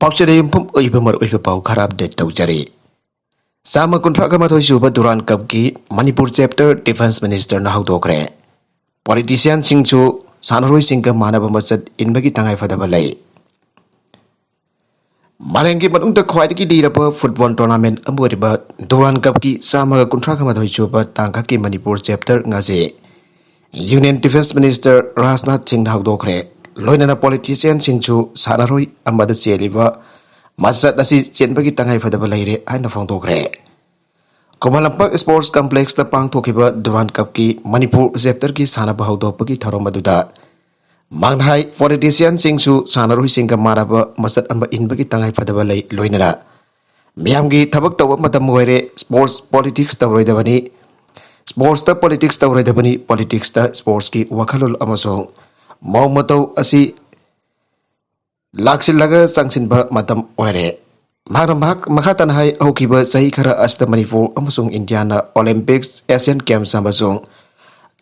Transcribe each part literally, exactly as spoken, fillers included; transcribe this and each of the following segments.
ꯄꯥꯎꯆꯦꯗ ꯌꯨꯝꯐꯝ ꯑꯣꯏꯕ ꯃꯔꯨꯑꯣꯏꯕ ꯄꯥꯎ ꯈꯔ ꯑꯞꯗꯦꯠ ꯇꯧꯖꯔꯤ꯫ ꯆꯥꯝꯃ ꯀꯨꯟꯊ꯭ꯔꯥꯒ ꯃꯥꯊꯣꯏ ꯁꯨꯕ ꯗꯨꯔꯥꯟ ꯀꯞꯀꯤ ꯃꯅꯤꯄꯨꯔ ꯆꯦꯞꯇꯔ ꯗꯤꯐꯦꯟꯁ ꯃꯤꯅꯤꯁꯇꯔꯅ ꯍꯧꯗꯣꯛꯈ꯭ꯔꯦ꯫ ꯄꯣꯂꯤꯇꯤꯁꯤꯌꯥꯟꯁꯤꯡꯁꯨ ꯁꯥꯟꯅꯔꯣꯏꯁꯤꯡꯒ ꯃꯥꯟꯅꯕ ꯃꯆꯠ ꯏꯟꯕꯒꯤ ꯇꯉꯥꯏꯐꯗꯕ ꯂꯩ꯫ ꯃꯥꯂꯦꯝꯒꯤ ꯃꯅꯨꯡꯗ ꯈ꯭ꯋꯥꯏꯗꯒꯤ ꯂꯤꯔꯕ ꯐꯨꯠꯕꯣꯜ ꯇꯣꯔꯅꯥꯃꯦꯟ ꯑꯃ ꯑꯣꯏꯔꯤꯕ ꯗꯨꯔꯥꯟ ꯀꯞꯀꯤ ꯆꯥꯝꯃꯒ ꯀꯨꯟꯊ꯭ꯔꯥꯒ ꯃꯥꯊꯣꯏ ꯁꯨꯕ ꯇꯥꯡꯀꯛꯀꯤ ꯃꯅꯤꯄꯨꯔ ꯆꯦꯞꯇꯔ ꯉꯁꯤ ꯌꯨꯅꯤꯌꯟ ꯗꯤꯐꯦꯟꯁ ꯃꯤꯅꯤꯁꯇꯔ ꯔꯥꯖꯅꯥꯊ ꯁꯤꯡꯅ ꯍꯧꯗꯣꯛꯈ꯭ꯔꯦ꯫ ꯂꯣꯏꯅꯅ ꯄꯣꯂꯤꯇꯤꯁꯤꯌꯥꯟꯁꯤꯡꯁꯨ ꯁꯥꯟꯅꯔꯣꯏ ꯑꯃꯗ ꯆꯦꯜꯂꯤꯕ ꯃꯆꯠ ꯑꯁꯤ ꯆꯦꯟꯕꯒꯤ ꯇꯉꯥꯏꯐꯗꯕ ꯂꯩꯔꯦ ꯍꯥꯏꯅ ꯐꯣꯡꯗꯣꯛꯈ꯭ꯔꯦ꯫ ꯈꯨꯃꯟ ꯂꯝꯄꯥꯛ ꯁ꯭ꯄꯣꯔꯠꯁ ꯀꯝꯄ꯭ꯂꯦꯛꯁꯇ ꯄꯥꯡꯊꯣꯛꯈꯤꯕ ꯗꯨꯔꯥꯟ ꯀꯞꯀꯤ ꯃꯅꯤꯄꯨꯔ ꯆꯦꯞꯇꯔꯒꯤ ꯁꯥꯟꯅꯕ ꯍꯧꯗꯣꯛꯄꯒꯤ ꯊꯧꯔꯝ ꯑꯗꯨꯗ ꯃꯥꯡꯅꯍꯥꯏ ꯄꯣꯂꯤꯇꯤꯁꯤꯌꯥꯟꯁꯤꯡꯁꯨ ꯁꯥꯟꯅꯔꯣꯏꯁꯤꯡꯒ ꯃꯥꯟꯅꯕ ꯃꯆꯠ ꯑꯃ ꯏꯟꯕꯒꯤ ꯇꯉꯥꯏꯐꯗꯕ ꯂꯩ, ꯂꯣꯏꯅꯅ ꯃꯤꯌꯥꯝꯒꯤ ꯊꯕꯛ ꯇꯧꯕ ꯃꯇꯝ ꯑꯣꯏꯔꯦ, ꯁ꯭ꯄꯣꯔꯠꯁ ꯄꯣꯂꯤꯇꯤꯛꯁ ꯇꯧꯔꯣꯏꯗꯕꯅꯤ, ꯁ꯭ꯄꯣꯔꯠꯁꯇ ꯄꯣꯂꯤꯇꯤꯛꯁ ꯇꯧꯔꯣꯏꯗꯕꯅꯤ, ꯄꯣꯂꯤꯇꯤꯛꯁꯇ ꯁ꯭ꯄꯣꯔꯠꯁꯀꯤ ꯋꯥꯈꯜꯂꯣꯟ ꯑꯃꯁꯨꯡ ꯃꯑꯣꯡ ꯃꯇꯧ ꯑꯁꯤ ꯂꯥꯛꯁꯤꯜꯂꯒ ꯆꯪꯁꯤꯟꯕ ꯃꯇꯝ ꯑꯣꯏꯔꯦ꯫ ꯃꯍꯥꯛꯅ ꯃꯍꯥꯛ ꯃꯈꯥ ꯇꯥꯅ ꯍꯥꯏ, ꯍꯧꯈꯤꯕ ꯆꯍꯤ ꯈꯔ ꯑꯁꯤꯗ ꯃꯅꯤꯄꯨꯔ ꯑꯃꯁꯨꯡ ꯏꯟꯗꯤꯌꯥꯅ ꯑꯣꯂꯦꯝꯄꯤꯛꯁ, ꯑꯦꯁꯤꯌꯥꯟ ꯒꯦꯝꯁ ꯑꯃꯁꯨꯡ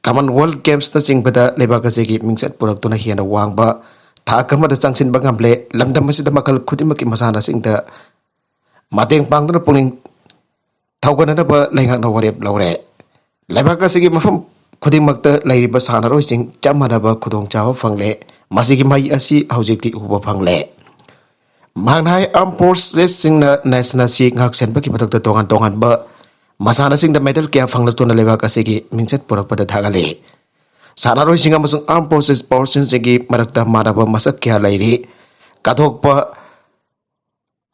ꯀꯃꯟꯋꯦꯜꯊ ꯒꯦꯝꯁꯇ ꯆꯤꯡꯕꯗ ꯂꯩꯕꯥꯛ ꯑꯁꯤꯒꯤ ꯃꯤꯡꯆꯠ ꯄꯨꯔꯛꯇꯨꯅ ꯍꯦꯟꯅ ꯋꯥꯡꯕ ꯊꯥꯛ ꯑꯃꯗ ꯆꯪꯁꯤꯟꯕ ꯉꯝꯂꯦ꯫ ꯂꯝꯗꯝ ꯑꯁꯤꯗ ꯃꯈꯜ ꯈꯨꯗꯤꯡꯃꯛꯀꯤ ꯃꯁꯥꯟꯅꯁꯤꯡꯗ ꯃꯇꯦꯡ ꯄꯥꯡꯗꯨꯅ ꯄꯨꯛꯅꯤꯡ ꯊꯧꯒꯠꯅꯅꯕ ꯂꯩꯉꯥꯛꯅ ꯋꯥꯔꯦꯞ ꯂꯧꯔꯦ꯫ ꯂꯩꯕꯥꯛ ꯑꯁꯤꯒꯤ ꯃꯐꯝ ꯈꯨꯗꯤꯡꯃꯛꯇ ꯂꯩꯔꯤꯕ ꯁꯥꯟꯅꯔꯣꯏꯁꯤꯡ ꯆꯞ ꯃꯥꯟꯅꯕ ꯈꯨꯗꯣꯡꯆꯥꯕ ꯐꯪꯂꯦ꯫ ꯃꯁꯤꯒꯤ ꯃꯍꯩ ꯑꯁꯤ ꯍꯧꯖꯤꯛꯇꯤ ꯎꯕ ꯐꯪꯂꯦ꯫ ꯃꯍꯥꯛꯅ ꯍꯥꯏ, ꯑꯥꯔꯝ ꯐꯣꯔꯁꯦꯁꯁꯤꯡꯅ ꯅꯦꯁꯟ ꯑꯁꯤ ꯉꯥꯛꯁꯦꯟꯕꯒꯤ ꯃꯊꯛꯇ ꯇꯣꯉꯥꯟ ꯇꯣꯉꯥꯟꯕ ꯃꯁꯥꯟꯅꯁꯤꯡꯗ ꯃꯦꯗꯜ ꯀꯌꯥ ꯐꯪꯂꯛꯇꯨꯅ ꯂꯩꯕꯥꯛ ꯑꯁꯤꯒꯤ ꯃꯤꯡꯆꯠ ꯄꯨꯔꯛꯄꯗ ꯊꯥꯒꯠꯂꯤ꯫ ꯁꯥꯟꯅꯔꯣꯏꯁꯤꯡ ꯑꯃꯁꯨꯡ ꯑꯥꯔꯝ ꯐꯣꯔꯁꯦꯁ ꯄꯥꯔꯁꯟꯁꯤꯡꯒꯤ ꯃꯔꯛꯇ ꯃꯥꯟꯅꯕ ꯃꯁꯛ ꯀꯌꯥ ꯂꯩꯔꯤ꯫ ꯀꯠꯊꯣꯛꯄ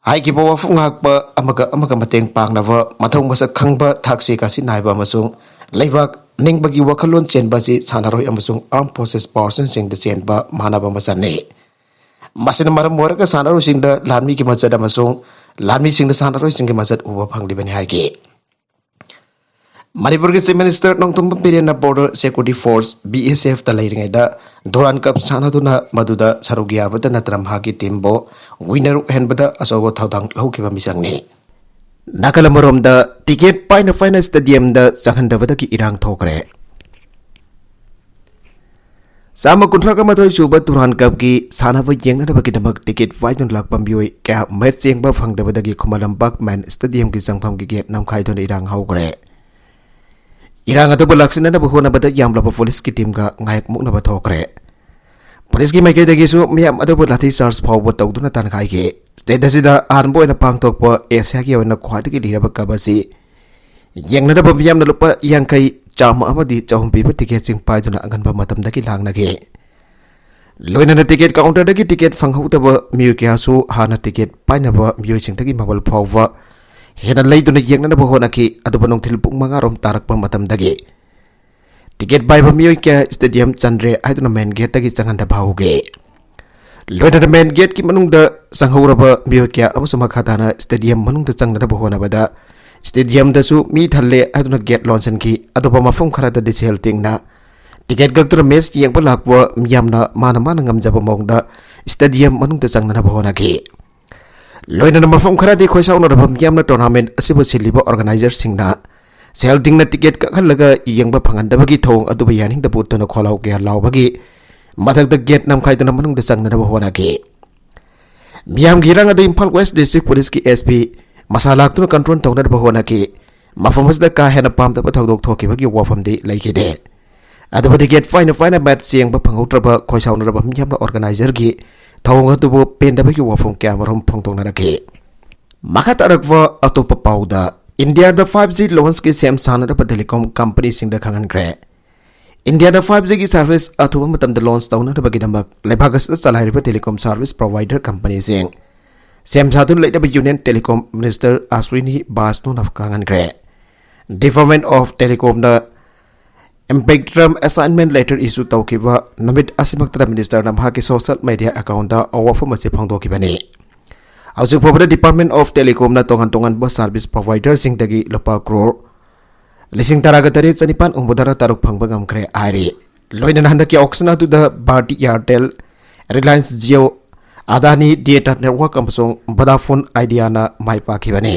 ꯍꯥꯏꯈꯤꯕ ꯋꯥꯐꯝ ꯉꯥꯛꯄ ꯑꯃꯒ ꯑꯃꯒ ꯃꯇꯦꯡ ꯄꯥꯡꯅꯕ, ꯃꯊꯧ ꯃꯁꯛ ꯈꯪꯕ, ꯊꯛꯁꯤ ꯈꯥꯁꯤ ꯅꯥꯏꯕ ꯑꯃꯁꯨꯡ ꯂꯩꯕꯥꯛ ꯅꯤꯡꯕꯒꯤ ꯋꯥꯈꯜꯂꯣꯟ ꯆꯦꯟꯕ ꯑꯁꯤ ꯁꯥꯟꯅꯔꯣꯏ ꯑꯃꯁꯨꯡ ꯑꯥꯔꯝ ꯐꯣꯔꯁꯦꯁ ꯄꯥꯔꯁꯟꯁꯤꯡꯗ ꯆꯦꯟꯕ ꯃꯥꯟꯅꯕ ꯃꯆꯠꯅꯤ꯫ ꯃꯁꯤꯅ ꯃꯔꯝ ꯑꯣꯏꯔꯒ ꯁꯥꯟꯅꯔꯣꯏꯁꯤꯡꯗ ꯂꯥꯟꯃꯤꯒꯤ ꯃꯆꯠ ꯑꯃꯁꯨꯡ ꯂꯥꯟꯃꯤꯁꯤꯡꯗ ꯁꯥꯟꯅꯔꯣꯏꯁꯤꯡꯒꯤ ꯃꯆꯠ ꯎꯕ ꯐꯪꯂꯤꯕꯅꯤ ꯍꯥꯏꯈꯤ꯫ ꯃꯅꯤꯄꯨꯔꯒꯤ ꯆꯤꯐ ꯃꯤꯅꯤꯁꯇꯔ ꯅꯣꯡꯊꯣꯝꯕꯝ ꯕꯤꯔꯦꯟꯅ border security force, B S ꯑꯦꯐꯇ ꯂꯩꯔꯤꯉꯩꯗ ꯗꯨꯔꯥꯟ ꯀꯞ ꯁꯥꯟꯅꯗꯨꯅ ꯃꯗꯨꯗ ꯁꯔꯨꯛ ꯌꯥꯕꯗ ꯅꯠꯇꯅ ꯃꯍꯥꯛꯀꯤ ꯇꯤꯝꯕꯨ ꯋꯤꯟꯅꯔ ꯑꯣꯏꯍꯟꯕꯗ ꯑꯆꯧꯕ ꯊꯧꯗꯥꯡ ꯂꯧꯈꯤꯕ ꯃꯤꯁꯛꯅꯤ꯫ ꯅꯥꯀꯜ ꯑꯃꯔꯣꯝꯗ, ꯇꯤꯀꯦꯠ ꯄꯥꯏꯅ ꯄꯥꯏꯅ ꯁ꯭ꯇꯦꯗꯤꯌꯝꯗ ꯆꯪꯍꯟꯗꯕꯗꯒꯤ ꯏꯔꯥꯡ ꯊꯣꯛꯈ꯭ꯔꯦ꯫ ꯆꯥꯝꯃ ꯀꯨꯟꯊ꯭ꯔꯥ ꯃꯥꯊꯣꯏ ꯁꯨꯕ ꯗꯨꯔꯥꯟ ꯀꯞꯀꯤ ꯁꯥꯟꯅꯕ ꯌꯦꯡꯅꯅꯕꯒꯤꯗꯃꯛ ꯇꯤꯀꯦꯠ ꯋꯥꯏꯗꯨꯅ ꯂꯥꯛꯄ ꯃꯤꯑꯣꯏ ꯀꯌꯥ ꯃꯦꯠꯆ ꯌꯦꯡꯕ ꯐꯪꯗꯕꯗꯒꯤ ꯈꯨꯃꯟ ꯂꯝꯄꯥꯛ ꯃꯦꯟ ꯁ꯭ꯇꯦꯗꯤꯌꯝꯒꯤ ꯆꯪꯐꯝꯒꯤ ꯒꯦꯠ ꯅꯝꯈꯥꯏꯗꯨꯅ ꯏꯔꯥꯡ ꯍꯧꯈ꯭ꯔꯦ꯫ ꯏꯔꯥꯡ ꯑꯗꯨꯕꯨ ꯂꯥꯛꯁꯤꯟꯅꯅꯕ ꯍꯣꯠꯅꯕꯗ ꯌꯥꯝꯂꯕ ꯄꯨꯂꯤꯁꯀꯤ ꯇꯤꯝꯒ ꯉꯥꯏꯍꯥꯛ ꯃꯨꯛꯅꯕ ꯊꯣꯛꯈ꯭ꯔꯦ꯫ ꯄꯨꯂꯤꯁꯀꯤ ꯃꯥꯏꯀꯩꯗꯒꯤꯁꯨ ꯃꯤꯌꯥꯝ ꯑꯗꯨꯕꯨ ꯂꯥꯊꯤ ꯆꯥꯔꯖ ꯐꯥꯎꯕ ꯇꯧꯗꯨꯅ ꯇꯥꯟꯈꯥꯏꯈꯤ꯫ ꯁ꯭ꯇꯦꯠ ꯑꯁꯤꯗ ꯑꯍꯥꯟꯕ ꯑꯣꯏꯅ ꯄꯥꯡꯊꯣꯛꯄ ꯑꯦꯁꯤꯌꯥꯒꯤ ꯑꯣꯏꯅ ꯈ꯭ꯋꯥꯏꯗꯒꯤ ꯂꯤꯔꯕ ꯀꯞ ꯑꯁꯤ ꯌꯦꯡꯅꯅꯕ ꯃꯤꯌꯥꯝꯅ ꯂꯨꯄꯥ ꯌꯥꯡꯈꯩ, ꯆꯥꯝꯃ ꯑꯃꯗꯤ ꯆꯍꯨꯝ ꯄꯤꯕ ꯇꯤꯀꯦꯠꯁꯤꯡ ꯄꯥꯏꯗꯨꯅ ꯑꯉꯟꯕ ꯃꯇꯝꯗꯒꯤ ꯂꯥꯡꯅꯈꯤ꯫ ꯂꯣꯏꯅꯅ ꯇꯤꯀꯦꯠ ꯀꯥꯎꯟꯇꯔꯗꯒꯤ ꯇꯤꯀꯦꯠ ꯐꯪꯍꯧꯗꯕ ꯃꯤꯑꯣꯏ ꯀꯌꯥꯁꯨ ꯍꯥꯟꯅ ꯇꯤꯀꯦꯠ ꯄꯥꯏꯅꯕ ꯃꯤꯑꯣꯏꯁꯤꯡꯗꯒꯤ ꯃꯃꯜ ꯐꯥꯎꯕ ꯍꯦꯟꯅ ꯂꯩꯗꯨꯅ ꯌꯦꯡꯅꯅꯕ ꯍꯣꯠꯅꯈꯤ꯫ ꯑꯗꯨꯕꯨ ꯅꯨꯡꯊꯤꯜ ꯄꯨꯡ ꯃꯉꯥ ꯔꯣꯝ ꯇꯥꯔꯛꯄ ꯃꯇꯝꯗꯒꯤ ꯇꯤꯀꯦꯠ ꯄꯥꯏꯕ ꯃꯤꯑꯣꯏ ꯀꯌꯥ ꯁ꯭ꯇꯦꯗꯤꯌꯝ ꯆꯟꯗ꯭ꯔꯦ ꯍꯥꯏꯗꯨꯅ ꯃꯦꯟ ꯒꯦꯠꯇꯒꯤ ꯆꯪꯍꯟꯗꯕ ꯍꯧꯈꯤ꯫ ꯂꯣꯏꯅꯅ ꯃꯦꯟ ꯒꯦꯠꯀꯤ ꯃꯅꯨꯡꯗ ꯆꯪꯍꯧꯔꯕ ꯃꯤꯑꯣꯏ ꯀꯌꯥ ꯑꯃꯁꯨ ꯃꯈꯥ ꯇꯥꯅ ꯁ꯭ꯇꯦꯗꯤꯌꯝ ꯃꯅꯨꯡꯗ ꯆꯪꯅꯅꯕ ꯍꯣꯠꯅꯕꯗ ꯁ꯭ꯇꯦꯗꯤꯌꯝꯗꯁꯨ ꯃꯤ ꯊꯜꯂꯦ ꯍꯥꯏꯗꯨꯅ ꯒꯦꯠ ꯂꯣꯟꯁꯤꯟꯈꯤ꯫ ꯑꯇꯣꯞꯄ ꯃꯐꯝ ꯈꯔꯗꯗꯤ ꯁꯦꯜ ꯇꯤꯡꯅ ꯇꯤꯀꯦꯠ ꯀꯛꯇꯨꯅ ꯃꯦꯠꯆ ꯌꯦꯡꯕ ꯂꯥꯛꯄ ꯃꯤꯌꯥꯝꯅ ꯃꯥꯅ ꯃꯥꯅ ꯉꯝꯖꯕ ꯃꯑꯣꯡꯗ ꯁ꯭ꯇꯦꯗꯤꯌꯝ ꯃꯅꯨꯡꯗ ꯆꯪꯅꯅꯕ ꯍꯣꯠꯅꯈꯤ꯫ ꯂꯣꯏꯅꯅ ꯃꯐꯝ ꯈꯔꯗꯤ ꯈꯣꯏꯁꯥꯎꯅꯔꯕ ꯃꯤꯌꯥꯝꯅ ꯇꯣꯔꯅꯥꯃꯦꯟꯠ ꯑꯁꯤꯕꯨ ꯁꯤꯜꯂꯤꯕ ꯑꯣꯔꯒꯅꯥꯏꯖꯔꯁꯤꯡꯅ ꯁꯦꯜ ꯇꯤꯡꯅ ꯇꯤꯀꯦꯠ ꯀꯛꯍꯜꯂꯒ ꯌꯦꯡꯕ ꯐꯪꯍꯟꯗꯕꯒꯤ ꯊꯧꯑꯣꯡ ꯑꯗꯨꯕꯨ ꯌꯥꯅꯤꯡꯗꯕ ꯎꯠꯇꯨꯅ ꯈꯣꯜꯂꯥꯎ ꯀꯌꯥ ꯂꯥꯎꯕꯒꯤ ꯃꯊꯛꯇ ꯒꯦꯠ ꯅꯝꯈꯥꯏꯗꯨꯅ ꯃꯅꯨꯡꯗ ꯆꯪꯅꯅꯕ ꯍꯣꯠꯅꯈꯤ꯫ ꯃꯤꯌꯥꯝꯒꯤ ꯏꯔꯥꯡ ꯑꯗꯨ ꯏꯝꯐꯥꯜ ꯋꯦꯁ ꯗꯤꯁꯇ꯭ꯔꯤꯛ ꯄꯨꯂꯤꯁꯀꯤ ꯑꯦꯁ ꯄꯤ ꯃꯁꯥ ꯂꯥꯛꯇꯨꯅ ꯀꯟꯇ꯭ꯔꯣꯜ ꯇꯧꯅꯅꯕ ꯍꯣꯠꯅꯈꯤ꯫ ꯃꯐꯝ ꯑꯁꯤꯗ ꯀꯥ ꯍꯦꯟꯅ ꯄꯥꯝꯗꯕ ꯊꯧꯗꯣꯛ ꯊꯣꯛꯈꯤꯕꯒꯤ ꯋꯥꯐꯝꯗꯤ ꯂꯩꯈꯤꯗꯦ꯫ ꯑꯗꯨꯕꯨ ꯇꯤꯀꯦꯠ ꯐꯥꯏꯅ ꯐꯥꯏꯅ ꯃꯦꯠꯆ ꯌꯦꯡꯕ ꯐꯪꯍꯧꯗ꯭ꯔꯕ ꯈꯣꯏꯁꯥꯎꯅꯔꯕ ꯃꯤꯌꯥꯝꯅ ꯑꯣꯔꯒꯅꯥꯏꯖꯔꯒꯤ ꯊꯧꯑꯣꯡ ꯑꯗꯨꯕꯨ ꯄꯦꯟꯗꯕꯒꯤ ꯋꯥꯐꯝ ꯀꯌꯥꯃꯔꯨꯝ ꯐꯣꯡꯗꯣꯛꯅꯔꯛꯈꯤ꯫ ꯃꯈꯥ ꯇꯥꯔꯛꯄ ꯑꯇꯣꯞꯄ ꯄꯥꯎꯗ, ꯏꯟꯗꯤꯌꯥꯗ ꯐꯥꯏꯚ ꯖꯤ ꯂꯣꯟꯁꯀꯤ ꯁꯦꯝ ꯁꯥꯅꯅꯕ ꯇꯦꯂꯤꯀꯣꯝ ꯀꯝꯄꯅꯤꯁꯤꯡꯗ ꯈꯪꯍꯟꯈ꯭ꯔꯦ꯫ ꯏꯟꯗꯤꯌꯥꯗ ꯐꯥꯏꯚ ꯖꯤꯒꯤ ꯁꯥꯔꯚꯤꯁ ꯑꯊꯨꯕ ꯃꯇꯝꯗ ꯂꯣꯟꯁ ꯇꯧꯅꯅꯕꯒꯤꯗꯃꯛ ꯂꯩꯕꯥꯛ ꯑꯁꯤꯗ ꯆꯂꯥꯏꯔꯤꯕ ꯇꯦꯂꯤꯀꯣꯝ ꯁꯥꯔꯚꯤꯁ ꯄ꯭ꯔꯣꯚꯥꯏꯗꯔ ꯀꯝꯄꯅꯤꯁꯤꯡ ꯁꯦꯝ ꯁꯥꯗꯨꯅ ꯂꯩꯅꯕ ꯌꯨꯅꯤꯌꯟ ꯇꯦꯂꯤꯀꯣꯝ ꯃꯤꯅꯤꯁꯇꯔ ꯑꯁ꯭ꯋꯤꯅꯤ ꯕꯥꯁꯅꯣꯅ ꯈꯪꯍꯟꯈ꯭ꯔꯦ꯫ Department of Telecomꯅ ꯏꯝꯄꯦꯛꯇ꯭ꯔꯝ ꯑꯦꯁꯥꯏꯟꯃꯦꯟ ꯂꯦꯇꯔ ꯏꯁꯨ ꯇꯧꯈꯤꯕ ꯅꯨꯃꯤꯠ ꯑꯁꯤꯃꯛꯇꯗ ꯃꯤꯅꯤꯁꯇꯔꯅ ꯃꯍꯥꯛꯀꯤ ꯁꯣꯁꯤꯌꯦꯜ ꯃꯦꯗꯤꯌꯥ ꯑꯦꯀꯥꯎꯟꯗ ꯋꯥꯐꯝ ꯑꯁꯤ ꯐꯣꯡꯗꯣꯛꯈꯤꯕꯅꯤ꯫ ꯍꯧꯖꯤꯛ ꯐꯥꯎꯕꯗ Department of Telecomꯅ ꯇꯣꯉꯥꯟ ꯇꯣꯉꯥꯟꯕ ꯁꯥꯔꯚꯤꯁ ꯄ꯭ꯔꯣꯚꯥꯏꯗꯔꯁꯤꯡꯗꯒꯤ ꯂꯨꯄꯥ ꯀ꯭ꯔꯣꯔ ꯂꯤꯁꯤꯡ ꯇꯔꯥꯒ ꯇꯔꯦꯠ ꯆꯅꯤꯄꯥꯟ ꯍꯨꯝꯐꯨꯇꯔꯥ ꯇꯔꯨꯛ ꯐꯪꯕ ꯉꯝꯈ꯭ꯔꯦ ꯍꯥꯏꯔꯤ꯫ ꯂꯣꯏꯅꯅ ꯍꯟꯗꯛꯀꯤ ꯑꯣꯛꯁꯟ ꯑꯗꯨꯗ ꯚꯥꯔꯇꯤ ꯑꯦꯌꯥꯔꯇꯦꯜ, ꯔꯤꯂꯥꯌꯟꯁ ꯖꯤꯑꯣ, ꯑꯗꯥꯅꯤ ꯗꯦꯇꯥ ꯅꯦꯠꯋꯥꯔꯛ ꯑꯃꯁꯨꯡ ꯚꯣꯗꯥꯐꯣꯟ ꯑꯥꯏꯗꯤꯌꯥꯅ ꯃꯥꯏ ꯄꯥꯛꯈꯤꯕꯅꯤ꯫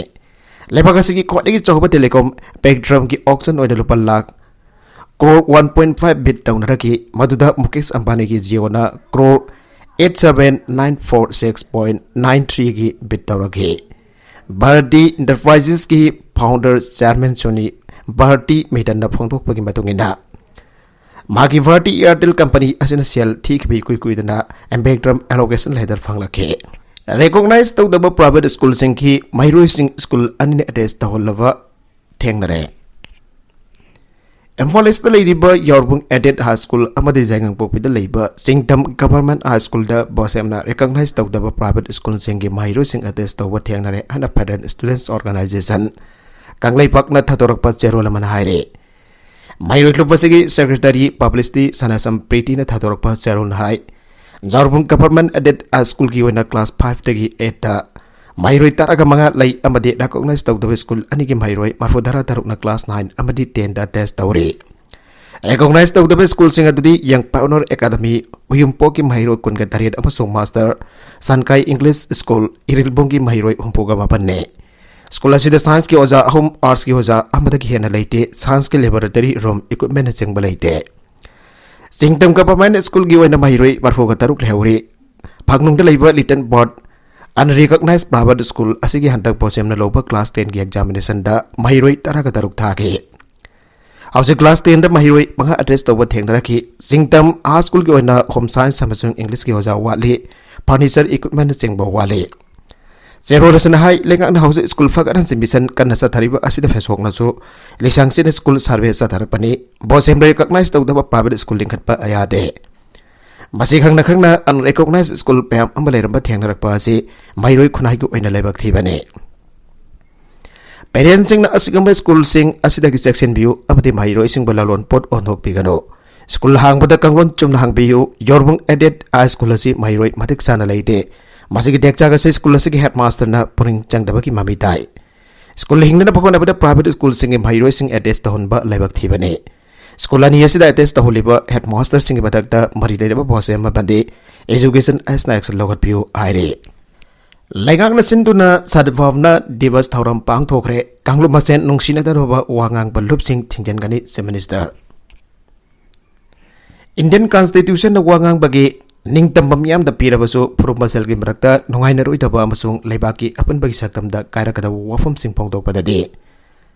ꯂꯩꯕꯥꯛ ꯑꯁꯤꯒꯤ ꯈ꯭ꯋꯥꯏꯗꯒꯤ ꯆꯥꯎꯕ ꯇꯦꯂꯤꯀꯣꯝ ꯁ꯭ꯄꯦꯛꯇ꯭ꯔꯝꯒꯤ ꯑꯣꯛꯁꯟ ꯑꯣꯏꯅ ꯂꯨꯄꯥ lakh crore one point five bid ꯇꯧꯅꯔꯛꯈꯤ, ꯃꯗꯨꯗ Mukesh ꯑꯝꯕꯥꯅꯤꯒꯤ ꯖꯤꯑꯣꯅ crore eight seven nine four six point nine three ꯒꯤ bid ꯇꯧꯔꯛꯈꯤ꯫ ꯚꯥꯔꯇꯤ ꯏꯟꯇꯔꯄ꯭ꯔꯥꯏꯖꯦꯁꯀꯤ founder chairman ꯁꯨꯅꯤ ꯚꯥꯔꯇꯤ ꯃꯤꯇꯟꯅ ꯐꯣꯡꯗꯣꯛꯄꯒꯤ ꯃꯇꯨꯡ ꯏꯟꯅ, ꯃꯥꯒꯤ ꯚꯥꯔꯇꯤ ꯑꯦꯌꯔꯇꯦꯜ ꯀꯝꯄꯅꯤ ꯑꯁꯤꯅ ꯁꯦꯜ ꯊꯤꯈꯤꯕ ꯏꯀꯨꯏ ꯀꯨꯏꯗꯅ ambiguous allocation letter ꯐꯪꯂꯛꯈꯤ꯫ Recognize ꯇꯧꯗꯕ private schoolꯁꯤꯡꯒꯤ ꯃꯍꯩꯔꯣꯏꯁꯤꯡ ꯁ꯭ꯀꯨꯜ ꯑꯅꯤꯅ attest ꯇꯧꯍꯜꯂꯕ ꯊꯦꯡꯅꯔꯦ꯫ ꯏꯝꯐꯥꯜ ꯏꯁꯇ ꯂꯩꯔꯤꯕ ꯌꯥꯎꯔꯕꯨꯡ Aided High School ꯑꯃꯗꯤ ꯌꯥꯏꯉꯪꯄꯣꯛꯄꯤꯗ ꯂꯩꯕ ꯆꯤꯡꯇꯝ Government High Schoolꯗ ꯕꯣꯁꯦꯝꯅ recognize ꯇꯧꯗꯕ private schoolꯁꯤꯡꯒꯤ ꯃꯍꯩꯔꯣꯏꯁꯤꯡ attest ꯇꯧꯕ ꯊꯦꯡꯅꯔꯦ ꯍꯥꯏꯅ Federal Students Organization ꯀꯪꯂꯩꯄꯥꯛꯅ ꯊꯥꯗꯣꯔꯛꯄ ꯆꯦꯔꯣꯜ ꯑꯃꯅ ꯍꯥꯏꯔꯦ꯫ ꯃꯍꯩꯔꯣꯏ ꯂꯨꯞ ꯑꯁꯤꯒꯤ Secretary Publicity ꯁꯅꯥꯁꯝ ꯄ꯭ꯔꯤꯇꯤꯅ ꯊꯥꯗꯣꯔꯛꯄ ꯆꯦꯔꯣꯜꯅ ꯍꯥꯏ, ꯌꯥꯎꯔꯕꯨꯡ Government Aided High Schoolꯒꯤ ꯑꯣꯏꯅ class fiveꯇꯒꯤ eightꯇ ꯃꯍꯩꯔꯣꯏ ꯇꯔꯥꯒ ꯃꯉꯥ ꯂꯩ ꯑꯃꯗꯤ recognize ꯇꯧꯗꯕ ꯁ꯭ꯀꯨꯜ ꯑꯅꯤꯒꯤ ꯃꯍꯩꯔꯣꯏ ꯃꯔꯐꯨ ꯇꯔꯥ ꯇꯔꯨꯛꯅ class nine ꯑꯃꯗꯤ tenꯗ attest ꯇꯧꯔꯤ꯫ Recognize ꯇꯧꯗꯕ ꯁ꯭ꯀꯨꯜꯁꯤꯡ ꯑꯗꯨꯗꯤ Young Pioneer Academy ꯎꯌꯨꯝꯄꯣꯛꯀꯤ ꯃꯍꯩꯔꯣꯏ ꯀꯨꯟꯒ ꯇꯔꯦꯠ ꯑꯃꯁꯨꯡ Master Sankai English School ꯏꯔꯤꯜꯕꯨꯡꯒꯤ ꯃꯍꯩꯔꯣꯏ ꯍꯨꯝꯐꯨꯒ ꯃꯥꯄꯟꯅꯤ꯫ ꯁ꯭ꯀꯨꯜ ꯑꯁꯤꯗ scienceꯀꯤ ꯑꯣꯖꯥ ꯑꯍꯨꯝ, artsꯀꯤ ꯑꯣꯖꯥ ꯑꯃꯗꯒꯤ ꯍꯦꯟꯅ ꯂꯩꯇꯦ, scienceꯀꯤ laboratory room equipmentꯅꯆꯤꯡꯕ ꯂꯩꯇꯦ꯫ ꯆꯤꯡꯇꯝ Government Schoolꯒꯤ ꯑꯣꯏꯅ ꯃꯍꯩꯔꯣꯏ ꯃꯔꯐꯨꯒ ꯇꯔꯨꯛ ꯂꯩꯍꯧꯔꯤ꯫ ꯐꯥꯛꯅꯨꯡꯗ ꯂꯩꯕ Little Bird unrecognized private school ꯑꯁꯤꯒꯤ ꯍꯟꯗꯛ ꯕꯣꯁꯦꯝꯅ ꯂꯧꯕ class tenꯒꯤ examinationꯗ ꯃꯍꯩꯔꯣꯏ ꯇꯔꯥꯒ ꯇꯔꯨꯛ ꯊꯥꯈꯤ꯫ ꯍꯧꯖꯤꯛ class tenꯗ ꯃꯍꯩꯔꯣꯏ ꯃꯉꯥ attest ꯇꯧꯕ ꯊꯦꯡꯅꯔꯛꯈꯤ꯫ ꯆꯤꯡꯇꯝ High Schoolꯒꯤ ꯑꯣꯏꯅ home science ꯑꯃꯁꯨꯡ Englishꯀꯤ ꯑꯣꯖꯥ ꯋꯥꯠꯂꯤ, furniture equipmentꯅꯆꯤꯡꯕ ꯋꯥꯠꯂꯤ꯫ ꯆꯦꯔꯣꯜ ꯑꯁꯤꯅ ꯍꯥꯏ, ꯂꯩꯉꯥꯛꯅ ꯍꯧꯖꯤꯛ ꯁ꯭ꯀꯨꯜ ꯐꯒꯠꯍꯟꯁꯤ mission ꯀꯟꯅ ꯆꯠꯊꯔꯤꯕ ꯑꯁꯤꯗ ꯐꯦꯁꯣꯛꯅꯁꯨ ꯂꯤꯁꯥꯡꯁꯤꯠꯅ ꯁ꯭ꯀꯨꯜ survey ꯆꯠꯊꯔꯛꯄꯅꯤ꯫ ꯕꯣꯁꯦꯝ recognize ꯇꯧꯗꯕ private school ꯂꯤꯡꯈꯠꯄ ꯌꯥꯗꯦ꯫ ꯃꯁꯤ ꯈꯪꯅ ꯈꯪꯅ unrecognized school ꯃꯌꯥꯝ ꯑꯃ ꯂꯩꯔꯝꯕ ꯊꯦꯡꯅꯔꯛꯄ ꯑꯁꯤ ꯃꯍꯩꯔꯣꯏ ꯈꯨꯟꯅꯥꯏꯒꯤ ꯑꯣꯏꯅ ꯂꯥꯏꯕꯛ ꯊꯤꯕꯅꯤ꯫ Parentsꯁꯤꯡꯅ ꯑꯁꯤꯒꯨꯝꯕ ꯁ꯭ꯀꯨꯜꯁꯤꯡ ꯑꯁꯤꯗꯒꯤ ꯆꯦꯛꯁꯤꯟꯕꯤꯌꯨ ꯑꯃꯗꯤ ꯃꯍꯩꯔꯣꯏꯁꯤꯡꯕꯨ ꯂꯂꯣꯟ ꯄꯣꯠ ꯑꯣꯟꯊꯣꯛꯄꯤꯒꯅꯨ꯫ ꯁ꯭ꯀꯨꯜ ꯍꯥꯡꯕꯗ ꯀꯥꯡꯂꯣꯟ ꯆꯨꯝꯅ ꯍꯥꯡꯕꯤꯌꯨ꯫ ꯌꯣꯔꯕꯨꯡ Aided High School ꯑꯁꯤ ꯃꯍꯩꯔꯣꯏ ꯃꯇꯤꯛ ꯆꯥꯅ ꯂꯩꯇꯦ꯫ ꯃꯁꯤꯒꯤ ꯇꯦꯛꯆꯥꯛ ꯑꯁꯤ ꯁ꯭ꯀꯨꯜ ꯑꯁꯤꯒꯤ headmasterꯅ ꯄꯨꯛꯅꯤꯡ ꯆꯪꯗꯕꯒꯤ ꯃꯃꯤ ꯇꯥꯏ꯫ ꯁ꯭ꯀꯨꯜ ꯍꯤꯡꯅꯅꯕ ꯍꯣꯠꯅꯕꯗ private schoolꯁꯤꯡꯒꯤ ꯃꯍꯩꯔꯣꯏꯁꯤꯡ attest ꯇꯧꯍꯟꯕ ꯂꯥꯏꯕꯛ ꯊꯤꯕꯅꯤ꯫ ꯁ꯭ꯀꯨꯜ ꯑꯅꯤ ꯑꯁꯤꯗ attest ꯇꯧꯍꯜꯂꯤꯕ headmasterꯁꯤꯡꯒꯤ ꯃꯊꯛꯇ ꯃꯔꯤ ꯂꯩꯅꯕ ꯕꯣꯁꯦꯝ ꯑꯃꯗꯤ Education S ꯅ action ꯂꯧꯈꯠꯄꯤꯌꯨ ꯍꯥꯏꯔꯤ꯫ ꯂꯩꯉꯥꯛꯅ ꯁꯤꯟꯗꯨꯅ Sadbhavna Diwas ꯊꯧꯔꯝ ꯄꯥꯡꯊꯣꯛꯈ꯭ꯔꯦ꯫ ꯀꯥꯡꯂꯨꯞ ꯃꯁꯦꯟ ꯅꯨꯡꯁꯤꯅꯗꯅꯕ ꯋꯥ ꯉꯥꯡꯕ ꯂꯨꯞꯁꯤꯡ ꯊꯤꯡꯖꯤꯟꯒꯅꯤ, Chief Minister꯫ Indian Constitution ꯅ ꯋꯥ ꯉꯥꯡꯕꯒꯤ ꯅꯤꯡꯇꯝꯕ ꯃꯤꯌꯥꯝꯗ ꯄꯤꯔꯕꯁꯨ, ꯐꯨꯔꯨꯞ ꯃꯁꯦꯜꯒꯤ ꯃꯔꯛꯇ ꯅꯨꯡꯉꯥꯏꯅꯔꯣꯏꯗꯕ ꯑꯃꯁꯨꯡ ꯂꯩꯕꯥꯛꯀꯤ ꯑꯄꯨꯟꯕꯒꯤ ꯁꯛꯇꯝꯗ ꯀꯥꯏꯔꯛꯀꯗꯕ ꯋꯥꯐꯝꯁꯤꯡ ꯐꯣꯡꯗꯣꯛꯄꯗꯗꯤ,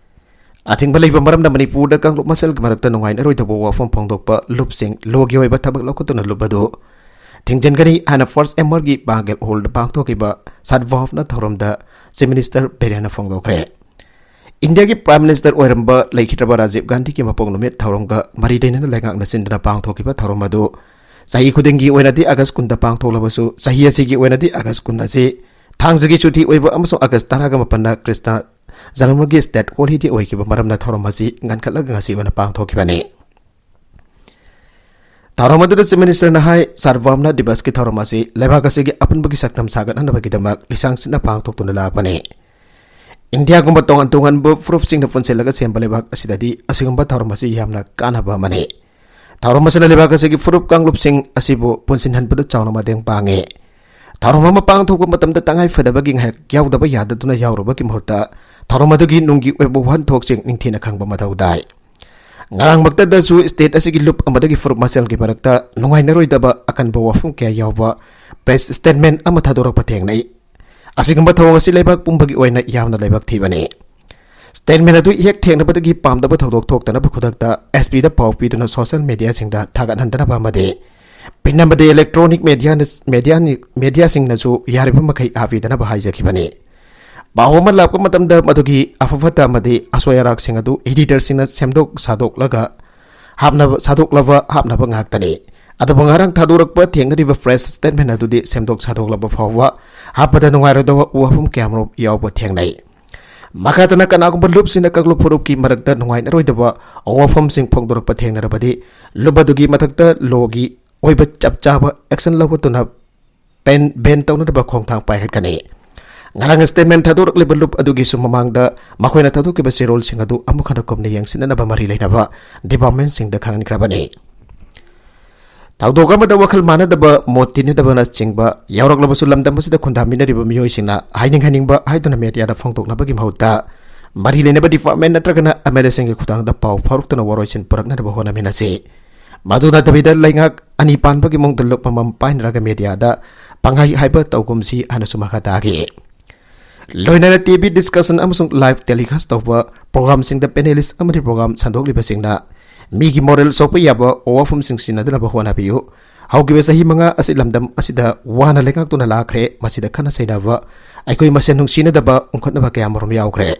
ꯑꯊꯤꯡꯕ ꯂꯩꯕ ꯃꯔꯝꯅ ꯃꯅꯤꯄꯨꯔꯗ ꯀꯥꯡꯂꯨꯞ ꯃꯁꯦꯜꯒꯤ ꯃꯔꯛꯇ ꯅꯨꯡꯉꯥꯏꯅꯔꯣꯏꯗꯕ ꯋꯥꯐꯝ ꯐꯣꯡꯗꯣꯛꯄ ꯂꯨꯞꯁꯤꯡ ꯂꯣꯒꯤ ꯑꯣꯏꯕ ꯊꯕꯛ ꯂꯧꯈꯠꯇꯨꯅ ꯂꯨꯞ ꯑꯗꯨ ꯊꯤꯡꯖꯤꯟꯒꯅꯤ ꯍꯥꯏꯅ First M R ꯒꯤ ꯄꯥꯡꯒꯜ ꯍꯣꯜꯗ ꯄꯥꯡꯊꯣꯛꯈꯤꯕ ꯁꯗꯚꯥꯕꯅꯥ ꯊꯧꯔꯝꯗ Chief Minister ꯕꯤꯔꯦꯟꯅ ꯐꯣꯡꯗꯣꯛꯈ꯭ꯔꯦ꯫ ꯏꯟꯗꯤꯌꯥꯒꯤ Prime Minister ꯑꯣꯏꯔꯝꯕ ꯂꯩꯈꯤꯗ꯭ꯔꯕ ꯔꯥꯖꯤꯕ ꯒꯥꯟꯙꯤꯒꯤ ꯃꯄꯣꯛ ꯅꯨꯃꯤꯠ ꯊꯧꯔꯝꯒ ꯃꯔꯤ ꯂꯩꯅꯅ ꯂꯩꯉꯥꯛꯅ ꯁꯤꯟꯗꯨꯅ ꯄꯥꯡꯊꯣꯛꯈꯤꯕ ꯊꯧꯔꯝ ꯑꯗꯨ ꯆꯍꯤ ꯈꯨꯗꯤꯡꯒꯤ ꯑꯣꯏꯅꯗꯤ ꯑꯥꯒꯁ ꯀꯨꯟꯗ ꯄꯥꯡꯊꯣꯛꯂꯕꯁꯨ, ꯆꯍꯤ ꯑꯁꯤꯒꯤ ꯑꯣꯏꯅꯗꯤ ꯑꯥꯒꯁ ꯀꯨꯟ ꯑꯁꯤ ꯊꯥꯡꯖꯒꯤ ꯁꯨꯇꯤ ꯑꯣꯏꯕ ꯑꯃꯁꯨꯡ ꯑꯥꯒꯁ ꯇꯔꯥꯒ ꯃꯥꯄꯟꯅ ꯀ꯭ꯔꯤꯁꯅ ꯖꯅꯃꯒꯤ state holiday ꯑꯣꯏꯈꯤꯕ ꯃꯔꯝꯅ ꯊꯧꯔꯝ ꯑꯁꯤ ꯉꯟꯈꯠꯂꯒ ꯉꯁꯤ ꯑꯣꯏꯅ ꯄꯥꯡꯊꯣꯛꯈꯤꯕꯅꯤ꯫ ꯊꯧꯔꯝ ꯑꯗꯨꯗ Chief Minister ꯅ ꯍꯥꯏ, ꯁꯥꯔꯕꯚꯥꯝꯅꯥ ꯗꯤꯕꯁꯀꯤ ꯊꯧꯔꯝ ꯑꯁꯤ ꯂꯩꯕꯥꯛ ꯑꯁꯤꯒꯤ ꯑꯄꯨꯟꯕꯒꯤ ꯁꯛꯇꯝ ꯁꯥꯒꯠꯅꯅꯕꯒꯤꯗꯃꯛ ꯂꯤꯁꯥꯡ ꯁꯤꯠꯅ ꯄꯥꯡꯊꯣꯛꯇꯨꯅ ꯂꯥꯛꯄꯅꯤ꯫ ꯏꯟꯗꯤꯌꯥꯒꯨꯝꯕ ꯇꯣꯉꯥꯟ ꯇꯣꯉꯥꯟꯕ ꯐꯨꯔꯨꯞꯁꯤꯡꯅ ꯄꯨꯟꯁꯤꯜꯂꯒ ꯁꯦꯝꯕ ꯂꯩꯕꯥꯛ ꯑꯁꯤꯗꯗꯤ ꯑꯁꯤꯒꯨꯝꯕ ꯊꯧꯔꯝ ꯑꯁꯤ ꯌꯥꯝꯅ ꯀꯥꯟꯅꯕ ꯑꯃꯅꯤ꯫ ꯊꯧꯔꯝ ꯑꯁꯤꯅ ꯂꯩꯕꯥꯛ ꯑꯁꯤꯒꯤ ꯐꯨꯔꯨꯞ ꯀꯥꯡꯂꯨꯞꯁꯤꯡ ꯑꯁꯤꯕꯨ ꯄꯨꯟꯁꯤꯟꯍꯟꯕꯗ ꯆꯥꯎꯅ ꯃꯇꯦꯡ ꯄꯥꯡꯉꯤ꯫ ꯊꯧꯔꯝ ꯑꯃ ꯄꯥꯡꯊꯣꯛꯄ ꯃꯇꯝꯗ ꯇꯉꯥꯏ ꯐꯗꯕꯒꯤ ꯉꯥꯏꯍꯥꯛ ꯌꯥꯎꯗꯕ ꯌꯥꯗꯗꯨꯅ ꯌꯥꯎꯔꯨꯕꯒꯤ ꯃꯍꯨꯠꯇ, ꯊꯧꯔꯝ ꯑꯗꯨꯒꯤ ꯅꯨꯡꯒꯤ ꯑꯣꯏꯕ ꯋꯥꯍꯟꯊꯣꯛꯁꯤꯡ ꯅꯤꯡꯊꯤꯅ ꯈꯪꯕ ꯃꯊꯧ ꯇꯥꯏ꯫ ꯉꯔꯥꯡꯃꯛꯇꯗꯁꯨ state ꯑꯁꯤꯒꯤ ꯂꯨꯞ ꯑꯃꯗꯒꯤ ꯐꯨꯔꯨꯞ ꯃꯁꯦꯜꯒꯤ ꯃꯔꯛꯇ ꯅꯨꯡꯉꯥꯏꯅꯔꯣꯏꯗꯕ ꯑꯀꯟꯕ ꯋꯥꯐꯝ ꯀꯌꯥ ꯌꯥꯎꯕ press statement ꯑꯃ ꯊꯥꯗꯣꯔꯛꯄ ꯊꯦꯡꯅꯩ꯫ ꯑꯁꯤꯒꯨꯝꯕ ꯊꯧꯑꯣꯡ ꯑꯁꯤ ꯂꯩꯕꯥꯛ ꯄꯨꯝꯕꯒꯤ ꯑꯣꯏꯅ ꯌꯥꯝꯅ ꯂꯥꯏꯕꯛ ꯊꯤꯕꯅꯤ꯫ Statement ꯑꯗꯨ ꯍꯦꯛ ꯊꯦꯡꯅꯕꯗꯒꯤ ꯄꯥꯝꯗꯕ ꯊꯧꯗꯣꯛ ꯊꯣꯛꯇꯅꯕ ꯈꯨꯗꯛꯇ S P ꯗ ꯄꯥꯎ ꯄꯤꯗꯨꯅ social media ꯁꯤꯡꯗ ꯊꯥꯒꯠꯍꯟꯗꯅꯕ ꯑꯃꯗꯤ print ꯑꯃꯗꯤ electronic media ꯅ, media ꯅꯤ, media ꯁꯤꯡꯅꯁꯨ ꯌꯥꯔꯤꯕ ꯃꯈꯩ ꯍꯥꯞꯄꯤꯗꯅꯕ ꯍꯥꯏꯖꯈꯤꯕꯅꯤ꯫ ꯄꯥꯎ ꯑꯃ ꯂꯥꯛꯄ ꯃꯇꯝꯗ ꯃꯗꯨꯒꯤ ꯑꯐ ꯐꯠꯇ ꯑꯃꯗꯤ ꯑꯁꯣꯏ ꯑꯔꯥꯛꯁꯤꯡ ꯑꯗꯨ editor ꯁꯤꯡꯅ ꯁꯦꯝꯗꯣꯛ ꯁꯥꯗꯣꯛꯂꯒ ꯍꯥꯞꯅꯕ, ꯁꯥꯗꯣꯛꯂꯕ ꯍꯥꯞꯅꯕ ꯉꯥꯛꯇꯅꯤ꯫ ꯑꯗꯨꯕꯨ ꯉꯔꯥꯡ ꯊꯥꯗꯣꯔꯛꯄ ꯊꯦꯡꯅꯔꯤꯕ press statement ꯑꯗꯨꯗꯤ ꯁꯦꯝꯗꯣꯛ ꯁꯥꯗꯣꯛꯂꯕ ꯐꯥꯎꯕ ꯍꯥꯞꯄꯗ ꯅꯨꯡꯉꯥꯏꯔꯣꯏꯗꯕ ꯋꯥꯐꯝ ꯀꯌꯥꯃꯔꯨꯝ ꯌꯥꯎꯕ ꯊꯦꯡꯅꯩ꯫ ꯃꯈꯥ ꯇꯥꯅ ꯀꯅꯥꯒꯨꯝꯕ ꯂꯨꯞꯁꯤꯡꯅ ꯀꯥꯡꯂꯨꯞ ꯐꯨꯔꯨꯞꯀꯤ ꯃꯔꯛꯇ ꯅꯨꯡꯉꯥꯏꯅꯔꯣꯏꯗꯕ ꯋꯥꯐꯝꯁꯤꯡ ꯐꯣꯡꯗꯣꯔꯛꯄ ꯊꯦꯡꯅꯔꯕꯗꯤ, ꯂꯨꯞ ꯑꯗꯨꯒꯤ ꯃꯊꯛꯇ ꯂꯣꯒꯤ ꯑꯣꯏꯕ ꯆꯞ ꯆꯥꯕ action ꯂꯧꯈꯠꯇꯨꯅ ban, ban ꯇꯧꯅꯅꯕ ꯈꯣꯡꯊꯥꯡ ꯄꯥꯏꯈꯠꯀꯅꯤ꯫ ꯉꯔꯥꯡ statement ꯊꯥꯗꯣꯔꯛꯂꯤꯕ ꯂꯨꯞ ꯑꯗꯨꯒꯤꯁꯨ ꯃꯃꯥꯡꯗ ꯃꯈꯣꯏꯅ ꯊꯥꯗꯣꯛꯈꯤꯕ ꯆꯦꯔꯣꯜꯁꯤꯡ ꯑꯗꯨ ꯑꯃꯨꯛ ꯍꯟꯅ ꯀꯨꯞꯅ ꯌꯦꯡꯁꯤꯟꯅꯅꯕ ꯃꯔꯤ ꯂꯩꯅꯕ department ꯁꯤꯡꯗ ꯈꯪꯍꯟꯈ꯭ꯔꯕꯅꯤ꯫ ꯊꯧꯗꯣꯛ ꯑꯃꯗ ꯋꯥꯈꯜ ꯃꯥꯟꯅꯗꯕ, ꯃꯣꯠ ꯇꯤꯟꯅꯗꯕꯅꯆꯤꯡꯕ ꯌꯥꯎꯔꯛꯂꯕꯁꯨ, ꯂꯝꯗꯝ ꯑꯁꯤꯗ ꯈꯨꯟꯗꯥꯃꯤꯟꯅꯔꯤꯕ ꯃꯤꯑꯣꯏꯁꯤꯡꯅ ꯍꯥꯏꯅꯤꯡ ꯍꯥꯏꯅꯤꯡꯕ ꯍꯥꯏꯗꯨꯅ media ꯗ ꯐꯣꯡꯗꯣꯛꯅꯕꯒꯤ ꯃꯍꯨꯠꯇ, ꯃꯔꯤ ꯂꯩꯅꯕ department ꯅꯠꯇ꯭ꯔꯒꯅ M L A ꯁꯤꯡꯒꯤ ꯈꯨꯠꯊꯥꯡꯗ ꯄꯥꯎ ꯐꯥꯎꯔꯛꯇꯨꯅ ꯋꯥꯔꯣꯏꯁꯤꯟ ꯄꯨꯔꯛꯅꯅꯕ ꯍꯣꯠꯅꯃꯤꯟꯅꯁꯤ꯫ ꯃꯗꯨ ꯅꯠꯇꯕꯤꯗ ꯂꯩꯉꯥꯛ ꯑꯅꯤ ꯄꯥꯟꯕꯒꯤ ꯃꯑꯣꯡꯗ ꯂꯨꯞ ꯑꯃꯃꯝ ꯄꯥꯏꯅꯔꯒ ꯃꯦꯗꯤꯌꯥꯗ ꯄꯪꯍꯥꯏ ꯍꯥꯏꯕ ꯇꯧꯒꯨꯝꯁꯤ ꯍꯥꯏꯅꯁꯨ ꯃꯈꯥ ꯇꯥꯈꯤ꯫ ꯂꯣꯏꯅꯅ ꯇꯤ ꯚꯤ ꯗꯤꯁꯀꯁꯟ ꯑꯃꯁꯨꯡ ꯂꯥꯏꯚ ꯇꯦꯂꯤꯀꯥꯁ ꯇꯧꯕ ꯄ꯭ꯔꯣꯒ꯭ꯔꯥꯝꯁꯤꯡꯗ ꯄꯦꯅꯦꯂꯤꯁ ꯑꯃꯗꯤ ꯄ꯭ꯔꯣꯒ꯭ꯔꯥꯝ ꯁꯟꯗꯣꯛꯂꯤꯕꯁꯤꯡꯅ ꯃꯤꯒꯤ ꯃꯣꯔꯦꯜ ꯁꯣꯛꯄ ꯌꯥꯕ ꯋꯥꯐꯝꯁꯤꯡ ꯁꯤꯖꯤꯟꯅꯗꯅꯕ ꯍꯣꯠꯅꯕꯤꯌꯨ꯫ ꯍꯧꯈꯤꯕ ꯆꯍꯤ ꯃꯉꯥ ꯑꯁꯤ ꯂꯝꯗꯝ ꯑꯁꯤꯗ ꯋꯥꯅ ꯂꯩꯉꯥꯛꯇꯨꯅ ꯂꯥꯛꯈ꯭ꯔꯦ꯫ ꯃꯁꯤꯗ ꯈꯠꯅ ꯆꯩꯅꯕ, ꯑꯩꯈꯣꯏ ꯃꯁꯦꯟ ꯅꯨꯡꯁꯤꯅꯗꯕ, ꯎꯪꯈꯠꯅꯕ ꯀꯌꯥꯃꯔꯨꯝ ꯌꯥꯎꯈ꯭ꯔꯦ꯫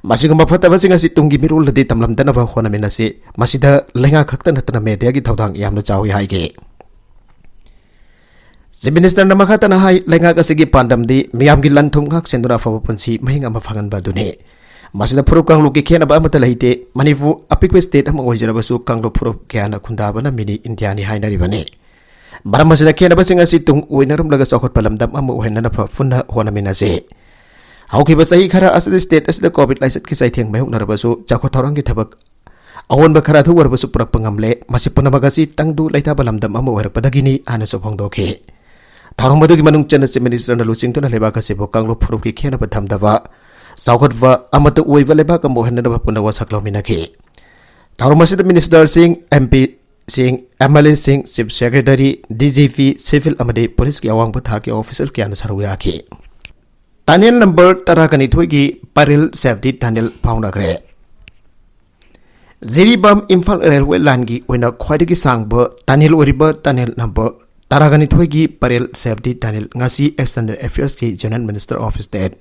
ꯃꯁꯤꯒꯨꯝꯕ ꯐꯠꯇꯕꯁꯤꯡ ꯑꯁꯤ ꯇꯨꯡꯒꯤ ꯃꯤꯔꯣꯜꯗꯗꯤ ꯇꯝꯂꯝꯗꯅꯕ ꯍꯣꯠꯅꯃꯤꯟꯅꯁꯤ꯫ ꯃꯁꯤꯗ ꯂꯩꯉꯥꯛ ꯈꯛꯇ ꯅꯠꯇꯅ ꯃꯦꯗꯤꯌꯥꯒꯤ ꯊꯧꯗꯥꯡ ꯌꯥꯝꯅ ꯆꯥꯎꯏ ꯍꯥꯏꯈꯤ꯫ ꯆꯤꯐ ꯃꯤꯅꯤꯁꯇꯔꯅ ꯃꯈꯥ ꯇꯥꯅ ꯍꯥꯏ, ꯂꯩꯉꯥꯛ ꯑꯁꯤꯒꯤ ꯄꯥꯟꯗꯝꯗꯤ ꯃꯤꯌꯥꯝꯒꯤ ꯂꯟ ꯊꯨꯝ ꯉꯥꯛ ꯁꯦꯟꯗꯨꯅ ꯑꯐꯕ ꯄꯨꯟꯁꯤ ꯃꯍꯤꯡ ꯑꯃ ꯐꯪꯍꯟꯕ ꯑꯗꯨꯅꯤ꯫ ꯃꯁꯤꯗ ꯐꯨꯔꯨꯞ ꯀꯥꯡꯂꯨꯞꯀꯤ ꯈꯦꯠꯅꯕ ꯑꯃꯠꯇ ꯂꯩꯇꯦ꯫ ꯃꯅꯤꯄꯨꯔ ꯑꯄꯤꯛꯄ ꯁ꯭ꯇꯦꯠ ꯑꯃ ꯑꯣꯏꯖꯔꯕꯁꯨ ꯀꯥꯡꯂꯨꯞ ꯐꯨꯔꯨꯞ ꯀꯌꯥꯅ ꯈꯨꯟꯗꯥꯕꯅ ꯃꯤꯅꯤ ꯏꯟꯗꯤꯌꯥꯅꯤ ꯍꯥꯏꯅꯔꯤꯕꯅꯤ꯫ ꯃꯔꯝ ꯑꯁꯤꯅ ꯈꯦꯠꯅꯕꯁꯤꯡ ꯑꯁꯤ ꯇꯨꯡ ꯑꯣꯏꯅꯔꯝꯂꯒ ꯆꯥꯎꯈꯠꯄ ꯂꯝꯗꯝ ꯑꯃ ꯑꯣꯏꯍꯟꯅꯅꯕ ꯄꯨꯟꯅ ꯍꯣꯠꯅꯃꯤꯟꯅꯁꯤ꯫ ꯍꯧꯈꯤꯕ ꯆꯍꯤ ꯈꯔ ꯑꯁꯤꯗ ꯁ꯭ꯇꯦꯠ ꯑꯁꯤꯗ ꯀꯣꯚꯤꯗ ꯂꯥꯏꯆꯠꯀꯤ ꯆꯩꯊꯦꯡ ꯃꯥꯌꯣꯛꯅꯔꯕꯁꯨ ꯆꯥꯎꯈꯠ ꯊꯧꯔꯥꯡꯒꯤ ꯊꯕꯛ ꯑꯑꯣꯟꯕ ꯈꯔ ꯑꯗꯨ ꯑꯣꯏꯔꯕꯁꯨ ꯄꯨꯔꯛꯄ ꯉꯝꯂꯦ꯫ ꯃꯁꯤ ꯄꯨꯝꯅꯃꯛ ꯑꯁꯤ ꯇꯪꯗꯨ ꯂꯩꯇꯥꯕ ꯂꯝꯗꯝ ꯑꯃ ꯑꯣꯏꯔꯛꯄꯗꯒꯤꯅꯤ ꯍꯥꯏꯅꯁꯨ ꯐꯣꯡꯗꯣꯛꯈꯤ꯫ ꯊꯧꯔꯝ ꯑꯗꯨꯒꯤ ꯃꯅꯨꯡ ꯆꯟꯅ ꯆꯤꯐ ꯃꯤꯅꯤꯁꯇꯔꯅ ꯂꯨꯆꯤꯡꯗꯨꯅ ꯂꯩꯕꯥꯛ ꯑꯁꯤꯕꯨ ꯀꯥꯡꯂꯨꯞ ꯐꯨꯔꯨꯞꯀꯤ ꯈꯦꯠꯅꯕ ꯊꯝꯗꯕ, ꯆꯥꯎꯈꯠꯄ ꯑꯃꯠꯇ ꯑꯣꯏꯕ ꯂꯩꯕꯥꯛ ꯑꯃ ꯑꯣꯏꯍꯟꯅꯅꯕ ꯄꯨꯟꯅ ꯋꯥꯁꯛ ꯂꯧꯃꯤꯟꯅꯈꯤ꯫ ꯊꯧꯔꯝ ꯑꯁꯤꯗ ꯃꯤꯅꯤꯁꯇꯔꯁꯤꯡ, ꯑꯦꯝ ꯄꯤꯁꯤꯡ, ꯑꯦꯝ ꯑꯦꯜ ꯑꯦꯁꯤꯡ, chief secretary, D G P, civil ꯑꯃꯗꯤ ꯄꯨꯂꯤꯁꯀꯤ ꯑꯋꯥꯡꯕ ꯊꯥꯛꯀꯤ ꯑꯣꯐꯤꯁꯤꯌꯦꯜ ꯀꯌꯥꯅ ꯁꯔꯨꯛ ꯌꯥꯈꯤ꯫ ꯇꯅꯦꯜ ꯅꯝꯕꯔ ꯇꯔꯥꯒ ꯅꯤꯊꯣꯏꯒꯤ ꯄꯔꯦꯜ ꯁꯦꯐꯇꯤ ꯇꯅꯦꯜ ꯐꯥꯎꯅꯈ꯭ꯔꯦ꯫ ꯖꯤꯔꯤꯕꯥꯝ ꯏꯝꯐꯥꯜ ꯔꯦꯜꯋꯦ ꯂꯥꯏꯟꯒꯤ ꯑꯣꯏꯅ ꯈ꯭ꯋꯥꯏꯗꯒꯤ ꯁꯥꯡꯕ ꯇꯅꯦꯜ ꯑꯣꯏꯔꯤꯕ ꯇꯅꯦꯜ ꯅꯝꯕꯔ ꯇꯔꯥꯒ ꯅꯤꯊꯣꯏꯒꯤ ꯄꯔꯦꯜ ꯁꯦꯐꯇꯤ ꯇꯅꯦꯜ ꯉꯁꯤ ꯑꯦꯛꯁꯇꯔꯅꯦꯜ ꯑꯐꯤꯌꯔꯁꯀꯤ general minister of state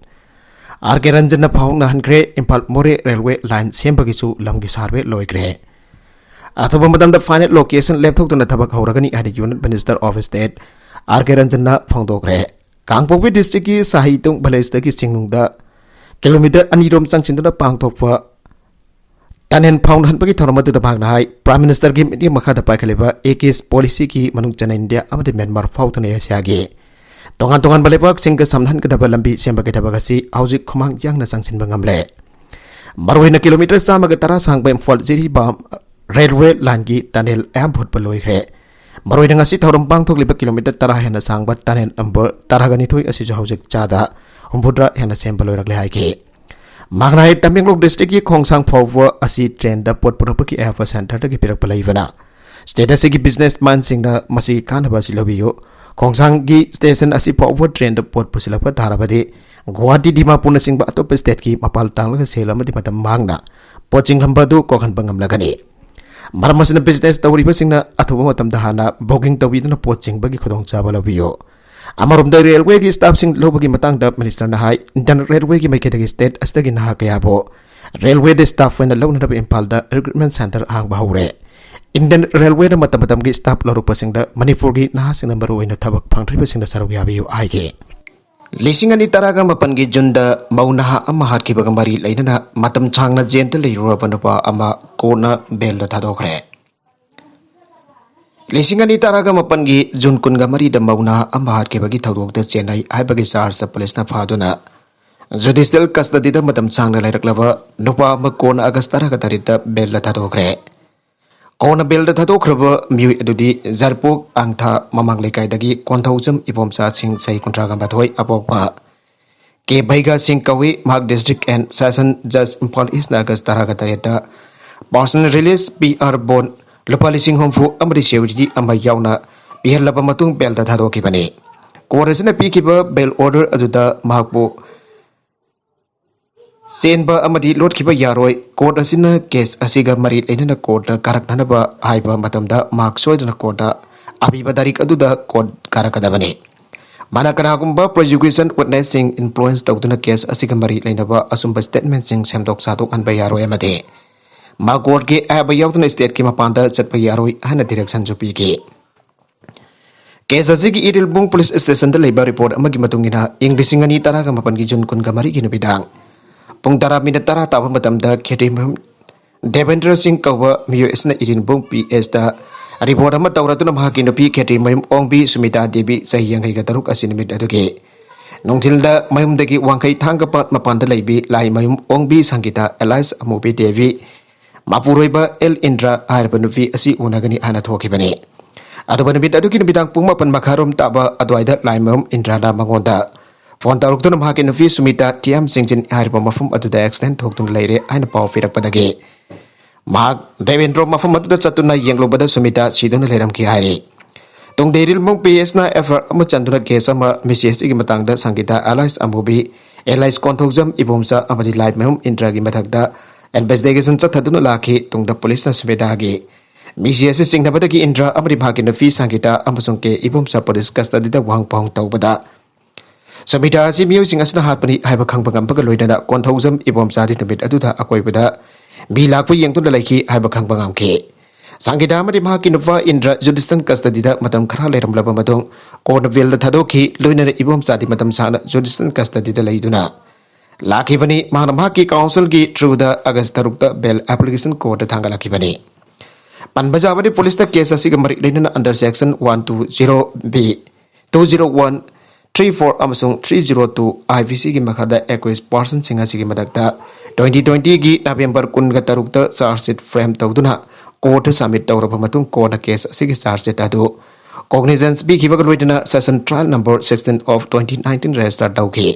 R K ꯔꯟꯖꯟꯅ ꯐꯥꯎꯅꯍꯟꯈ꯭ꯔꯦ꯫ ꯏꯝꯐꯥꯜ ꯃꯣꯔꯦ ꯔꯦꯜꯋꯦ ꯂꯥꯏꯟ ꯁꯦꯝꯕꯒꯤꯁꯨ ꯂꯝꯒꯤ ꯁꯥꯔꯚꯦ ꯂꯣꯏꯈ꯭ꯔꯦ꯫ ꯑꯊꯨꯕ ꯃꯇꯝꯗ ꯐꯥꯏꯅꯦꯜ ꯂꯣꯀꯦꯁꯟ ꯂꯦꯞꯊꯣꯛꯇꯨꯅ ꯊꯕꯛ ꯍꯧꯔꯒꯅꯤ ꯍꯥꯏꯅ union minister of state R K ꯔꯟꯖꯟꯅ ꯐꯣꯡꯗꯣꯛꯈ꯭ꯔꯦ꯫ ꯀꯥꯡꯄꯣꯛꯄꯤ ꯗꯤꯁꯇ꯭ꯔꯤꯛꯀꯤ ꯁꯍꯤꯇꯨꯡ ꯚꯤꯂꯦꯖꯇꯒꯤ ꯆꯤꯡꯅꯨꯡꯗ ꯀꯤꯂꯣꯃꯤꯇꯔ ꯑꯅꯤ ꯔꯣꯝ ꯆꯪꯁꯤꯟꯗꯨꯅ ꯄꯥꯡꯊꯣꯛꯄ ꯇꯅꯦꯜ ꯐꯥꯎꯅꯍꯟꯕꯒꯤ ꯊꯧꯔꯝ ꯑꯗꯨꯗ ꯃꯍꯥꯛꯅ ꯍꯥꯏ, ꯄ꯭ꯔꯥꯏꯝ ꯃꯤꯅꯤꯁꯇꯔꯒꯤ ꯃꯤꯠꯌꯦꯡ ꯃꯈꯥꯗ ꯄꯥꯏꯈꯠꯂꯤꯕ ꯑꯦꯀꯤꯁ ꯄꯣꯂꯤꯁꯤꯒꯤ ꯃꯅꯨꯡ ꯆꯟꯅ ꯏꯟꯗꯤꯌꯥ ꯑꯃꯗꯤ ꯃ꯭ꯌꯥꯟꯃꯥꯔ ꯐꯥꯎꯗꯨꯅ ꯑꯦꯁꯤꯌꯥꯒꯤ ꯇꯣꯉꯥꯟ ꯇꯣꯉꯥꯟꯕ ꯂꯩꯕꯥꯛꯁꯤꯡꯒ ꯁꯝꯅꯍꯟꯒꯗꯕ ꯂꯝꯕꯤ ꯁꯦꯝꯕꯒꯤ ꯊꯕꯛ ꯑꯁꯤ ꯍꯧꯖꯤꯛ ꯈꯨꯃꯥꯡ ꯌꯥꯡꯅ ꯆꯪꯁꯤꯟꯕ ꯉꯝꯂꯦ꯫ ꯃꯔꯨꯑꯣꯏꯅ ꯀꯤꯂꯣꯃꯤꯇꯔ ꯆꯥꯝꯃꯒ ꯇꯔꯥ ꯁꯥꯡꯕ ꯏꯝꯐꯥꯜ ꯖꯤꯔꯤꯕꯥꯝ ꯔꯦꯜꯋꯦ ꯂꯥꯏꯟꯒꯤ ꯇꯅꯦꯜ ꯑꯌꯥꯝꯕ ꯍꯨꯠꯄ ꯂꯣꯏꯈ꯭ꯔꯦ꯫ ꯃꯔꯨꯑꯣꯏꯅ ꯉꯁꯤ ꯊꯧꯔꯝ ꯄꯥꯡꯊꯣꯛꯂꯤꯕ ꯀꯤꯂꯣꯃꯤꯇꯔ ꯇꯔꯥ ꯍꯦꯟꯅ ꯁꯥꯡꯕ ꯇꯅꯦꯜ ꯅꯝꯕꯔ ꯇꯔꯥꯒ ꯅꯤꯊꯣꯏ ꯑꯁꯤꯁꯨ ꯍꯧꯖꯤꯛ ꯆꯥꯗ ꯍꯨꯝꯐꯨꯇꯔꯥ ꯍꯦꯟꯅ ꯁꯦꯝꯕ ꯂꯣꯏꯔꯛꯂꯦ ꯍꯥꯏꯈꯤ꯫ ꯃꯍꯥꯛꯅ ꯍꯥꯏ, ꯇꯃꯦꯡꯂꯣꯡ ꯗꯤꯁꯇ꯭ꯔꯤꯛꯀꯤ ꯈꯣꯡꯁꯥꯡ ꯐꯥꯎꯕ ꯑꯁꯤ ꯇ꯭ꯔꯦꯟꯗ ꯄꯣꯠ ꯄꯨꯔꯛꯄꯒꯤ ꯑꯌꯥꯕ ꯁꯦꯟꯇꯔꯗꯒꯤ ꯄꯤꯔꯛꯄ ꯂꯩꯕꯅ State ꯑꯁꯤꯒꯤ businessmanꯁꯤꯡꯅ ꯃꯁꯤꯒꯤ ꯀꯥꯟꯅꯕ ꯑꯁꯤ ꯂꯧꯕꯤꯌꯨ꯫ ꯈꯣꯡꯁꯥꯡꯒꯤ station ꯑꯁꯤ ꯐꯥꯎꯕ trainꯗ ꯄꯣꯠ ꯄꯨꯁꯤꯜꯂꯛꯄ ꯇꯥꯔꯕꯗꯤ, ꯒꯨꯋꯥꯍꯥꯇꯤ, ꯗꯤꯃꯥꯄꯨꯔꯅꯆꯤꯡꯕ ꯑꯇꯣꯞꯄ stateꯀꯤ ꯃꯄꯥꯜ ꯇꯥꯡꯂꯒ ꯁꯦꯜ ꯑꯃꯗꯤ ꯃꯇꯝ ꯃꯥꯡꯅ ꯄꯣꯠ ꯆꯤꯡꯂꯝꯕ ꯑꯗꯨ ꯀꯣꯛꯍꯟꯕ ꯉꯝꯂꯒꯅꯤ꯫ ꯃꯔꯝ ꯑꯁꯤꯅ, business ꯇꯧꯔꯤꯕꯁꯤꯡꯅ ꯑꯊꯨꯕ ꯃꯇꯝꯗ ꯍꯥꯟꯅ booking ꯇꯧꯕꯤꯗꯨꯅ ꯄꯣꯠ ꯆꯤꯡꯕꯒꯤ ꯈꯨꯗꯣꯡꯆꯥꯕ ꯂꯧꯕꯤꯌꯨ꯫ ꯑꯃꯔꯣꯝꯗ, railwayꯒꯤ staffꯁꯤꯡ ꯂꯧꯕꯒꯤ ꯃꯇꯥꯡꯗ ministerꯅ ꯍꯥꯏ, Indian Railwayꯒꯤ ꯃꯥꯏꯀꯩꯗꯒꯤ state ꯑꯁꯤꯗꯒꯤ ꯅꯍꯥ ꯀꯌꯥꯕꯨ railwayꯗ staff ꯑꯣꯏꯅ ꯂꯧꯅꯅꯕ ꯏꯝꯐꯥꯜꯗ recruitment centre ꯍꯥꯡꯕ ꯍꯧꯔꯦ꯫ Indian Railwayꯅ ꯃꯇꯝ ꯃꯇꯝꯒꯤ staff ꯂꯧꯔꯛꯄꯁꯤꯡꯗ ꯃꯅꯤꯄꯨꯔꯒꯤ ꯅꯍꯥꯁꯤꯡꯅ ꯃꯔꯨꯑꯣꯏꯅ ꯊꯕꯛ ꯐꯪꯗ꯭ꯔꯤꯕꯁꯤꯡꯗ ꯁꯔꯨꯛ ꯌꯥꯕꯤꯌꯨ ꯍꯥꯏꯈꯤ꯫ ꯂꯤꯁꯤꯡ ꯑꯅꯤ ꯇꯔꯥꯒ ꯃꯥꯄꯟꯒꯤ Juneꯗ ꯃꯧ ꯅꯍꯥ ꯑꯃ ꯍꯥꯠꯈꯤꯕꯒ ꯃꯔꯤ ꯂꯩꯅꯅ ꯃꯇꯝ ꯁꯥꯡꯅ jailꯗ ꯂꯩꯔꯨꯔꯕ ꯅꯨꯄꯥ ꯑꯃ ꯀꯣꯟꯅ bailꯗ ꯊꯥꯗꯣꯛꯈ꯭ꯔꯦ꯫ ꯂꯤꯁꯤꯡ ꯑꯅꯤ ꯇꯔꯥꯒ ꯃꯥꯄꯟꯒꯤ June ꯀꯨꯟꯒ ꯃꯔꯤꯗ ꯃꯧ ꯅꯍꯥ ꯑꯃ ꯍꯥꯠꯈꯤꯕꯒꯤ ꯊꯧꯗꯣꯛꯇ ꯆꯦꯟꯅꯩ ꯍꯥꯏꯕꯒꯤ chargeꯇ policeꯅ ꯐꯥꯗꯨꯅ judicial custodyꯗ ꯃꯇꯝ ꯁꯥꯡꯅ ꯂꯩꯔꯛꯂꯕ ꯅꯨꯄꯥ ꯑꯃ ꯀꯣꯟꯅ August ꯇꯔꯥꯒ ꯇꯔꯦꯠꯇ bailꯗ ꯊꯥꯗꯣꯛꯈ꯭ꯔꯦ꯫ ꯀꯣꯟꯅ bailꯗ ꯊꯥꯗꯣꯛꯈ꯭ꯔꯕ ꯃꯤꯑꯣꯏ ꯑꯗꯨꯗꯤ ꯖꯔꯄꯣꯛ ꯑꯥꯡꯊꯥ ꯃꯃꯥꯡ ꯂꯩꯀꯥꯏꯗꯒꯤ ꯀꯣꯟꯊꯧꯖꯝ ꯏꯕꯣꯝꯆꯥ ꯁꯤꯡ, ꯆꯍꯤ ꯀꯨꯟꯊ꯭ꯔꯥꯒ ꯃꯥꯊꯣꯏ, ꯑꯄꯣꯛꯄ ꯀꯦ ꯚꯩꯒꯥ ꯁꯤꯡ ꯀꯧꯏ꯫ ꯃꯍꯥꯛ District and Session Judge, Imphal Eastꯅ August ꯇꯔꯥꯒ ꯇꯔꯦꯠꯇ personal release, P R bond ꯂꯨꯄꯥ ꯂꯤꯁꯤꯡ ꯍꯨꯝꯐꯨ ꯑꯃꯗꯤ security ꯑꯃ ꯌꯥꯎꯅ ꯄꯤꯍꯜꯂꯕ ꯃꯇꯨꯡ bailꯗ ꯊꯥꯗꯣꯛꯈꯤꯕꯅꯤ꯫ Court ꯑꯁꯤꯅ ꯄꯤꯈꯤꯕ bail order ꯑꯗꯨꯗ ꯃꯍꯥꯛꯄꯨ ꯆꯦꯟꯕ ꯑꯃꯗꯤ ꯂꯣꯠꯈꯤꯕ ꯌꯥꯔꯣꯏ꯫ Court ꯑꯁꯤꯅ case ꯑꯁꯤꯒ ꯃꯔꯤ ꯂꯩꯅꯅ courtꯇ ꯀꯥꯔꯛꯅꯅꯕ ꯍꯥꯏꯕ ꯃꯇꯝꯗ ꯃꯍꯥꯛ ꯁꯣꯏꯗꯅ courtꯇ ꯑꯄꯤꯕ ꯇꯥꯔꯤꯛ ꯑꯗꯨꯗ court ꯀꯥꯔꯛꯀꯗꯕꯅꯤ꯫ ꯃꯥꯅ ꯀꯅꯥꯒꯨꯝꯕ prosecution witnessꯁꯤꯡ influence ꯇꯧꯗꯨꯅ case ꯑꯁꯤꯒ ꯃꯔꯤ ꯂꯩꯅꯕ ꯑꯆꯨꯝꯕ statementꯁꯤꯡ ꯁꯦꯝꯗꯣꯛ ꯁꯥꯗꯣꯛꯍꯟꯕ ꯌꯥꯔꯣꯏ ꯑꯃꯗꯤ ꯃꯥ courtꯀꯤ ꯑꯌꯥꯕ ꯌꯥꯎꯗꯅ stateꯀꯤ ꯃꯄꯥꯟꯗ ꯆꯠꯄ ꯌꯥꯔꯣꯏ ꯍꯥꯏꯅ directionꯁꯨ ꯄꯤꯈꯤ꯫ Case ꯑꯁꯤꯒꯤ ꯏꯔꯤꯜꯕꯨꯡ police stationꯗ ꯂꯩꯕ report ꯑꯃꯒꯤ ꯃꯇꯨꯡ ꯏꯟꯅ, ꯏꯪ ꯂꯤꯁꯤꯡ ꯑꯅꯤ ꯇꯔꯥꯒ ꯃꯥꯄꯟꯒꯤ June ꯀꯨꯟꯒ ꯃꯔꯤꯒꯤ ꯅꯨꯃꯤꯗꯥꯡ ꯄꯨꯡ ꯇꯔꯥ minute ꯇꯔꯥ ꯇꯥꯕ ꯃꯇꯝꯗ ꯈꯦꯇ꯭ꯔꯤꯃꯌꯨꯝ ꯗꯦꯕꯦꯟꯗ꯭ꯔ ꯁꯤꯡ ꯀꯧꯕ ꯃꯤꯑꯣꯏ ꯑꯁꯤꯅ ꯏꯔꯤꯜꯕꯨꯡ P Sꯇ report ꯑꯃ ꯇꯧꯔꯗꯨꯅ ꯃꯍꯥꯛꯀꯤ ꯅꯨꯄꯤ ꯈꯦꯇ꯭ꯔꯤꯃꯌꯨꯝ ꯑꯣꯡꯕꯤ ꯁꯨꯃꯤꯇꯥ ꯗꯦꯕꯤ, ꯆꯍꯤ ꯌꯥꯡꯈꯩꯒ ꯇꯔꯨꯛ ꯑꯁꯤ ꯅꯨꯃꯤꯠ ꯑꯗꯨꯒꯤ ꯅꯨꯡꯊꯤꯜꯗ ꯃꯌꯨꯝꯗꯒꯤ ꯋꯥꯡꯈꯩ ꯊꯥꯡꯒ ꯄꯥꯠ ꯃꯄꯥꯟꯗ ꯂꯩꯕꯤ ꯂꯥꯏꯃꯌꯨꯝ ꯑꯣꯡꯕꯤ ꯁꯪꯒꯤꯇꯥ alias ꯑꯃꯨꯕꯤ ꯗꯦꯕꯤ, ꯃꯄꯨꯔꯣꯏꯕ ꯑꯦꯜ ꯏꯟꯗ꯭ꯔꯥ ꯍꯥꯏꯔꯤꯕ ꯅꯨꯄꯤ ꯑꯁꯤ ꯎꯅꯒꯅꯤ ꯍꯥꯏꯅ ꯊꯣꯛꯈꯤꯕꯅꯤ꯫ ꯑꯗꯨꯒ ꯅꯨꯃꯤꯠ ꯑꯗꯨꯒꯤ ꯅꯨꯃꯤꯗꯥꯡ ꯄꯨꯡ ꯃꯥꯄꯟ ꯃꯈꯥꯏꯔꯣꯝ ꯇꯥꯕ ꯑꯗꯨꯋꯥꯏꯗ ꯂꯥꯏꯃꯌꯨꯝ ꯏꯟꯗ꯭ꯔꯥꯅ ꯃꯉꯣꯟꯗ phone ꯇꯧꯔꯛꯇꯨꯅ ꯃꯍꯥꯛꯀꯤ ꯅꯨꯄꯤ ꯁꯨꯃꯤꯇꯥ ꯇꯤꯌꯥꯝ ꯆꯤꯡꯖꯤꯟ ꯍꯥꯏꯔꯤꯕ ꯃꯐꯝ ꯑꯗꯨꯗ accident ꯊꯣꯛꯇꯨꯅ ꯂꯩꯔꯦ ꯍꯥꯏꯅ ꯄꯥꯎ ꯄꯤꯔꯛꯄꯗꯒꯤ ꯃꯍꯥꯛ ꯗꯦꯕꯦꯟꯗ꯭ꯔꯣ ꯃꯐꯝ ꯑꯗꯨꯗ ꯆꯠꯇꯨꯅ ꯌꯦꯡꯂꯨꯕꯗ ꯁꯨꯃꯤꯇꯥ ꯁꯤꯗꯨꯅ ꯂꯩꯔꯝꯈꯤ ꯍꯥꯏꯔꯤ꯫ ꯇꯨꯡꯗ ꯏꯔꯤꯜꯃꯨꯡ ꯄꯤ ꯑꯦꯁꯅ ꯑꯦꯐ ꯑꯥꯏ ꯑꯥꯔ ꯑꯃ ꯆꯟꯗꯨꯅ ꯀꯦꯁ ꯑꯃ ꯃꯤꯁꯤ ꯑꯁꯤꯒꯤ ꯃꯇꯥꯡꯗ ꯁꯪꯒꯤꯇꯥ ꯑꯦꯂꯥꯏꯁ ꯑꯃꯨꯕꯤ, ꯑꯦꯂꯥꯏꯁ ꯀꯣꯟꯊꯧꯖꯝ ꯏꯕꯣꯝꯆꯥ ꯑꯃꯗꯤ ꯂꯥꯏꯃꯌꯨꯝ ꯏꯟꯗ꯭ꯔꯥꯒꯤ ꯃꯊꯛꯇ ꯏꯟꯚꯦꯁꯇꯤꯒꯦꯁꯟ ꯆꯠꯊꯗꯨꯅ ꯂꯥꯛꯈꯤ꯫ ꯇꯨꯡꯗ ꯄꯨꯂꯤꯁꯅ ꯁꯨꯃꯤꯇꯥꯒꯤ ꯃꯤꯁꯤ ꯑꯁꯤ ꯆꯤꯡꯅꯕꯗꯒꯤ ꯏꯟꯗ꯭ꯔꯥ ꯑꯃꯗꯤ ꯃꯍꯥꯛꯀꯤ ꯅꯨꯄꯤ ꯁꯪꯒꯤꯇꯥ ꯑꯃꯁꯨꯡ ꯀꯦ ꯏꯕꯣꯝꯆꯥ ꯄꯨꯂꯤꯁ ꯀꯁꯇꯗꯤꯗ ꯋꯥꯍꯪ ꯄꯥꯎꯍꯪ ꯇꯧꯕꯗ ꯁꯨꯃꯤꯇꯥ ꯑꯁꯤ ꯃꯤꯑꯣꯏꯁꯤꯡ ꯑꯁꯤꯅ ꯍꯥꯠꯄꯅꯤ ꯍꯥꯏꯕ ꯈꯪꯕ ꯉꯝꯕꯒ ꯂꯣꯏꯅꯅ ꯀꯣꯟꯊꯧꯖꯝ ꯏꯕꯣꯝꯆꯥꯗꯤ ꯅꯨꯃꯤꯠ ꯑꯗꯨꯗ ꯑꯀꯣꯏꯕꯗ ꯃꯤ ꯂꯥꯛꯄ ꯌꯦꯡꯗꯨꯅ ꯂꯩꯈꯤ ꯍꯥꯏꯕ ꯈꯪꯕ ꯉꯝꯈꯤ꯫ ꯁꯪꯒꯤꯇꯥ ꯑꯃꯗꯤ ꯃꯍꯥꯛꯀꯤ ꯅꯨꯄꯥ ꯏꯟꯗ꯭ꯔ ꯖꯨꯗꯤꯁꯤꯌꯦꯜ ꯀꯁꯇꯗꯤꯗ ꯃꯇꯝ ꯈꯔ ꯂꯩꯔꯝꯂꯕ ꯃꯇꯨꯡ ꯀꯣꯔꯠꯅ ꯕꯦꯜꯗ ꯊꯥꯗꯣꯛꯈꯤ꯫ ꯂꯣꯏꯅꯅ ꯏꯕꯣꯝꯆꯥꯗꯤ ꯃꯇꯝ ꯁꯥꯡꯅ ꯖꯨꯗꯤꯁꯤꯌꯦꯜ ꯀꯁꯇꯗꯤꯗ ꯂꯩꯗꯨꯅ ꯂꯥꯛꯈꯤꯕꯅꯤ꯫ ꯃꯍꯥꯛꯅ ꯃꯍꯥꯛꯀꯤ ꯀꯥꯎꯟꯁꯤꯜꯒꯤ ꯊ꯭ꯔꯨꯗ ꯑꯥꯒꯁ ꯇꯔꯨꯛꯇ ꯕꯦꯜ ꯑꯦꯄ꯭ꯂꯤꯀꯦꯁꯟ ꯀꯣꯔꯠꯇ ꯊꯥꯡꯒꯠꯂꯛꯈꯤꯕꯅꯤ꯫ ꯄꯟꯕ ꯌꯥꯕꯗꯤ ꯄꯨꯂꯤꯁꯇ ꯀꯦꯁ ꯑꯁꯤꯒ ꯃꯔꯤ ꯂꯩꯅꯅ under section one two zero B, two zero one, three four ꯑꯃꯁꯨꯡ three zero two I P ꯁꯤꯒꯤ ꯃꯈꯥꯗ ꯑꯦꯀ꯭ꯌꯨꯁ ꯄꯥꯔꯁꯟꯁꯤꯡ ꯑꯁꯤꯒꯤ ꯃꯊꯛꯇ ꯇ꯭ꯋꯦꯟꯇꯤ ꯇ꯭ꯋꯦꯟꯇꯤꯒꯤ ꯅꯕꯦꯝꯕꯔ ꯀꯨꯟꯒ ꯇꯔꯨꯛꯇ ꯆꯥꯔꯖ ꯁꯤꯠ ꯐ꯭ꯔꯦꯝ ꯇꯧꯗꯨꯅ ꯀꯣꯔꯠꯇ ꯁꯕꯃꯤꯠ ꯇꯧꯔꯕ ꯃꯇꯨꯡ ꯀꯣꯔꯠꯅ ꯀꯦꯁ ꯑꯁꯤꯒꯤ ꯆꯥꯔꯖ ꯁꯤꯠ ꯑꯗꯨ ꯀꯣꯒꯅꯤꯖꯦꯟꯁ ꯄꯤꯈꯤꯕꯒ ꯂꯣꯏꯅꯅ session trial number sixteen of twenty nineteen register ꯇꯧꯈꯤ꯫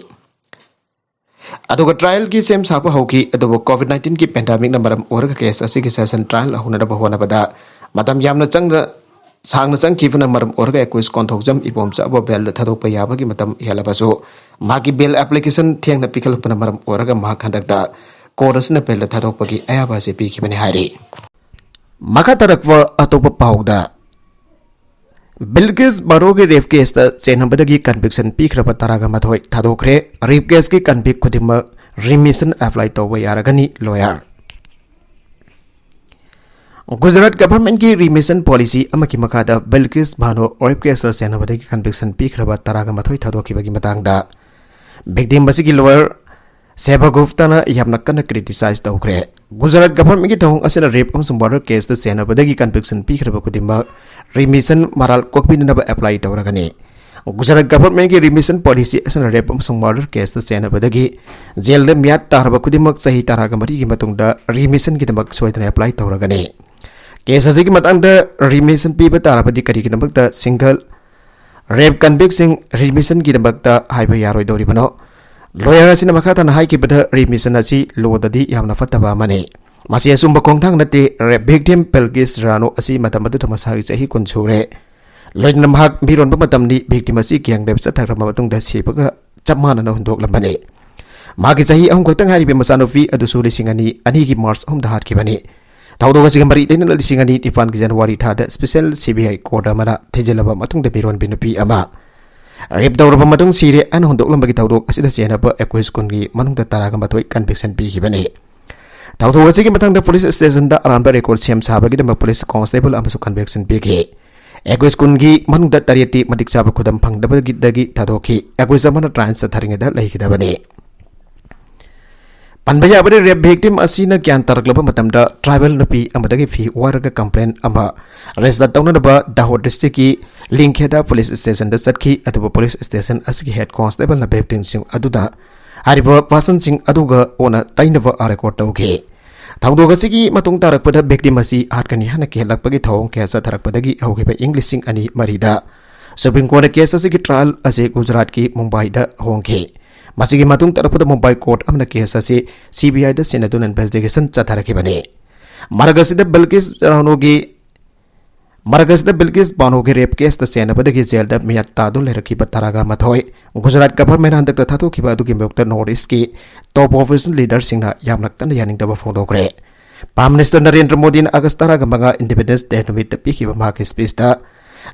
ꯑꯗꯨꯒ ꯇ꯭ꯔꯥꯌꯦꯜꯒꯤ ꯁꯦꯝ ꯁꯥꯕ ꯍꯧꯈꯤ꯫ ꯑꯗꯨꯕꯨ ꯀꯣꯚꯤꯗ ꯅꯥꯏꯟꯇꯤꯟꯒꯤ ꯄꯦꯟꯗꯥꯃꯤꯛꯅ ꯃꯔꯝ ꯑꯣꯏꯔꯒ ꯀꯦꯁ ꯑꯁꯤꯒꯤ ꯁꯦꯁꯟ ꯇ꯭ꯔꯥꯌꯦꯜ ꯍꯧꯅꯅꯕ ꯍꯣꯠꯅꯕꯗ ꯃꯇꯝ ꯌꯥꯝꯅ ꯆꯪꯅ ꯁꯥꯡꯅ ꯆꯪꯈꯤꯕꯅ ꯃꯔꯝ ꯑꯣꯏꯔꯒ ꯑꯦꯀ꯭ꯌꯨꯁ ꯀꯣꯟꯊꯧꯖꯝ ꯏꯕꯣꯝꯆꯥꯕꯨ ꯕꯦꯜꯗ ꯊꯥꯗꯣꯛꯄ ꯌꯥꯕꯒꯤ ꯃꯇꯝ ꯍꯦꯜꯂꯕꯁꯨ ꯃꯍꯥꯛꯀꯤ ꯕꯦꯜ ꯑꯦꯄ꯭ꯂꯤꯀꯦꯁꯟ ꯊꯦꯡꯅ ꯄꯤꯈꯠꯂꯛꯄꯅ ꯃꯔꯝ ꯑꯣꯏꯔꯒ ꯃꯍꯥꯛ ꯍꯟꯗꯛꯇ ꯀꯣꯔꯠ ꯑꯁꯤꯅ ꯕꯦꯜꯗ ꯊꯥꯗꯣꯛꯄꯒꯤ ꯑꯌꯥꯕ ꯑꯁꯤ ꯄꯤꯈꯤꯕꯅꯤ ꯍꯥꯏꯔꯤ꯫ ꯃꯈꯥ ꯇꯥꯔꯛꯄ ꯑꯇꯣꯞꯄ ꯄꯥꯎꯗ, ꯕꯤꯜꯀꯤꯁ ꯕꯥꯅꯣꯒꯤ ꯔꯦꯞ ꯀꯦꯁꯇ ꯆꯦꯟꯅꯕꯗꯒꯤ ꯀꯟꯚꯤꯛꯁꯟ ꯄꯤꯈ꯭ꯔꯕ ꯇꯔꯥꯒ ꯃꯥꯊꯣꯏ ꯊꯥꯗꯣꯛꯈ꯭ꯔꯦ꯫ ꯔꯦꯞ ꯀꯦꯁꯀꯤ ꯀꯟꯚꯤꯛ ꯈꯨꯗꯤꯡꯃꯛ ꯔꯤꯃꯤꯁꯟ ꯑꯦꯄ꯭ꯂꯥꯏ ꯇꯧꯕ ꯌꯥꯔꯒꯅꯤ, ꯂꯣꯌꯔ꯫ ꯒꯨꯖꯔꯥꯠ ꯒꯚꯔꯟꯃꯦꯟꯠꯀꯤ ꯔꯤꯃꯤꯁꯟ ꯄꯣꯂꯤꯁꯤ ꯑꯃꯒꯤ ꯃꯈꯥꯗ ꯕꯤꯜꯀꯤꯁ ꯕꯥꯅꯣ ꯔꯦꯞ ꯀꯦꯁꯇ ꯆꯦꯟꯅꯕꯗꯒꯤ ꯀꯟꯚꯤꯛꯁꯟ ꯄꯤꯈ꯭ꯔꯕ ꯇꯔꯥꯒ ꯃꯥꯊꯣꯏ ꯊꯥꯗꯣꯛꯈꯤꯕꯒꯤ ꯃꯇꯥꯡꯗ ꯚꯤꯛꯇꯤꯝ ꯑꯁꯤꯒꯤ ꯂꯣꯌꯔ ꯁꯦꯕꯥꯒꯨꯞꯇꯅ ꯌꯥꯝꯅ ꯀꯟꯅ ꯀ꯭ꯔꯤꯇꯤꯁꯥꯏꯖ ꯇꯧꯈ꯭ꯔꯦ꯫ ꯒꯨꯖꯔꯥꯠ ꯒꯚꯔꯟꯃꯦꯟꯠꯀꯤ ꯊꯧꯑꯣꯡ ꯑꯁꯤꯅ ꯔꯦꯞ ꯑꯃꯁꯨꯡ ꯃꯔꯗꯔ ꯀꯦꯁꯇ ꯆꯦꯟꯅꯕꯗꯒꯤ ꯀꯟꯚꯤꯛꯁꯟ ꯄꯤꯈ꯭ꯔꯕ ꯈꯨꯗꯤꯡꯃꯛ ꯔꯤꯃꯤꯁꯟ ꯃꯔꯥꯜ ꯀꯣꯛꯄꯤꯅꯅꯕ ꯑꯦꯄ꯭ꯂꯥꯏ ꯇꯧꯔꯒꯅꯤ꯫ ꯒꯨꯖꯔꯥꯠ ꯒꯚꯔꯟꯃꯦꯟꯠꯀꯤ ꯔꯤꯃꯤꯁꯟ ꯄꯣꯂꯤꯁꯤ ꯑꯁꯤꯅ ꯔꯦꯞ ꯑꯃꯁꯨꯡ ꯃꯔꯗꯔ ꯀꯦꯁꯇ ꯆꯦꯟꯅꯕꯗꯒꯤ ꯖꯦꯜꯗ ꯃꯤꯌꯥꯠ ꯇꯥꯔꯕ ꯈꯨꯗꯤꯡꯃꯛ ꯆꯍꯤ ꯇꯔꯥꯒ ꯃꯔꯤꯒꯤ ꯃꯇꯨꯡꯗ ꯔꯤꯃꯤꯁꯟꯒꯤꯗꯃꯛ ꯁꯣꯏꯗꯅ ꯑꯦꯄ꯭ꯂꯥꯏ ꯇꯧꯔꯒꯅꯤ꯫ ꯀꯦꯁ ꯑꯁꯤꯒꯤ ꯃꯇꯥꯡꯗ ꯔꯤꯃꯤꯁꯟ ꯄꯤꯕ ꯇꯥꯔꯕꯗꯤ ꯀꯔꯤꯒꯤꯗꯃꯛꯇ ꯁꯤꯡꯒꯜ ꯔꯦꯞ ꯀꯟꯚꯤꯛꯁꯤꯡ ꯔꯤꯃꯤꯁꯟꯒꯤꯗꯃꯛꯇ ꯍꯥꯏꯕ ꯌꯥꯔꯣꯏꯗꯧꯔꯤꯕꯅꯣ? ꯂꯣꯌꯔ ꯑꯁꯤꯅ ꯃꯈꯥ ꯇꯥꯅ ꯍꯥꯏꯈꯤꯕꯗ, ꯔꯤꯃꯤꯁꯟ ꯑꯁꯤ ꯂꯣꯗꯗꯤ ꯌꯥꯝꯅ ꯐꯠꯇꯕ ꯑꯃꯅꯤ꯫ ꯃꯁꯤ ꯑꯆꯨꯝꯕ ꯈꯣꯡꯊꯥꯡ ꯅꯠꯇꯦ꯫ Rape victim ꯕꯤꯜꯀꯤꯁ ꯔꯥꯅꯣ ꯑꯁꯤ ꯃꯇꯝ ꯑꯗꯨꯗ ꯃꯁꯥꯒꯤ ꯆꯍꯤ ꯀꯨꯟ ꯁꯨꯔꯦ꯫ ꯂꯣꯏꯅꯅ ꯃꯍꯥꯛ ꯃꯤꯔꯣꯟꯕ ꯃꯇꯝꯅꯤ꯫ Victim ꯑꯁꯤ gang rape ꯆꯠꯊꯈ꯭ꯔꯕ ꯃꯇꯨꯡꯗ ꯁꯤꯕꯒ ꯆꯞ ꯃꯥꯟꯅꯅ ꯍꯨꯟꯗꯣꯛꯂꯝꯕꯅꯤ꯫ ꯃꯍꯥꯛꯀꯤ ꯆꯍꯤ ꯑꯍꯨꯝ ꯈꯛꯇ ꯉꯥꯏꯔꯤꯕ ꯃꯆꯥꯅꯨꯄꯤ ꯑꯗꯨꯁꯨ ꯂꯤꯁꯤꯡ ꯑꯅꯤ ꯑꯅꯤꯒꯤ ꯃꯥꯔꯆ ꯑꯍꯨꯝꯗ ꯍꯥꯠꯈꯤꯕꯅꯤ꯫ ꯊꯧꯗꯣꯛ ꯑꯁꯤꯒ ꯃꯔꯤ ꯂꯩꯅꯅ ꯂꯤꯁꯤꯡ ꯑꯅꯤ ꯅꯤꯄꯥꯟꯒꯤ ꯖꯅꯋꯥꯔꯤ ꯊꯥꯗ special C B I court ꯑꯃꯅ ꯊꯤꯖꯤꯜꯂꯕ ꯃꯇꯨꯡꯗ ꯃꯤꯔꯣꯟꯕꯤ ꯅꯨꯄꯤ ꯑꯃ rape ꯇꯧꯔꯕ ꯃꯇꯨꯡ ꯁꯤꯔꯦ ꯍꯥꯏꯅ ꯍꯨꯟꯗꯣꯛꯂꯝꯕꯒꯤ ꯊꯧꯗꯣꯛ ꯑꯁꯤꯗ ꯆꯦꯟꯅꯕ ꯑꯦꯀ꯭ꯌꯨꯁ ꯀꯨꯟꯒꯤ ꯃꯅꯨꯡꯗ ꯇꯔꯥꯒ ꯃꯥꯊꯣꯏ conviction ꯄꯤꯈꯤꯕꯅꯤ꯫ ꯊꯧꯗꯣꯛ ꯑꯁꯤꯒꯤ ꯃꯇꯥꯡꯗ ꯄꯨꯂꯤꯁ ꯁ꯭ꯇꯦꯁꯟꯗ ꯑꯔꯥꯟꯕ ꯔꯦꯀꯣꯔꯗ ꯁꯦꯝ ꯁꯥꯕꯒꯤꯗꯃꯛ ꯄꯨꯂꯤꯁ ꯀꯣꯟꯁꯇꯦꯕꯜ ꯑꯃꯁꯨ conviction ꯄꯤꯈꯤ꯫ ꯑꯦꯀ꯭ꯌꯨꯁ ꯀꯨꯟꯒꯤ ꯃꯅꯨꯡꯗ ꯇꯔꯦꯠꯇꯤ ꯃꯇꯤꯛ ꯆꯥꯕ ꯈꯨꯗꯝ ꯐꯪꯗꯕꯒꯤꯗꯒꯤ ꯊꯥꯗꯣꯛꯈꯤ꯫ ꯑꯦꯀ꯭ꯌꯨꯁ ꯑꯃꯅ trial ꯆꯠꯊꯔꯤꯉꯩꯗ ꯂꯩꯈꯤꯗꯕꯅꯤ꯫ ꯄꯟꯕ ꯌꯥꯕꯗꯤ, rape victim ꯑꯁꯤꯅ ꯒ꯭ꯌꯥꯟ ꯇꯥꯔꯛꯂꯕ ꯃꯇꯝꯗ tribal ꯅꯨꯄꯤ ꯑꯃꯗꯒꯤ ꯐꯤ ꯋꯥꯏꯔꯒ complaint ꯑꯃ register ꯇꯧꯅꯅꯕ ꯗꯥꯍꯣꯗ district ꯀꯤ ꯂꯤꯡꯈꯦꯗ ꯄꯨꯂꯤꯁ ꯁ꯭ꯇꯦꯁꯟꯗ ꯆꯠꯈꯤ꯫ ꯑꯗꯨꯕꯨ ꯄꯨꯂꯤꯁ ꯁ꯭ꯇꯦꯁꯟ ꯑꯁꯤꯒꯤ ꯍꯦꯗ ꯀꯣꯟꯁꯇꯦꯕꯜꯅ victim ꯁꯤꯡ ꯑꯗꯨꯗ ꯍꯥꯏꯔꯤꯕ personꯁꯤꯡ ꯑꯗꯨꯒ ꯑꯣꯟꯅ ꯇꯩꯅꯕ record ꯇꯧꯈꯤ꯫ ꯊꯧꯗꯣꯛ ꯑꯁꯤꯒꯤ ꯃꯇꯨꯡ ꯇꯥꯔꯛꯄꯗ victim ꯑꯁꯤ ꯍꯥꯠꯀꯅꯤ ꯍꯥꯏꯅ ꯀꯤꯍꯜꯂꯛꯄꯒꯤ ꯊꯧꯑꯣꯡ ꯀꯌꯥ ꯆꯠꯊꯔꯛꯄꯗꯒꯤ ꯍꯧꯈꯤꯕ ꯏꯪ ꯂꯤꯁꯤꯡ ꯑꯅꯤ ꯃꯔꯤꯗ Supreme Court ꯀꯦꯁ ꯑꯁꯤꯒꯤ trial ꯑꯁꯤ ꯒꯨꯖꯔꯥꯠꯀꯤ ꯃꯨꯝꯕꯥꯏꯗ ꯍꯣꯡꯈꯤ꯫ ꯃꯁꯤꯒꯤ ꯃꯇꯨꯡ ꯇꯥꯔꯛꯄꯗ ꯃꯨꯝꯕꯥꯏ court ꯑꯃꯅ ꯀꯦꯁ ꯑꯁꯤ C B I ꯗ ꯁꯤꯟꯅꯗꯨꯅ investigation ꯆꯠꯊꯔꯛꯈꯤꯕꯅꯤ꯫ ꯃꯔꯛ ꯑꯁꯤꯗ ꯕꯤꯜꯀꯤꯁ ꯔꯥꯅꯣꯒꯤ ꯃꯔꯛ ꯑꯁꯤꯗ ꯕꯤꯜꯀꯤꯁ ꯕꯥꯅꯣꯒꯤ rape case ꯇ ꯆꯦꯟꯅꯕꯗꯒꯤ ꯖꯦꯜꯗ ꯃꯤꯌꯥꯠ ꯇꯥꯗꯨꯅ ꯂꯩꯔꯛꯈꯤꯕ ꯇꯔꯥꯒ ꯃꯥꯊꯣꯏ꯫ ꯒꯨꯖꯔꯥꯠ ꯒꯚꯔꯟꯃꯦꯟꯠꯅ ꯍꯟꯗꯛꯇ ꯊꯥꯗꯣꯛꯈꯤꯕ ꯑꯗꯨꯒꯤ ꯃꯥꯌꯣꯛꯇ North East ꯀꯤ top opposition leader ꯁꯤꯡꯅ ꯌꯥꯝꯅ ꯀꯟꯅ ꯌꯥꯅꯤꯡꯗꯕ ꯐꯣꯡꯗꯣꯛꯈ꯭ꯔꯦ꯫ Prime Minister ꯅꯔꯦꯟꯗ꯭ꯔ ꯃꯣꯗꯤꯅ ꯑꯥꯒꯁ ꯇꯔꯥꯒ ꯃꯉꯥ Independence Day ꯅꯨꯃꯤꯠꯇ ꯄꯤꯈꯤꯕ ꯃꯍꯥꯛꯀꯤ speech ꯇ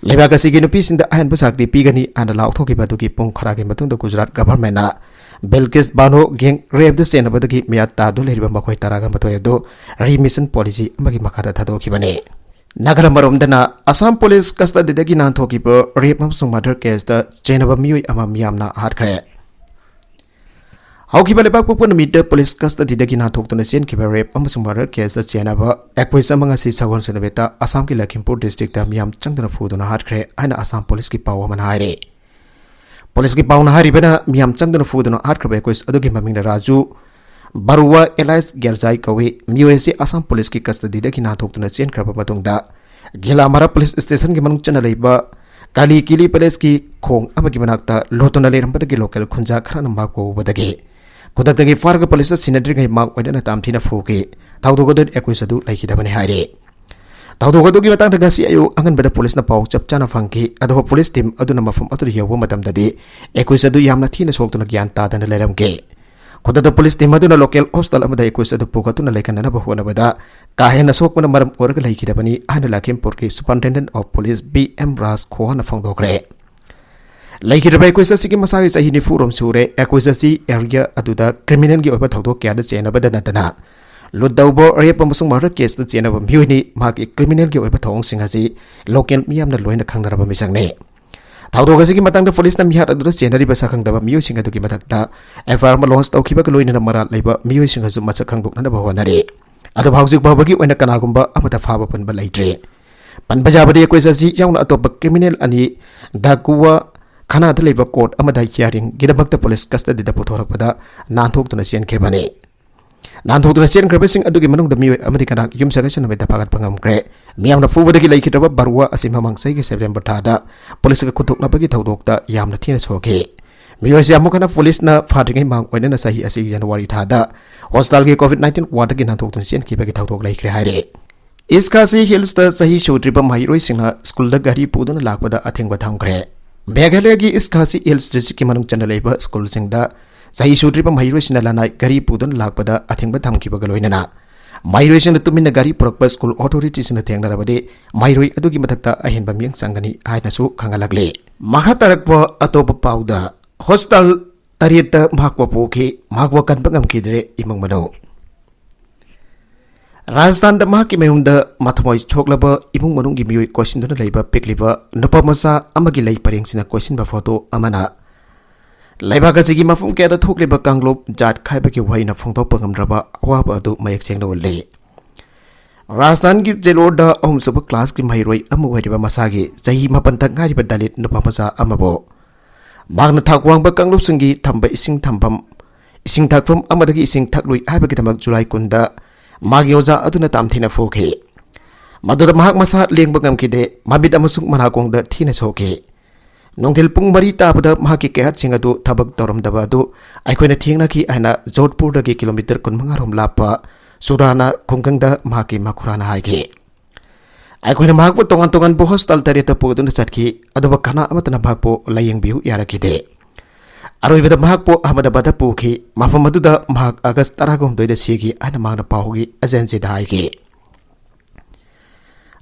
ꯂꯩꯕꯥꯛ ꯑꯁꯤꯒꯤ ꯅꯨꯄꯤꯁꯤꯡꯗ ꯑꯍꯦꯟꯕ ꯁꯥꯛꯇꯤ ꯄꯤꯒꯅꯤ ꯍꯥꯏꯅ ꯂꯥꯎꯊꯣꯛꯈꯤꯕ ꯑꯗꯨꯒꯤ ꯄꯨꯡ ꯈꯔꯒꯤ ꯃꯇꯨꯡꯗ ꯒꯨꯖꯔꯥꯠ ꯒꯚꯔꯟꯃꯦꯟꯠꯅ ꯕꯤꯜꯀꯤꯁ ꯕꯥꯅꯣ gang rape ꯇ ꯆꯦꯟꯅꯕꯗꯒꯤ ꯃꯤꯌꯥꯠ ꯇꯥꯗꯨꯅ ꯂꯩꯔꯤꯕ ꯃꯈꯣꯏ ꯇꯔꯥꯒ ꯃꯥꯊꯣꯏ ꯑꯗꯨ remission policy ꯑꯃꯒꯤ ꯃꯈꯥꯗ ꯊꯥꯗꯣꯛꯈꯤꯕꯅꯤ꯫ ꯅꯥꯒꯥꯂꯦꯟ ꯃꯔꯣꯝꯗꯅ ꯑꯁꯥꯝ ꯄꯨꯂꯤꯁ custody ꯗꯒꯤ ꯅꯥꯟꯊꯣꯛꯈꯤꯕ rape ꯑꯃꯁꯨꯡ murder case ꯇ ꯆꯦꯟꯅꯕ ꯃꯤꯑꯣꯏ ꯑꯃ ꯃꯤꯌꯥꯝꯅ ꯍꯥꯠꯈ꯭ꯔꯦ꯫ ꯍꯧꯈꯤꯕ ꯂꯩꯕꯥꯛꯄꯣꯛꯄ ꯅꯨꯃꯤꯠꯇ ꯄꯨꯂꯤꯁ custody ꯗꯒꯤ ꯅꯥꯟꯊꯣꯛꯇꯨꯅ ꯆꯦꯟꯈꯤꯕ rape ꯑꯃꯁꯨꯡ murder case ꯇ ꯆꯦꯟꯅꯕ accused ꯑꯃ ꯉꯁꯤ ꯁꯒꯣꯜꯁꯦꯟ ꯅꯨꯃꯤꯠꯇ ꯑꯁꯥꯝꯒꯤ ꯂꯈꯤꯝꯄꯨꯔ district ꯇ ꯃꯤꯌꯥꯝ ꯆꯪꯗꯨꯅ ꯐꯨꯗꯨꯅ ꯍꯥꯠꯈ꯭ꯔꯦ ꯍꯥꯏꯅ ꯑꯁꯥꯝ ꯄꯨꯂꯤꯁꯀꯤ ꯄꯥꯎ ꯑꯃꯅ ꯍꯥꯏꯔꯤ꯫ ꯄꯨꯂꯤꯁꯀꯤ ꯄꯥꯎꯅ ꯍꯥꯏꯔꯤꯕꯅ, ꯃꯤꯌꯥꯝ ꯆꯪꯗꯨꯅ ꯐꯨꯗꯨꯅ ꯍꯥꯠꯈ꯭ꯔꯕ accused ꯑꯗꯨꯒꯤ ꯃꯃꯤꯡꯅ ꯔꯥꯖꯨ ꯕꯔꯨꯋꯥ alias ꯒꯦꯜꯖꯥꯏ ꯀꯧꯏ꯫ ꯃꯤꯑꯣꯏ ꯑꯁꯤ ꯑꯁꯥꯝ ꯄꯨꯂꯤꯁꯀꯤ custody ꯗꯒꯤ ꯅꯥꯟꯊꯣꯛꯇꯨꯅ ꯆꯦꯟꯈ꯭ꯔꯕ ꯃꯇꯨꯡꯗ ꯒꯤꯂꯥꯃꯥꯔꯥ ꯄꯨꯂꯤꯁ ꯁ꯭ꯇꯦꯁꯟꯒꯤ ꯃꯅꯨꯡ ꯆꯟꯅ ꯂꯩꯕ ꯀꯥꯂꯤ ꯀꯤꯂꯤ ꯄꯦꯂꯦꯁꯀꯤ ꯈꯣꯡ ꯑꯃꯒꯤ ꯃꯅꯥꯛꯇ ꯂꯣꯠꯇꯨꯅ ꯂꯩꯔꯝꯕꯗꯒꯤ local ꯈꯨꯟꯖꯥ ꯈꯔꯅ ꯃꯍꯥꯛꯄꯨ ꯎꯕꯗꯒꯤ ꯈꯨꯗꯛꯇꯒꯤ ꯐꯥꯔꯒ ꯄꯨꯂꯤꯁꯇ ꯁꯤꯟꯅꯗ꯭ꯔꯤꯉꯩ ꯃꯥꯡ ꯑꯣꯏꯅꯅ ꯇꯥꯝꯊꯤꯅ ꯐꯨꯈꯤ꯫ ꯊꯧꯗꯣꯛ ꯑꯗꯨ ꯑꯦꯀꯨꯏꯁ ꯑꯗꯨ ꯂꯩꯈꯤꯗꯕꯅꯤ ꯍꯥꯏꯔꯤ꯫ ꯊꯧꯗꯣꯛ ꯑꯗꯨꯒꯤ ꯃꯇꯥꯡꯗ ꯉꯁꯤ ꯑꯌꯨꯛ ꯑꯉꯟꯕꯗ ꯄꯨꯂꯤꯁꯅ ꯄꯥꯎ ꯆꯞ ꯆꯥꯅ ꯐꯪꯈꯤ꯫ ꯑꯗꯨꯕꯨ ꯄꯨꯂꯤꯁ ꯇꯤꯝ ꯑꯗꯨꯅ ꯃꯐꯝ ꯑꯗꯨꯗ ꯌꯧꯕ ꯃꯇꯝꯗꯗꯤ ꯑꯦꯀꯨꯏꯁ ꯑꯗꯨ ꯌꯥꯝꯅ ꯊꯤꯅ ꯁꯣꯛꯇꯨꯅ ꯒ꯭ꯌꯥꯟ ꯇꯥꯗꯅ ꯂꯩꯔꯝꯈꯤ꯫ ꯈꯨꯗꯛꯇ ꯄꯨꯂꯤꯁ ꯇꯤꯝ ꯑꯗꯨꯅ ꯂꯣꯀꯦꯜ ꯍꯣꯁꯄꯤꯇꯥꯜ ꯑꯃꯗ ꯑꯦꯀꯨꯏꯁ ꯑꯗꯨ ꯄꯨꯈꯠꯇꯨꯅ ꯂꯩꯈꯠꯅꯅꯕ ꯍꯣꯠꯅꯕꯗ ꯀꯥ ꯍꯦꯟꯅ ꯁꯣꯛꯄꯅ ꯃꯔꯝ ꯑꯣꯏꯔꯒ ꯂꯩꯈꯤꯗꯕꯅꯤ ꯍꯥꯏꯅ ꯂꯥꯈꯦꯝꯄꯨꯔꯒꯤ superintendent of police B M Raj ꯈꯣꯍꯥꯅ ꯐꯣꯡꯗꯣꯛꯈ꯭ꯔꯦ꯫ ꯂꯩꯈꯤꯗ꯭ꯔꯕ ꯑꯦꯀꯨꯏꯁ ꯑꯁꯤꯒꯤ ꯃꯁꯥꯒꯤ ꯆꯍꯤ ꯅꯤꯐꯨ ꯔꯣꯝ ꯁꯨꯔꯦ꯫ ꯑꯦꯀꯨꯏꯁ ꯑꯁꯤ ꯑꯦꯔꯤꯌꯥ ꯑꯗꯨꯗ ꯀ꯭ꯔꯤꯃꯤꯅꯦꯜꯒꯤ ꯑꯣꯏꯕ ꯊꯧꯗꯣꯛ ꯀꯌꯥꯗ ꯆꯦꯟꯅꯕꯗ ꯅꯠꯇꯅ ꯂꯨꯠ ꯇꯧꯕ, ꯔꯦꯞ ꯑꯃꯁꯨꯡ ꯃꯔꯗꯔ ꯀꯦꯁꯇ ꯆꯦꯟꯅꯕ ꯃꯤꯑꯣꯏꯅꯤ꯫ ꯃꯍꯥꯛꯀꯤ ꯀ꯭ꯔꯤꯃꯤꯅꯦꯜꯒꯤ ꯑꯣꯏꯕ ꯊꯧꯑꯣꯡꯁꯤꯡ ꯑꯁꯤ ꯂꯣꯀꯦꯜ ꯃꯤꯌꯥꯝꯅ ꯂꯣꯏꯅ ꯈꯪꯅꯔꯕ ꯃꯤꯁꯛꯅꯤ꯫ ꯊꯧꯗꯣꯛ ꯑꯁꯤꯒꯤ ꯃꯇꯥꯡꯗ ꯄꯨꯂꯤꯁꯅ ꯃꯤꯍꯥꯠ ꯑꯗꯨꯗ ꯆꯦꯟꯅꯔꯤꯕ ꯁꯛꯈꯪꯗꯕ ꯃꯤꯑꯣꯏꯁꯤꯡ ꯑꯗꯨꯒꯤ ꯃꯊꯛꯇ ꯑꯦꯐ ꯑꯥꯏ ꯑꯥꯔ ꯑꯃ ꯂꯣꯟꯁ ꯇꯧꯈꯤꯕꯒ ꯂꯣꯏꯅꯅ ꯃꯔꯥꯜ ꯂꯩꯕ ꯃꯤꯑꯣꯏꯁꯤꯡ ꯑꯗꯨ ꯃꯁꯛ ꯈꯪꯗꯣꯛꯅꯅꯕ ꯍꯣꯠꯅꯔꯤ꯫ ꯑꯗꯨꯕꯨ ꯍꯧꯖꯤꯛ ꯐꯥꯎꯕꯒꯤ ꯑꯣꯏꯅ ꯀꯅꯥꯒꯨꯝꯕ ꯑꯃꯠꯇ ꯐꯥꯕ ꯄꯨꯟꯕ ꯂꯩꯇ꯭ꯔꯤ꯫ ꯄꯟꯕ ꯌꯥꯕꯗꯤ ꯑꯦꯀꯨꯏꯁ ꯑꯁꯤ ꯌꯥꯎꯅ ꯑꯇꯣꯞꯄ ꯀ꯭ꯔꯤꯃꯤꯅꯦꯜ ꯑꯅꯤ ꯗꯥꯀꯨꯋꯥ ꯈꯅꯥꯗ ꯂꯩꯕ ꯀꯣꯔꯠ ꯑꯃꯗ ꯍꯤꯌꯥꯔꯤꯡꯒꯤꯗꯃꯛꯇ ꯄꯨꯂꯤꯁ ꯀꯁꯇꯗꯤꯗ ꯄꯨꯊꯣꯔꯛꯄꯗ ꯅꯥꯟꯊꯣꯛꯇꯨꯅ ꯆꯦꯟꯈꯤꯕꯅꯤ꯫ ꯅꯥꯟꯊꯣꯛꯇꯨꯅ ꯆꯦꯟꯈ꯭ꯔꯕꯁꯤꯡ ꯑꯗꯨꯒꯤ ꯃꯅꯨꯡꯗ ꯃꯤꯑꯣꯏ ꯑꯃꯗꯤ ꯀꯅꯥ ꯌꯨꯝꯁꯥꯀꯩꯁꯥ ꯅꯨꯃꯤꯠꯇ ꯐꯥꯒꯠꯄ ꯉꯝꯈ꯭ꯔꯦ꯫ ꯃꯤꯌꯥꯝꯅ ꯐꯨꯕꯗꯒꯤ ꯂꯩꯈꯤꯗ꯭ꯔꯕ ꯕꯔꯨꯋꯥ ꯑꯁꯤ ꯃꯃꯥꯡ ꯆꯍꯤꯒꯤ ꯁꯦꯞꯇꯦꯝꯕꯔ ꯊꯥꯗ ꯄꯨꯂꯤꯁꯀ ꯈꯨꯠꯊꯣꯛꯅꯕꯒꯤ ꯊꯧꯗꯣꯛꯇ ꯌꯥꯝꯅ ꯊꯤꯅ ꯁꯣꯛꯈꯤ꯫ ꯃꯤꯑꯣꯏꯁꯤ ꯑꯃꯨꯛ ꯍꯟꯅ ꯄꯨꯂꯤꯁꯅ ꯐꯥꯗ꯭ꯔꯤꯉꯩ ꯃꯥꯡ ꯑꯣꯏꯅꯅ ꯆꯍꯤ ꯑꯁꯤꯒꯤ ꯖꯅꯋꯥꯔꯤ ꯊꯥꯗ ꯍꯣꯁꯄꯤꯇꯥꯜꯒꯤ ꯀꯣꯚꯤꯗ ꯅꯥꯏꯟꯇꯤꯟ ꯋꯥꯔꯗꯒꯤ ꯅꯥꯟꯊꯣꯛꯇꯨꯅ ꯆꯦꯟꯈꯤꯕꯒꯤ ꯊꯧꯗꯣꯛ ꯂꯩꯈ꯭ꯔꯦ ꯍꯥꯏꯔꯤ꯫ ꯏꯁ ꯈꯥꯁꯤ ꯍꯤꯜꯁꯇ ꯆꯍꯤ ꯁꯨꯗ꯭ꯔꯤꯕ ꯃꯍꯩꯔꯣꯏꯁꯤꯡꯅ ꯁ꯭ꯀꯨꯜꯗ ꯒꯥꯔꯤ ꯄꯨꯗꯨꯅ ꯂꯥꯛꯄꯗ ꯑꯊꯤꯡꯕ ꯊꯝꯈ꯭ꯔꯦ꯫ ꯃꯦꯘꯥꯂꯌꯒꯤ ꯏꯁ ꯈꯥꯁꯤ ꯍꯤꯜꯁ ꯗꯤꯁꯇ꯭ꯔꯤꯛꯀꯤ ꯃꯅꯨꯡ ꯆꯟꯅ ꯂꯩꯕ ꯁ꯭ꯀꯨꯜꯁꯤꯡꯗ ꯆꯍꯤ ꯁꯨꯗ꯭ꯔꯤꯕ ꯃꯍꯩꯔꯣꯏꯁꯤꯡꯅ ꯂꯅꯥꯏ ꯒꯥꯔꯤ ꯄꯨꯗꯨꯅ ꯂꯥꯛꯄꯗ ꯑꯊꯤꯡꯕ ꯊꯝꯈꯤꯕꯒ ꯂꯣꯏꯅꯅ ꯃꯍꯩꯔꯣꯏꯁꯤꯡꯅ ꯇꯨꯃꯤꯟꯅ ꯒꯥꯔꯤ ꯄꯨꯔꯛꯄ ꯁ꯭ꯀꯨꯜ ꯑꯣꯊꯣꯔꯤꯇꯤꯁꯤꯡꯅ ꯊꯦꯡꯅꯔꯕꯗꯤ ꯃꯍꯩꯔꯣꯏ ꯑꯗꯨꯒꯤ ꯃꯊꯛꯇ ꯑꯍꯦꯟꯕ ꯃꯤꯠꯌꯦꯡ ꯆꯪꯒꯅꯤ ꯍꯥꯏꯅꯁꯨ ꯈꯪꯍꯜꯂꯛꯂꯤ꯫ ꯃꯈꯥ ꯇꯥꯔꯛꯄ ꯑꯇꯣꯞꯄ ꯄꯥꯎꯗ, ꯍꯣꯁꯄꯤꯇꯥꯜ ꯇꯔꯦꯠꯇ ꯃꯍꯥꯛꯄꯨ ꯄꯨꯈꯤ, ꯃꯍꯥꯛꯄꯨ ꯀꯟꯕ ꯉꯝꯈꯤꯗ꯭ꯔꯦ ꯏꯃꯨꯡ ꯃꯅꯨꯡ꯫ ꯔꯥꯖꯁꯊꯥꯟꯗ ꯃꯍꯥꯛꯀꯤ ꯃꯌꯨꯝꯗ ꯃꯊꯃꯣꯏ ꯁꯣꯛꯂꯕ ꯏꯃꯨꯡ ꯃꯅꯨꯡꯒꯤ ꯃꯤꯑꯣꯏ ꯀꯣꯏꯁꯤꯟꯗꯨꯅ ꯂꯩꯕ ꯄꯤꯛꯂꯤꯕ ꯅꯨꯄꯥ ꯃꯆꯥ ꯑꯃꯒꯤ ꯂꯩ ꯄꯔꯦꯡꯁꯤꯅ ꯀꯣꯏꯁꯤꯟꯕ ꯐꯣꯇꯣ ꯑꯃꯅ ꯂꯩꯕꯥꯛ ꯑꯁꯤꯒꯤ ꯃꯐꯝ ꯀꯌꯥꯗ ꯊꯣꯛꯂꯤꯕ ꯀꯥꯡꯂꯨꯞ ꯖꯥꯠ ꯈꯥꯏꯕꯒꯤ ꯋꯥꯍꯩꯅ ꯐꯣꯡꯗꯣꯛꯄ ꯉꯝꯗ꯭ꯔꯕ ꯑꯋꯥꯕ ꯑꯗꯨ ꯃꯌꯦꯛ ꯁꯦꯡꯅ ꯎꯠꯂꯤ꯫ ꯔꯥꯖꯁꯊꯥꯟꯒꯤ ꯖꯦꯂꯣꯔꯗ ꯑꯍꯨꯝꯁꯨꯕ ꯀ꯭ꯂꯥꯁꯀꯤ ꯃꯍꯩꯔꯣꯏ ꯑꯃ ꯑꯣꯏꯔꯤꯕ ꯃꯁꯥꯒꯤ ꯆꯍꯤ ꯃꯥꯄꯟꯇ ꯉꯥꯏꯔꯤꯕ ꯗꯂꯤꯠ ꯅꯨꯄꯥ ꯃꯆꯥ ꯑꯃꯕꯨ ꯃꯍꯥꯛꯅ ꯊꯥꯛ ꯋꯥꯡꯕ ꯀꯥꯡꯂꯨꯞꯁꯤꯡꯒꯤ ꯊꯝꯕ ꯏꯁꯤꯡ ꯊꯝꯐꯝ, ꯏꯁꯤꯡ ꯊꯛꯐꯝ ꯑꯃꯗꯒꯤ ꯏꯁꯤꯡ ꯊꯛꯂꯨꯏ ꯍꯥꯏꯕꯒꯤꯗꯃꯛ ꯖꯨꯂꯥꯏ ꯀꯨꯟꯗ ꯃꯥꯒꯤ ꯑꯣꯖꯥ ꯑꯗꯨꯅ ꯇꯥꯝꯊꯤꯅ ꯐꯨꯈꯤ꯫ ꯃꯗꯨꯗ ꯃꯍꯥꯛ ꯃꯁꯥ ꯂꯦꯡꯕ ꯉꯝꯈꯤꯗꯦ, ꯃꯃꯤꯠ ꯑꯃꯁꯨꯡ ꯃꯅꯥꯀꯣꯡꯗ ꯊꯤꯅ ꯁꯣꯛꯈꯤ꯫ ꯅꯨꯡꯊꯤꯜ ꯄꯨꯡ ꯃꯔꯤ ꯇꯥꯕꯗ ꯃꯍꯥꯛꯀꯤ ꯀꯌꯥꯠꯁꯤꯡ ꯑꯗꯨ ꯊꯕꯛ ꯇꯧꯔꯝꯗꯕ ꯑꯗꯨ ꯑꯩꯈꯣꯏꯅ ꯊꯦꯡꯅꯈꯤ ꯍꯥꯏꯅ ꯖꯣꯙꯄꯨꯔꯗꯒꯤ ꯀꯤꯂꯣꯃꯤꯇꯔ ꯀꯨꯟꯃꯉꯥ ꯔꯣꯝ ꯂꯥꯞꯄ ꯁꯨꯔꯥꯅꯥ ꯈꯨꯡꯒꯪꯗ ꯃꯍꯥꯛꯀꯤ ꯃꯈꯨꯔꯥꯅ ꯍꯥꯏꯈꯤ꯫ ꯑꯩꯈꯣꯏꯅ ꯃꯍꯥꯛꯄꯨ ꯇꯣꯉꯥꯟ ꯇꯣꯉꯥꯟꯕ ꯍꯣꯁꯄꯤꯇꯥꯜ ꯇꯔꯦꯠꯇ ꯄꯨꯗꯨꯅ ꯆꯠꯈꯤ, ꯑꯗꯨꯕꯨ ꯀꯅꯥ ꯑꯃꯠꯇꯅ ꯃꯍꯥꯛꯄꯨ ꯂꯥꯌꯦꯡꯕꯤꯌꯨ ꯌꯥꯔꯛꯈꯤꯗꯦ꯫ ꯑꯔꯣꯏꯕꯗ ꯃꯍꯥꯛꯄꯨ ꯑꯍꯃꯗꯕꯥꯗ ꯄꯨꯈꯤ꯫ ꯃꯐꯝ ꯑꯗꯨꯗ ꯃꯍꯥꯛ ꯑꯥꯒꯁ ꯇꯔꯥꯍꯨꯝꯗꯣꯏꯗ ꯁꯤꯈꯤ ꯍꯥꯏꯅ ꯃꯍꯥꯛꯅ ꯄꯥꯎꯒꯤ ꯑꯦꯖꯦꯟꯁꯤꯗ ꯍꯥꯏꯈꯤ꯫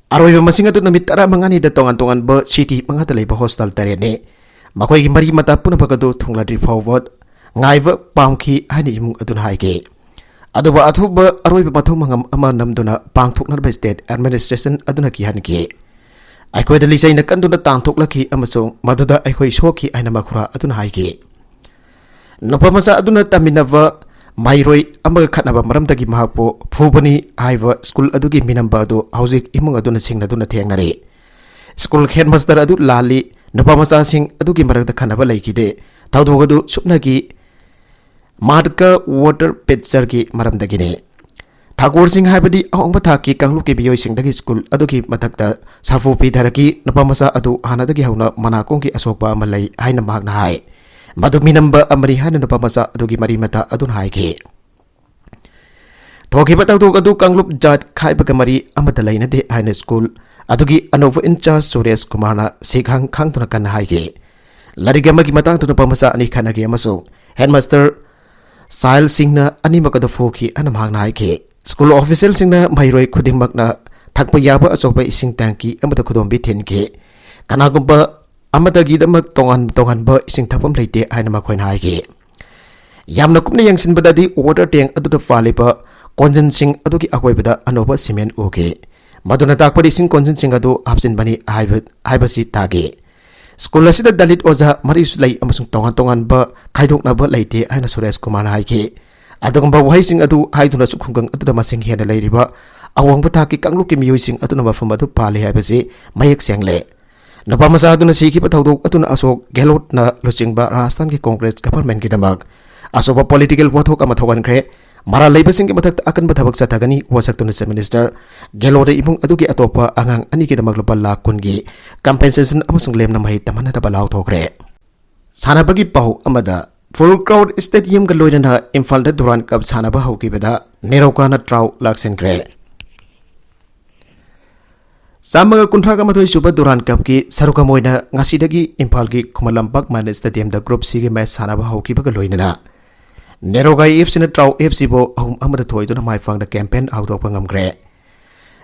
ꯑꯔꯣꯏꯕ ꯃꯁꯤꯡ ꯑꯗꯨ ꯅꯨꯃꯤꯠ ꯇꯔꯥꯃꯉꯥꯅꯤꯗ ꯇꯣꯉꯥꯟ ꯇꯣꯉꯥꯟꯕ ꯁꯤꯇꯤ ꯃꯉꯥꯗ ꯂꯩꯕ ꯍꯣꯁꯄꯤꯇꯥꯜ ꯇꯔꯦꯠꯅꯤ꯫ ꯃꯈꯣꯏꯒꯤ ꯃꯔꯤ ꯃꯇꯥ ꯄꯨꯝꯅꯃꯛ ꯑꯗꯨ ꯊꯨꯡꯂꯗ꯭ꯔꯤ ꯐꯥꯎꯕ ꯉꯥꯏꯕ ꯄꯥꯝꯈꯤ ꯍꯥꯏꯅ ꯏꯃꯨꯡ ꯑꯗꯨꯅ ꯍꯥꯏꯈꯤ꯫ ꯑꯗꯨꯕꯨ ꯑꯊꯨꯕ ꯑꯔꯣꯏꯕ ꯃꯊꯧ ꯃꯉꯝ ꯑꯃ ꯅꯝꯗꯨꯅ ꯄꯥꯡꯊꯣꯛꯅꯅꯕ ꯁ꯭ꯇꯦꯠ ꯑꯦꯗꯃꯤꯅꯤꯁꯇ꯭ꯔꯦꯁꯟ ꯑꯗꯨꯅ ꯀꯤꯍꯟꯈꯤ꯫ ꯑꯩꯈꯣꯏꯗ ꯂꯤꯆꯩꯅ ꯀꯟꯗꯨꯅ ꯇꯥꯟꯊꯣꯛꯂꯛꯈꯤ ꯑꯃꯁꯨꯡ ꯃꯗꯨꯗ ꯑꯩꯈꯣꯏ ꯁꯣꯛꯈꯤ ꯍꯥꯏꯅ ꯃꯈꯨꯔꯥ ꯑꯗꯨꯅ ꯍꯥꯏꯈꯤ꯫ ꯅꯨꯄꯥ ꯃꯆꯥ ꯑꯗꯨꯅ ꯇꯝꯃꯤꯟꯅꯕ ꯃꯍꯩꯔꯣꯏ ꯑꯃꯒ ꯈꯠꯅꯕ ꯃꯔꯝꯗꯒꯤ ꯃꯍꯥꯛꯄꯨ ꯐꯨꯕꯅꯤ ꯍꯥꯏꯕ ꯁ꯭ꯀꯨꯜ ꯑꯗꯨꯒꯤ ꯃꯤꯅꯝꯕ ꯑꯗꯨ ꯍꯧꯖꯤꯛ ꯏꯃꯨꯡ ꯑꯗꯨꯅ ꯁꯤꯡꯅꯗꯨꯅ ꯊꯦꯡꯅꯔꯤ꯫ ꯁ꯭ꯀꯨꯜ ꯍꯦꯗꯃꯥꯁꯇꯔ ꯑꯗꯨ ꯂꯥꯜꯂꯤ꯫ ꯅꯨꯄꯥ ꯃꯆꯥꯁꯤꯡ ꯑꯗꯨꯒꯤ ꯃꯔꯛꯇ ꯈꯠꯅꯕ ꯂꯩꯈꯤꯗꯦ꯫ ꯊꯧꯗꯣꯛ ꯑꯗꯨ ꯁꯨꯞꯅꯒꯤ ꯃꯥꯔꯛꯀ ꯋꯥꯇꯔ ꯄꯤꯠꯆꯔꯒꯤ ꯃꯔꯝꯗꯒꯤꯅꯤ꯫ ꯊꯥꯒꯣꯔꯁꯤꯡ ꯍꯥꯏꯕꯗꯤ ꯑꯍꯣꯡꯕ ꯊꯥꯛꯀꯤ ꯀꯥꯡꯂꯨꯞꯀꯤ ꯃꯤꯑꯣꯏꯁꯤꯡꯗꯒꯤ ꯁ꯭ꯀꯨꯜ ꯑꯗꯨꯒꯤ ꯃꯊꯛꯇ ꯁꯥꯐꯨ ꯄꯤꯊꯔꯛꯈꯤ꯫ ꯅꯨꯄꯥ ꯃꯆꯥ ꯑꯗꯨ ꯍꯥꯟꯅꯗꯒꯤ ꯍꯧꯅ ꯃꯅꯥꯀꯣꯡꯒꯤ ꯑꯁꯣꯛꯄ ꯑꯃ ꯂꯩ ꯍꯥꯏꯅ ꯃꯍꯥꯛꯅ ꯍꯥꯏ꯫ ꯃꯗꯨ ꯃꯤꯅꯝꯕ ꯑꯃꯅꯤ ꯍꯥꯏꯅ ꯅꯨꯄꯥ ꯃꯆꯥ ꯑꯗꯨꯒꯤ ꯃꯔꯤ ꯃꯇꯥ ꯑꯗꯨꯅ ꯍꯥꯏꯈꯤ꯫ ꯊꯣꯛꯈꯤꯕ ꯊꯧꯗꯣꯛ ꯑꯗꯨ ꯀꯥꯡꯂꯨꯞ ꯖꯥꯠ ꯈꯥꯏꯕꯒ ꯃꯔꯤ ꯑꯃꯠꯇ ꯂꯩꯅꯗꯦ ꯍꯥꯏꯅ ꯁ꯭ꯀꯨꯜ ꯑꯗꯨꯒꯤ ꯑꯅꯧꯕ ꯏꯟꯆꯥꯔꯖ ꯁꯨꯔꯦꯁ ꯀꯨꯃꯥꯔꯅ ꯁꯤꯈꯥꯡ ꯈꯥꯡꯗꯨꯅ ꯀꯟꯅ ꯍꯥꯏꯈꯤ꯫ ꯂꯥꯏꯔꯤꯛ ꯑꯃꯒꯤ ꯃꯇꯥꯡꯗ ꯅꯨꯄꯥ ꯃꯆꯥ ꯑꯅꯤ ꯈꯠꯅꯈꯤ ꯑꯃꯁꯨꯡ ꯍꯦꯗꯃꯥꯁꯇꯔ ꯁꯥꯏꯜꯁꯤꯡꯅ ꯑꯅꯤꯃꯛ ꯑꯗꯨ ꯐꯨꯈꯤ ꯍꯥꯏꯅ ꯃꯍꯥꯛꯅ ꯍꯥꯏꯈꯤ꯫ ꯁ꯭ꯀꯨꯜ ꯑꯣꯐꯤꯁꯤꯌꯦꯜꯁꯤꯡꯅ ꯃꯍꯩꯔꯣꯏ ꯈꯨꯗꯤꯡꯃꯛꯅ ꯊꯛꯄ ꯌꯥꯕ ꯑꯆꯧꯕ ꯏꯁꯤꯡ ꯇꯦꯡꯀꯤ ꯑꯃꯗ ꯈꯨꯗꯣꯝꯕꯤ ꯊꯤꯟꯈꯤ꯫ ꯀꯅꯥꯒꯨꯝꯕ ꯑꯃꯠꯇꯒꯤꯗꯃꯛ ꯇꯣꯉꯥꯟ ꯇꯣꯉꯥꯟꯕ ꯏꯁꯤꯡ ꯊꯛꯐꯝ ꯂꯩꯇꯦ ꯍꯥꯏꯅ ꯃꯈꯣꯏꯅ ꯍꯥꯏꯈꯤ꯫ ꯌꯥꯝꯅ ꯀꯨꯞꯅ ꯌꯦꯡꯁꯤꯟꯕꯗꯗꯤ ꯋꯥꯇꯔ ꯇꯦꯡ ꯑꯗꯨꯗ ꯄꯥꯜꯂꯤꯕ ꯀꯣꯟꯖꯤꯟꯁꯤꯡ ꯑꯗꯨꯒꯤ ꯑꯀꯣꯏꯕꯗ ꯑꯅꯧꯕ ꯁꯤꯃꯦꯟ ꯎꯈꯤ꯫ ꯃꯗꯨꯅ ꯇꯥꯛꯄꯗꯤ ꯏꯁꯤꯡ ꯀꯣꯟꯖꯤꯟꯁꯤꯡ ꯑꯗꯨ ꯍꯥꯞꯆꯤꯟꯕꯅꯤ ꯍꯥꯏꯕ, ꯍꯥꯏꯕꯁꯤ ꯇꯥꯈꯤ꯫ ꯁ꯭ꯀꯨꯜ ꯑꯁꯤꯗ ꯗꯂꯤꯠ ꯑꯣꯖꯥ ꯃꯔꯤꯁꯨ ꯂꯩ ꯑꯃꯁꯨꯡ ꯇꯣꯉꯥꯟ ꯇꯣꯉꯥꯟꯕ ꯈꯥꯏꯗꯣꯛꯅꯕ ꯂꯩꯇꯦ ꯍꯥꯏꯅ ꯁꯨꯔꯦꯁ ꯀꯨꯃꯥꯔꯅ ꯍꯥꯏꯈꯤ꯫ ꯑꯗꯨꯒꯨꯝꯕ ꯋꯥꯍꯩꯁꯤꯡ ꯑꯗꯨ ꯍꯥꯏꯗꯨꯅꯁꯨ ꯈꯨꯡꯒꯪ ꯑꯗꯨꯗ ꯃꯁꯤꯡ ꯍꯦꯟꯅ ꯂꯩꯔꯤꯕ ꯑꯋꯥꯡꯕ ꯊꯥꯛꯀꯤ ꯀꯥꯡꯂꯨꯞꯀꯤ ꯃꯤꯑꯣꯏꯁꯤꯡ ꯑꯗꯨꯅ ꯃꯐꯝ ꯑꯗꯨ ꯄꯥꯜꯂꯤ ꯍꯥꯏꯕꯁꯤ ꯃꯌꯦꯛ ꯁꯦꯡꯂꯦ꯫ ꯅꯨꯄꯥ ꯃꯆꯥ ꯑꯗꯨꯅ ꯁꯤꯈꯤꯕ ꯊꯧꯗꯣꯛ ꯑꯗꯨꯅ ꯑꯁꯣꯛ ꯒꯦꯍꯂꯣꯠꯅ ꯂꯨꯆꯤꯡꯕ ꯔꯥꯖꯁꯊꯥꯟꯒꯤ ꯀꯣꯡꯒ꯭ꯔꯦꯁ ꯒꯚꯔꯟꯃꯦꯟꯠꯀꯤꯗꯃꯛ ꯑꯆꯧꯕ ꯄꯣꯂꯤꯇꯤꯀꯦꯜ ꯋꯥꯊꯣꯛ ꯑꯃ ꯊꯣꯛꯍꯟꯈ꯭ꯔꯦ꯫ ꯃꯔꯥꯜ ꯂꯩꯕꯁꯤꯡꯒꯤ ꯃꯊꯛꯇ ꯑꯀꯟꯕ ꯊꯕꯛ ꯆꯠꯊꯒꯅꯤ꯫ ꯋꯥꯁꯛꯇꯨꯅ ꯆꯤꯐ ꯃꯤꯅꯤꯁꯇꯔ ꯒꯦꯂꯣꯠꯅ ꯏꯃꯨꯡ ꯑꯗꯨꯒꯤ ꯑꯇꯣꯞꯄ ꯑꯉꯥꯡ ꯑꯅꯤꯒꯤꯗꯃꯛ ꯂꯨꯄꯥ ꯂꯥꯈ ꯀꯨꯟꯒꯤ ꯀꯝꯄꯦꯟꯁꯦꯁꯟ ꯑꯃꯁꯨꯡ ꯂꯦꯝꯅ ꯃꯍꯩ ꯇꯝꯍꯟꯅꯕ ꯂꯥꯎꯊꯣꯛꯈ꯭ꯔꯦ꯫ ꯁꯥꯟꯅꯕꯒꯤ ꯄꯥꯎ ꯑꯃꯗ, ꯐꯨꯜ ꯀ꯭ꯔꯥꯎꯗ ꯁ꯭ꯇꯦꯗꯤꯌꯝꯒ ꯂꯣꯏꯅꯅ ꯏꯝꯐꯥꯜꯗ ꯗꯨꯔꯥꯟ ꯀꯞ ꯁꯥꯟꯅꯕ ꯍꯧꯈꯤꯕꯗ ꯅꯦꯔꯣꯀꯥꯅ ꯇ꯭ꯔꯥꯎ ꯂꯥꯛꯁꯤꯟꯈ꯭ꯔꯦ꯫ ꯆꯥꯝꯃꯒ ꯀꯨꯟꯊ꯭ꯔꯥꯒ ꯃꯥꯊꯣꯏ ꯁꯨꯕ ꯗꯨꯔꯥꯟ ꯀꯞꯀꯤ ꯁꯔꯨꯛ ꯑꯃ ꯑꯣꯏꯅ ꯉꯁꯤꯗꯒꯤ ꯏꯝꯐꯥꯜꯒꯤ ꯈꯨꯃꯟ ꯂꯝꯄꯥꯛ ꯃꯥꯏꯟ ꯁ꯭ꯇꯦꯗꯤꯌꯝꯗ ꯒ꯭ꯔꯨꯞ ꯁꯤꯒꯤ ꯃꯦꯆ ꯁꯥꯟꯅꯕ ꯍꯧꯈꯤꯕꯒ ꯂꯣꯏꯅꯅ ꯅꯦꯔꯣꯀꯥ ꯑꯦꯐ ꯁꯤꯅ ꯇ꯭ꯔꯥꯎ ꯑꯦꯐ ꯁꯤꯕꯨ ꯑꯍꯨꯝ ꯑꯃꯗ ꯊꯣꯏꯗꯨꯅ ꯃꯥꯏ ꯄꯥꯛꯅ ꯀꯦꯝꯄꯦꯟ ꯍꯧꯗꯣꯛꯄ ꯉꯝꯈ꯭ꯔꯦ꯫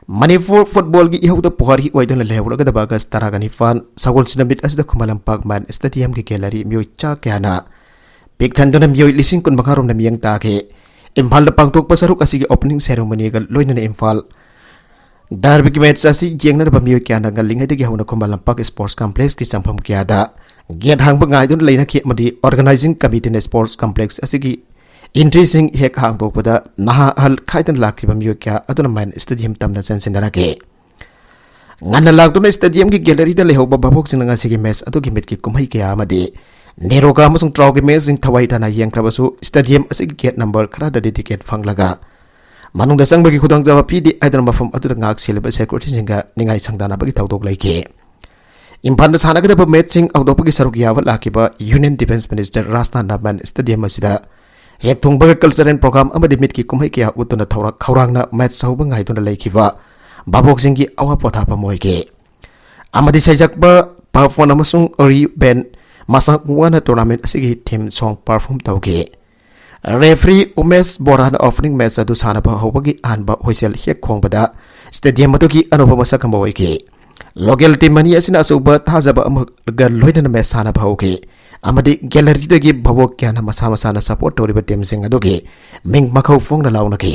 ꯃꯅꯤꯄꯨꯔ ꯐꯨꯠꯕꯣꯜꯒꯤ ꯏꯍꯧꯗ ꯄꯨꯋꯥꯔꯤ ꯑꯣꯏꯗꯨꯅ ꯂꯩꯍꯧꯔꯒꯗꯕ ꯑꯥꯒꯁ ꯇꯔꯥꯒ ꯅꯤꯄꯥꯟ, ꯁꯒꯣꯜꯁꯦꯟ ꯅꯨꯃꯤꯠ ꯑꯁꯤꯗ ꯈꯨꯃꯟ ꯂꯝꯄꯥꯛ ꯃꯥꯏꯟ ꯁ꯭ꯇꯦꯗꯤꯌꯝꯒꯤ ꯒꯦꯂꯔꯤ ꯃꯤꯑꯣꯏ ꯆꯥ ꯀꯌꯥꯅ ꯄꯤꯛ ꯊꯟꯗꯨꯅ ꯃꯤꯑꯣꯏ ꯂꯤꯁꯤꯡ ꯀꯨꯟꯃꯉꯥ ꯔꯣꯝꯅ ꯃꯤꯠꯌꯦꯡ ꯇꯥꯈꯤ꯫ ꯏꯝꯐꯥꯜꯗ ꯄꯥꯡꯊꯣꯛꯄ ꯁꯔꯨꯛ ꯑꯁꯤꯒꯤ ꯑꯣꯄꯅꯤꯡ ꯁꯦꯔꯦꯃꯣꯅꯤꯒ ꯂꯣꯏꯅꯅ ꯏꯝꯐꯥꯜ ꯗꯔꯕꯤꯒꯤ ꯃꯦꯆ ꯑꯁꯤ ꯌꯦꯡꯅꯅꯕ ꯃꯤꯑꯣꯏ ꯀꯌꯥꯅ ꯉꯜꯂꯤꯉꯩꯗꯒꯤ ꯍꯧꯅ ꯈꯨꯃꯟ ꯂꯝꯄꯥꯛ ꯁ꯭ꯄꯣꯔꯠꯁ ꯀꯝꯄ꯭ꯂꯦꯛꯁꯀꯤ ꯆꯪꯐꯝ ꯀꯌꯥꯗ ꯒꯦꯠ ꯍꯥꯡꯕ ꯉꯥꯏꯗꯨꯅ ꯂꯩꯅꯈꯤ ꯑꯃꯗꯤ ꯑꯣꯔꯒꯅꯥꯏꯖꯤꯡ ꯀꯃꯤꯇꯤꯅ ꯁ꯭ꯄꯣꯔꯠꯁ ꯀꯝꯄ꯭ꯂꯦꯛꯁ ꯑꯁꯤꯒꯤ ꯏꯟꯇ꯭ꯔꯤꯁꯤꯡ ꯍꯦꯛ ꯍꯥꯡꯗꯣꯛꯄꯗ ꯅꯍꯥ ꯑꯍꯜ ꯈꯥꯏꯗꯅ ꯂꯥꯛꯈꯤꯕ ꯃꯤꯑꯣꯏ ꯀꯌꯥ ꯑꯗꯨꯅ ꯃꯥꯏꯟ ꯁ꯭ꯇꯦꯗꯤꯌꯝ ꯇꯝꯅ ꯆꯪꯁꯤꯟꯅꯔꯛꯈꯤ꯫ ꯉꯟꯅ ꯂꯥꯛꯇꯨꯅ ꯁ꯭ꯇꯦꯗꯤꯌꯝꯒꯤ ꯒꯦꯂꯔꯤꯗ ꯂꯩꯍꯧꯕ ꯚꯥꯕꯣꯛꯁꯤꯡꯅ ꯉꯁꯤꯒꯤ ꯃꯦꯆ ꯑꯗꯨꯒꯤ ꯃꯤꯠꯀꯤ ꯀꯨꯝꯍꯩ ꯀꯌꯥ ꯑꯃꯗꯤ ꯅꯦꯔꯣꯀꯥ ꯑꯃꯁꯨꯡ ꯇ꯭ꯔꯥꯎꯒꯤ ꯃꯦꯆꯁꯤꯡ ꯊꯋꯥꯏ ꯇꯥꯅ ꯌꯦꯡꯈ꯭ꯔꯕꯁꯨ ꯁ꯭ꯇꯦꯗꯤꯌꯝ ꯑꯁꯤꯒꯤ ꯒꯦꯠ ꯅꯝꯕꯔ ꯈꯔꯗꯗꯤ ꯇꯤꯀꯦꯠ ꯐꯪꯂꯒ ꯃꯅꯨꯡꯗ ꯆꯪꯕꯒꯤ ꯈꯨꯗꯣꯡꯆꯥꯕ ꯄꯤꯗꯦ ꯍꯥꯏꯗꯨꯅ ꯃꯐꯝ ꯑꯗꯨꯗ ꯉꯥꯛ ꯁꯦꯜꯂꯤꯕ ꯁꯦꯀ꯭ꯌꯨꯔꯤꯇꯤꯁꯤꯡꯒ ꯅꯤꯡꯉꯥꯏ ꯁꯪꯗꯥꯅꯕꯒꯤ ꯊꯧꯗꯣꯛ ꯂꯩꯈꯤ꯫ ꯏꯝꯐꯥꯜꯗ ꯁꯥꯟꯅꯒꯗꯕ ꯃꯦꯆꯁꯤꯡ ꯍꯧꯗꯣꯛꯄꯒꯤ ꯁꯔꯨꯛ ꯌꯥꯕ ꯂꯥꯛꯈꯤꯕ ꯌꯨꯅꯤꯌꯟ ꯗꯤꯐꯦꯟꯁ ꯃꯤꯅꯤꯁꯇꯔ ꯔꯥꯖꯅꯥꯊ ꯅꯥꯃꯟ ꯁ꯭ꯇꯦꯗꯤꯌꯝ ꯑꯁꯤꯗ ꯍꯦꯛ ꯊꯨꯡꯕꯒ ꯀꯜꯆꯔꯦꯜ ꯄ꯭ꯔꯣꯒ꯭ꯔꯥꯝ ꯑꯃꯗꯤ ꯃꯤꯠꯀꯤ ꯀꯨꯝꯍꯩ ꯀꯌꯥ ꯎꯠꯇꯨꯅ ꯊꯧꯔꯛ ꯈꯧꯔꯥꯡꯅ ꯃꯦꯆ ꯍꯧꯕ ꯉꯥꯏꯗꯨꯅ ꯂꯩꯈꯤꯕ ꯚꯥꯕꯣꯛꯁꯤꯡꯒꯤ ꯑꯋꯥ ꯄꯣꯊꯥꯐꯝ ꯑꯣꯏꯈꯤ꯫ ꯑꯃꯗꯤ ꯁꯩꯁꯛꯄ ꯄꯥꯐꯣꯟ ꯑꯃꯁꯨꯡ ꯔꯤ ꯕꯦꯟ ꯃꯁꯥꯛ ꯋꯥꯅ ꯇꯣꯔꯅꯥꯃꯦꯟ ꯑꯁꯤꯒꯤ ꯊꯤꯝ ꯁꯣꯡ ꯄꯔꯐꯣꯔꯝ ꯇꯧꯈꯤ꯫ ꯔꯦꯐ꯭ꯔꯤ ꯎꯃꯦꯁ ꯕꯣꯔꯥꯅ ꯑꯣꯄꯅꯤꯡ ꯃꯦꯆ ꯑꯗꯨ ꯁꯥꯟꯅꯕ ꯍꯧꯕꯒꯤ ꯑꯍꯥꯟꯕ ꯍꯨꯏꯁꯦꯜ ꯍꯦꯛ ꯈꯣꯡꯕꯗ ꯁ꯭ꯇꯦꯗꯤꯌꯝ ꯑꯗꯨꯒꯤ ꯑꯅꯧꯕ ꯃꯁꯛ ꯑꯃ ꯑꯣꯏꯈꯤ꯫ ꯂꯣꯀꯦꯜ ꯇꯤꯝ ꯑꯅꯤ ꯑꯁꯤꯅ ꯑꯆꯧꯕ ꯊꯥꯖꯕ ꯑꯃꯒ ꯂꯣꯏꯅꯅ ꯃꯦꯆ ꯁꯥꯟꯅꯕ ꯍꯧꯈꯤ ꯑꯃꯗꯤ ꯒꯦꯂꯔꯤꯗꯒꯤ ꯚꯥꯕꯣꯛ ꯀꯌꯥꯅ ꯃꯁꯥ ꯃꯁꯥꯅ ꯁꯄꯣꯔꯠ ꯇꯧꯔꯤꯕ ꯇꯤꯝꯁꯤꯡ ꯑꯗꯨꯒꯤ ꯃꯤꯡ ꯃꯈꯧ ꯐꯣꯡꯅ ꯂꯥꯎꯅꯈꯤ꯫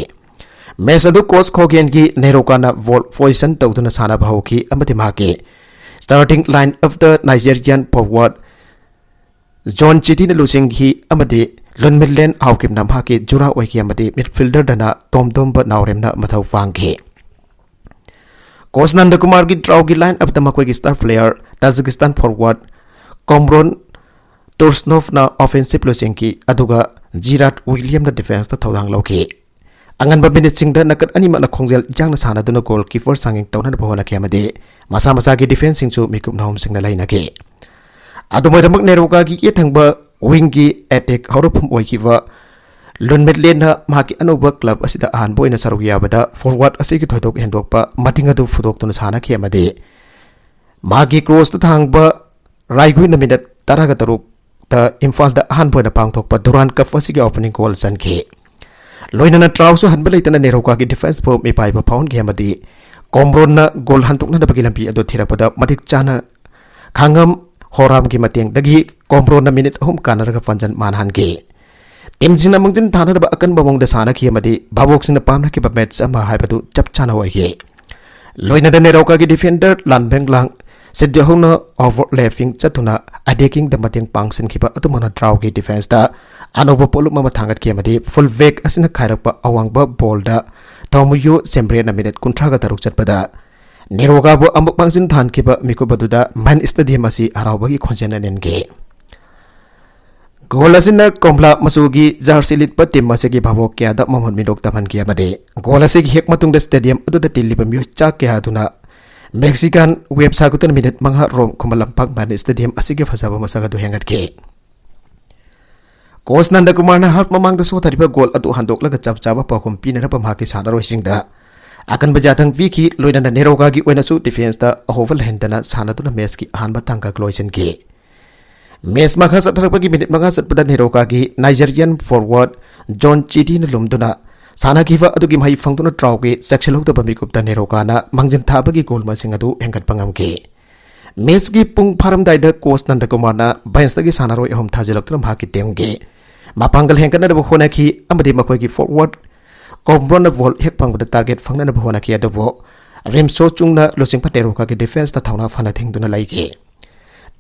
ꯃꯦꯆ ꯑꯗꯨ ꯀꯣꯆ ꯈꯣꯒꯦꯟꯒꯤ ꯅꯦꯔꯣꯀꯥꯅ ꯕꯣꯜ ꯄꯣꯖꯤꯁꯟ ꯇꯧꯗꯨꯅ ꯁꯥꯟꯅꯕ ꯍꯧꯈꯤ ꯑꯃꯗꯤ ꯃꯍꯥꯛꯀꯤ ꯁ꯭ꯇꯥꯔꯇꯤꯡ ꯂꯥꯏꯟ ꯑꯞꯇ ꯅꯥꯏꯖꯦꯔꯤꯌꯥꯟ ꯐꯣꯔꯋꯥꯔꯗ ꯖꯣꯟ ꯆꯤꯇꯤꯅ ꯂꯨꯆꯤꯡꯈꯤ ꯑꯃꯗꯤ ꯂꯨꯟꯃꯤꯟꯂꯦꯟ ꯍꯥꯎꯀꯤꯞꯅ ꯃꯍꯥꯛꯀꯤ ꯖꯨꯔꯥ ꯑꯣꯏꯈꯤ ꯑꯃꯗꯤ ꯃꯤꯗꯐꯤꯜꯗꯔꯗꯅ ꯇꯣꯝꯗꯣꯝꯕ ꯅꯥꯎꯔꯦꯝꯅ ꯃꯊꯧ ꯄꯥꯡꯈꯤ꯫ ꯀꯣꯆ ꯅꯟꯗꯀꯨꯃꯥꯔꯒꯤ ꯇ꯭ꯔꯥꯎꯒꯤ ꯂꯥꯏꯟ ꯑꯞꯇ ꯃꯈꯣꯏꯒꯤ star player Tajikistan forward ꯀꯣꯝꯔꯣꯟ ꯇꯨꯔꯁꯅꯣꯐꯅ offensive ꯂꯣꯏꯁꯤꯟꯈꯤ, ꯑꯗꯨꯒ ꯖꯤꯔꯥꯠ ꯋꯤꯂꯤꯌꯝꯅ ꯗꯤꯐꯦꯟꯁꯇ ꯊꯧꯗꯥꯡ ꯂꯧꯈꯤ꯫ ꯑꯉꯟꯕ ꯃꯤꯅꯤꯠꯁꯤꯡꯗ ꯅꯥꯀꯟ ꯑꯅꯤꯃꯛꯅ ꯈꯣꯡꯖꯦꯜ ꯌꯥꯡꯅ ꯁꯥꯟꯅꯗꯨꯅ ꯒꯣꯜ ꯀꯤꯄꯔ ꯆꯥꯡꯌꯦꯡ ꯇꯧꯅꯅꯕ ꯍꯣꯠꯅꯈꯤ ꯑꯃꯗꯤ ꯃꯁꯥ ꯃꯁꯥꯒꯤ ꯗꯤꯐꯦꯟꯁꯁꯤꯡꯁꯨ ꯃꯤꯀꯨꯞ ꯅꯍꯨꯝꯁꯤꯡꯅ ꯂꯩꯅꯈꯤ꯫ ꯑꯗꯨꯝ ꯑꯣꯏꯅꯃꯛ, ꯅꯦꯔꯣꯀꯥꯒꯤ ꯌꯦꯠꯊꯪꯕ ꯋꯤꯡꯒꯤ ꯑꯦꯇꯦꯛ ꯍꯧꯔꯛꯐꯝ ꯑꯣꯏꯈꯤꯕ ꯂꯨꯟꯃꯤꯠꯂꯦꯟꯅ ꯃꯍꯥꯛꯀꯤ ꯑꯅꯧꯕ ꯀ꯭ꯂꯕ ꯑꯁꯤꯗ ꯑꯍꯥꯟꯕ ꯑꯣꯏꯅ ꯁꯔꯨꯛ ꯌꯥꯕꯗ ꯐꯣꯔꯋꯥꯔꯗ ꯑꯁꯤꯒꯤ ꯊꯣꯏꯗꯣꯛ ꯍꯦꯟꯗꯣꯛꯄ ꯃꯇꯤꯡ ꯑꯗꯨ ꯐꯨꯗꯣꯛꯇꯨꯅ ꯁꯥꯟꯅꯈꯤ ꯑꯃꯗꯤ ꯃꯍꯥꯛꯀꯤ ꯀ꯭ꯔꯣꯁꯇ ꯊꯥꯡꯕ ꯔꯥꯏꯒꯨꯏꯅ ꯃꯤꯅꯠ ꯇꯔꯥꯒ ꯇꯔꯨꯛꯇ ꯏꯝꯐꯥꯜꯗ ꯑꯍꯥꯟꯕ ꯑꯣꯏꯅ ꯄꯥꯡꯊꯣꯛꯄ ꯗꯨꯔꯥꯟ ꯀꯞ ꯑꯁꯤꯒꯤ ꯑꯣꯄꯅꯤꯡ ꯒꯣꯜ ꯆꯟꯈꯤ꯫ ꯂꯣꯏꯅꯅ ꯇ꯭ꯔꯥꯎꯁꯨ ꯍꯟꯕ ꯂꯩꯇꯅ ꯅꯦꯔꯣꯀꯥꯒꯤ ꯗꯤꯐꯦꯟꯁꯄꯨ ꯃꯤꯄꯥꯏꯕ ꯐꯥꯎꯍꯟꯈꯤ ꯑꯃꯗꯤ ꯀꯣꯝꯔꯣꯟꯅ ꯒꯣꯜ ꯍꯟꯗꯣꯛꯅꯅꯕꯒꯤ ꯂꯝꯕꯤ ꯑꯗꯨ ꯊꯤꯔꯛꯄꯗ ꯃꯇꯤꯛ ꯆꯥꯅ ꯈꯥꯡꯉꯝ ꯍꯣꯔꯥꯝꯒꯤ ꯃꯇꯦꯡꯗꯒꯤ ꯀꯣꯝꯔꯣꯟꯅ ꯃꯤꯅꯤꯠ ꯑꯍꯨꯝ ꯀꯥꯟꯅꯔꯒ ꯄꯥꯟꯖꯟ ꯃꯥꯟꯍꯟꯈꯤ꯫ ꯇꯤꯝꯁꯤꯡꯅ ꯃꯥꯡꯖꯤꯟ ꯊꯥꯅꯅꯕ ꯑꯀꯟꯕ ꯃꯑꯣꯡꯗ ꯁꯥꯟꯅꯈꯤ ꯑꯃꯗꯤ ꯚꯥꯕꯣꯛꯁꯤꯡꯅ ꯄꯥꯝꯅꯈꯤꯕ ꯃꯦꯠꯆ ꯑꯃ ꯍꯥꯏꯕꯗꯨ ꯆꯞ ꯆꯥꯅ ꯑꯣꯏꯈꯤ꯫ ꯂꯣꯏꯅꯅ ꯅꯦꯔꯣꯀꯥꯒꯤ ꯗꯤꯐꯦꯟꯗꯔ ꯂꯥꯟꯕꯦꯡꯂꯥꯡ ꯁꯤꯗꯍꯧꯅ ꯑꯣꯚꯔꯂꯦꯄꯤꯡ ꯆꯠꯇꯨꯅ ꯑꯦꯇꯦꯀꯤꯡꯗ ꯃꯇꯦꯡ ꯄꯥꯡꯁꯤꯟꯈꯤꯕ ꯑꯗꯨꯃꯛꯅ ꯇ꯭ꯔꯥꯎꯒꯤ ꯗꯤꯐꯦꯟꯁꯇ ꯑꯅꯧꯕ ꯄꯣꯠꯂꯨꯝ ꯑꯃ ꯊꯥꯡꯒꯠꯈꯤ ꯑꯃꯗꯤ ꯐꯨꯜ ꯕꯦꯛ ꯑꯁꯤꯅ ꯈꯥꯏꯔꯛꯄ ꯑꯋꯥꯡꯕ ꯕꯣꯜꯗ ꯊꯧꯃꯨꯌꯣ ꯁꯦꯝꯕ꯭ꯔꯦꯅ ꯃꯤꯅꯤꯠ ꯀꯨꯟꯊ꯭ꯔꯥꯒ ꯇꯔꯨꯛ ꯆꯠꯄꯗ ꯅꯦꯔꯣꯀꯥꯕꯨ ꯑꯃꯨꯛ ꯃꯥꯡꯖꯤꯟ ꯊꯥꯍꯟꯈꯤꯕ ꯃꯤꯀꯨꯞ ꯑꯗꯨꯗ ꯃꯦꯟ ꯁ꯭ꯇꯦꯗꯤꯌꯝ ꯑꯁꯤ ꯍꯔꯥꯎꯕꯒꯤ ꯈꯣꯟꯖꯦꯜꯅ ꯅꯦꯟꯈꯤ꯫ ꯒꯣꯜ ꯑꯁꯤꯅ ꯀꯣꯝꯂꯥ ꯃꯆꯨꯒꯤ ꯖꯔꯁꯤ ꯂꯤꯠꯄ ꯇꯤꯝ ꯑꯁꯤꯒꯤ ꯚꯥꯕꯣꯛ ꯀꯌꯥꯗ ꯃꯃꯣꯟ ꯃꯤꯅꯣꯛ ꯇꯝꯍꯟꯈꯤ ꯑꯃꯗꯤ ꯒꯣꯜ ꯑꯁꯤꯒꯤ ꯍꯦꯛ ꯃꯇꯨꯡꯗ ꯁ꯭ꯇꯦꯗꯤꯌꯝ ꯑꯗꯨꯗ ꯇꯤꯜꯂꯤꯕ ꯃꯤꯑꯣꯏ ꯆꯥ ꯀꯌꯥ ꯑꯗꯨꯅ ꯃꯦꯛꯁꯤꯀꯥꯟ ꯋꯦꯕ ꯁꯥꯒꯨꯇꯅ ꯃꯤꯅꯤꯠ ꯃꯉꯥ ꯔꯣꯝ ꯈꯨꯃꯟ ꯂꯝꯄꯥꯛ ꯃꯌꯥꯏꯗ ꯁ꯭ꯇꯦꯗꯤꯌꯝ ꯑꯁꯤꯒꯤ ꯐꯖꯕ ꯃꯁꯛ ꯑꯗꯨ ꯍꯦꯟꯒꯠꯈꯤ꯫ ꯀꯣꯆ ꯅꯟꯗꯀꯨꯃꯥꯔꯅ ꯍꯥꯐ ꯃꯃꯥꯡꯗ ꯁꯣꯊꯔꯤꯕ ꯒꯣꯜ ꯑꯗꯨ ꯍꯟꯗꯣꯛꯂꯒ ꯆꯞ ꯆꯥꯕ ꯄꯥꯎꯈꯨꯝ ꯄꯤꯅꯅꯕ ꯃꯍꯥꯛꯀꯤ ꯁꯥꯟꯅꯔꯣꯏꯁꯤꯡꯗ ꯑꯀꯟꯕ ꯌꯥꯊꯪ ꯄꯤꯈꯤ꯫ ꯂꯣꯏꯅꯅ ꯅꯦꯔꯣꯀꯥꯒꯤ ꯑꯣꯏꯅꯁꯨ ꯗꯤꯐꯦꯟꯁꯇ ꯑꯍꯣꯕ ꯂꯩꯍꯟꯗꯅ ꯁꯥꯟꯅꯗꯨꯅ ꯃꯦꯆꯀꯤ ꯑꯍꯥꯟꯕ ꯇꯥꯡꯀꯛ ꯂꯣꯏꯁꯤꯟꯈꯤ꯫ ꯃꯦꯆ ꯃꯈꯥ ꯆꯠꯊꯔꯛꯄꯒꯤ ꯃꯤꯅꯤꯠ ꯃꯉꯥ ꯆꯠꯄꯗ ꯅꯦꯔꯣꯀꯥꯒꯤ ꯅꯥꯏꯖꯔꯤꯌꯟ ꯐꯣꯔꯋꯥꯔꯗ ꯖꯣꯟ ꯆꯤꯗꯤꯅ ꯂꯨꯝꯗꯨꯅ ꯁꯥꯟꯅꯈꯤꯕ ꯑꯗꯨꯒꯤ ꯃꯍꯩ ꯐꯪꯗꯨꯅ ꯇ꯭ꯔꯥꯎꯒꯤ ꯆꯦꯛꯁꯤꯜꯍꯧꯗꯕ ꯃꯤꯀꯨꯞꯇ ꯅꯦꯔꯣꯀꯥꯅ ꯃꯥꯡꯖꯤꯟ ꯊꯥꯕꯒꯤ ꯒꯣꯜ ꯃꯁꯤꯡ ꯑꯗꯨ ꯍꯦꯟꯒꯠꯄ ꯉꯝꯈꯤ꯫ ꯃꯦꯆꯀꯤ ꯄꯨꯡ ꯐꯥꯔꯝꯗꯥꯏꯗ ꯀꯣꯆ ꯅꯟꯗꯀꯨꯃꯥꯔꯅ ꯕꯦꯟꯆꯇꯒꯤ ꯁꯥꯟꯅꯔꯣꯏ ꯑꯍꯨꯝ ꯊꯥꯖꯤꯜꯂꯛꯇꯨꯅ ꯃꯍꯥꯛꯀꯤ ꯇꯤꯝꯒꯤ ꯃꯄꯥꯡꯒꯜ ꯍꯦꯟꯒꯠꯅꯅꯕ ꯍꯣꯠꯅꯈꯤ ꯑꯃꯗꯤ ꯃꯈꯣꯏꯒꯤ ꯐꯣꯔꯋꯥꯔꯗ ꯀꯣꯝꯕ꯭ꯔꯣꯟꯅ ꯕꯣꯜ ꯍꯦꯛ ꯐꯪꯕꯗ ꯇꯥꯔꯒꯦꯠ ꯐꯪꯅꯅꯕ ꯍꯣꯠꯅꯈꯤ, ꯑꯗꯨꯕꯨ ꯔꯤꯝꯁꯣ ꯆꯨꯡꯅ ꯂꯨꯆꯤꯡꯕ ꯅꯦꯔꯣꯀꯥꯒꯤ ꯗꯤꯐꯦꯟꯁꯇ ꯊꯧꯅꯥ ꯐꯅ ꯊꯤꯡꯗꯨꯅ ꯂꯩꯈꯤ꯫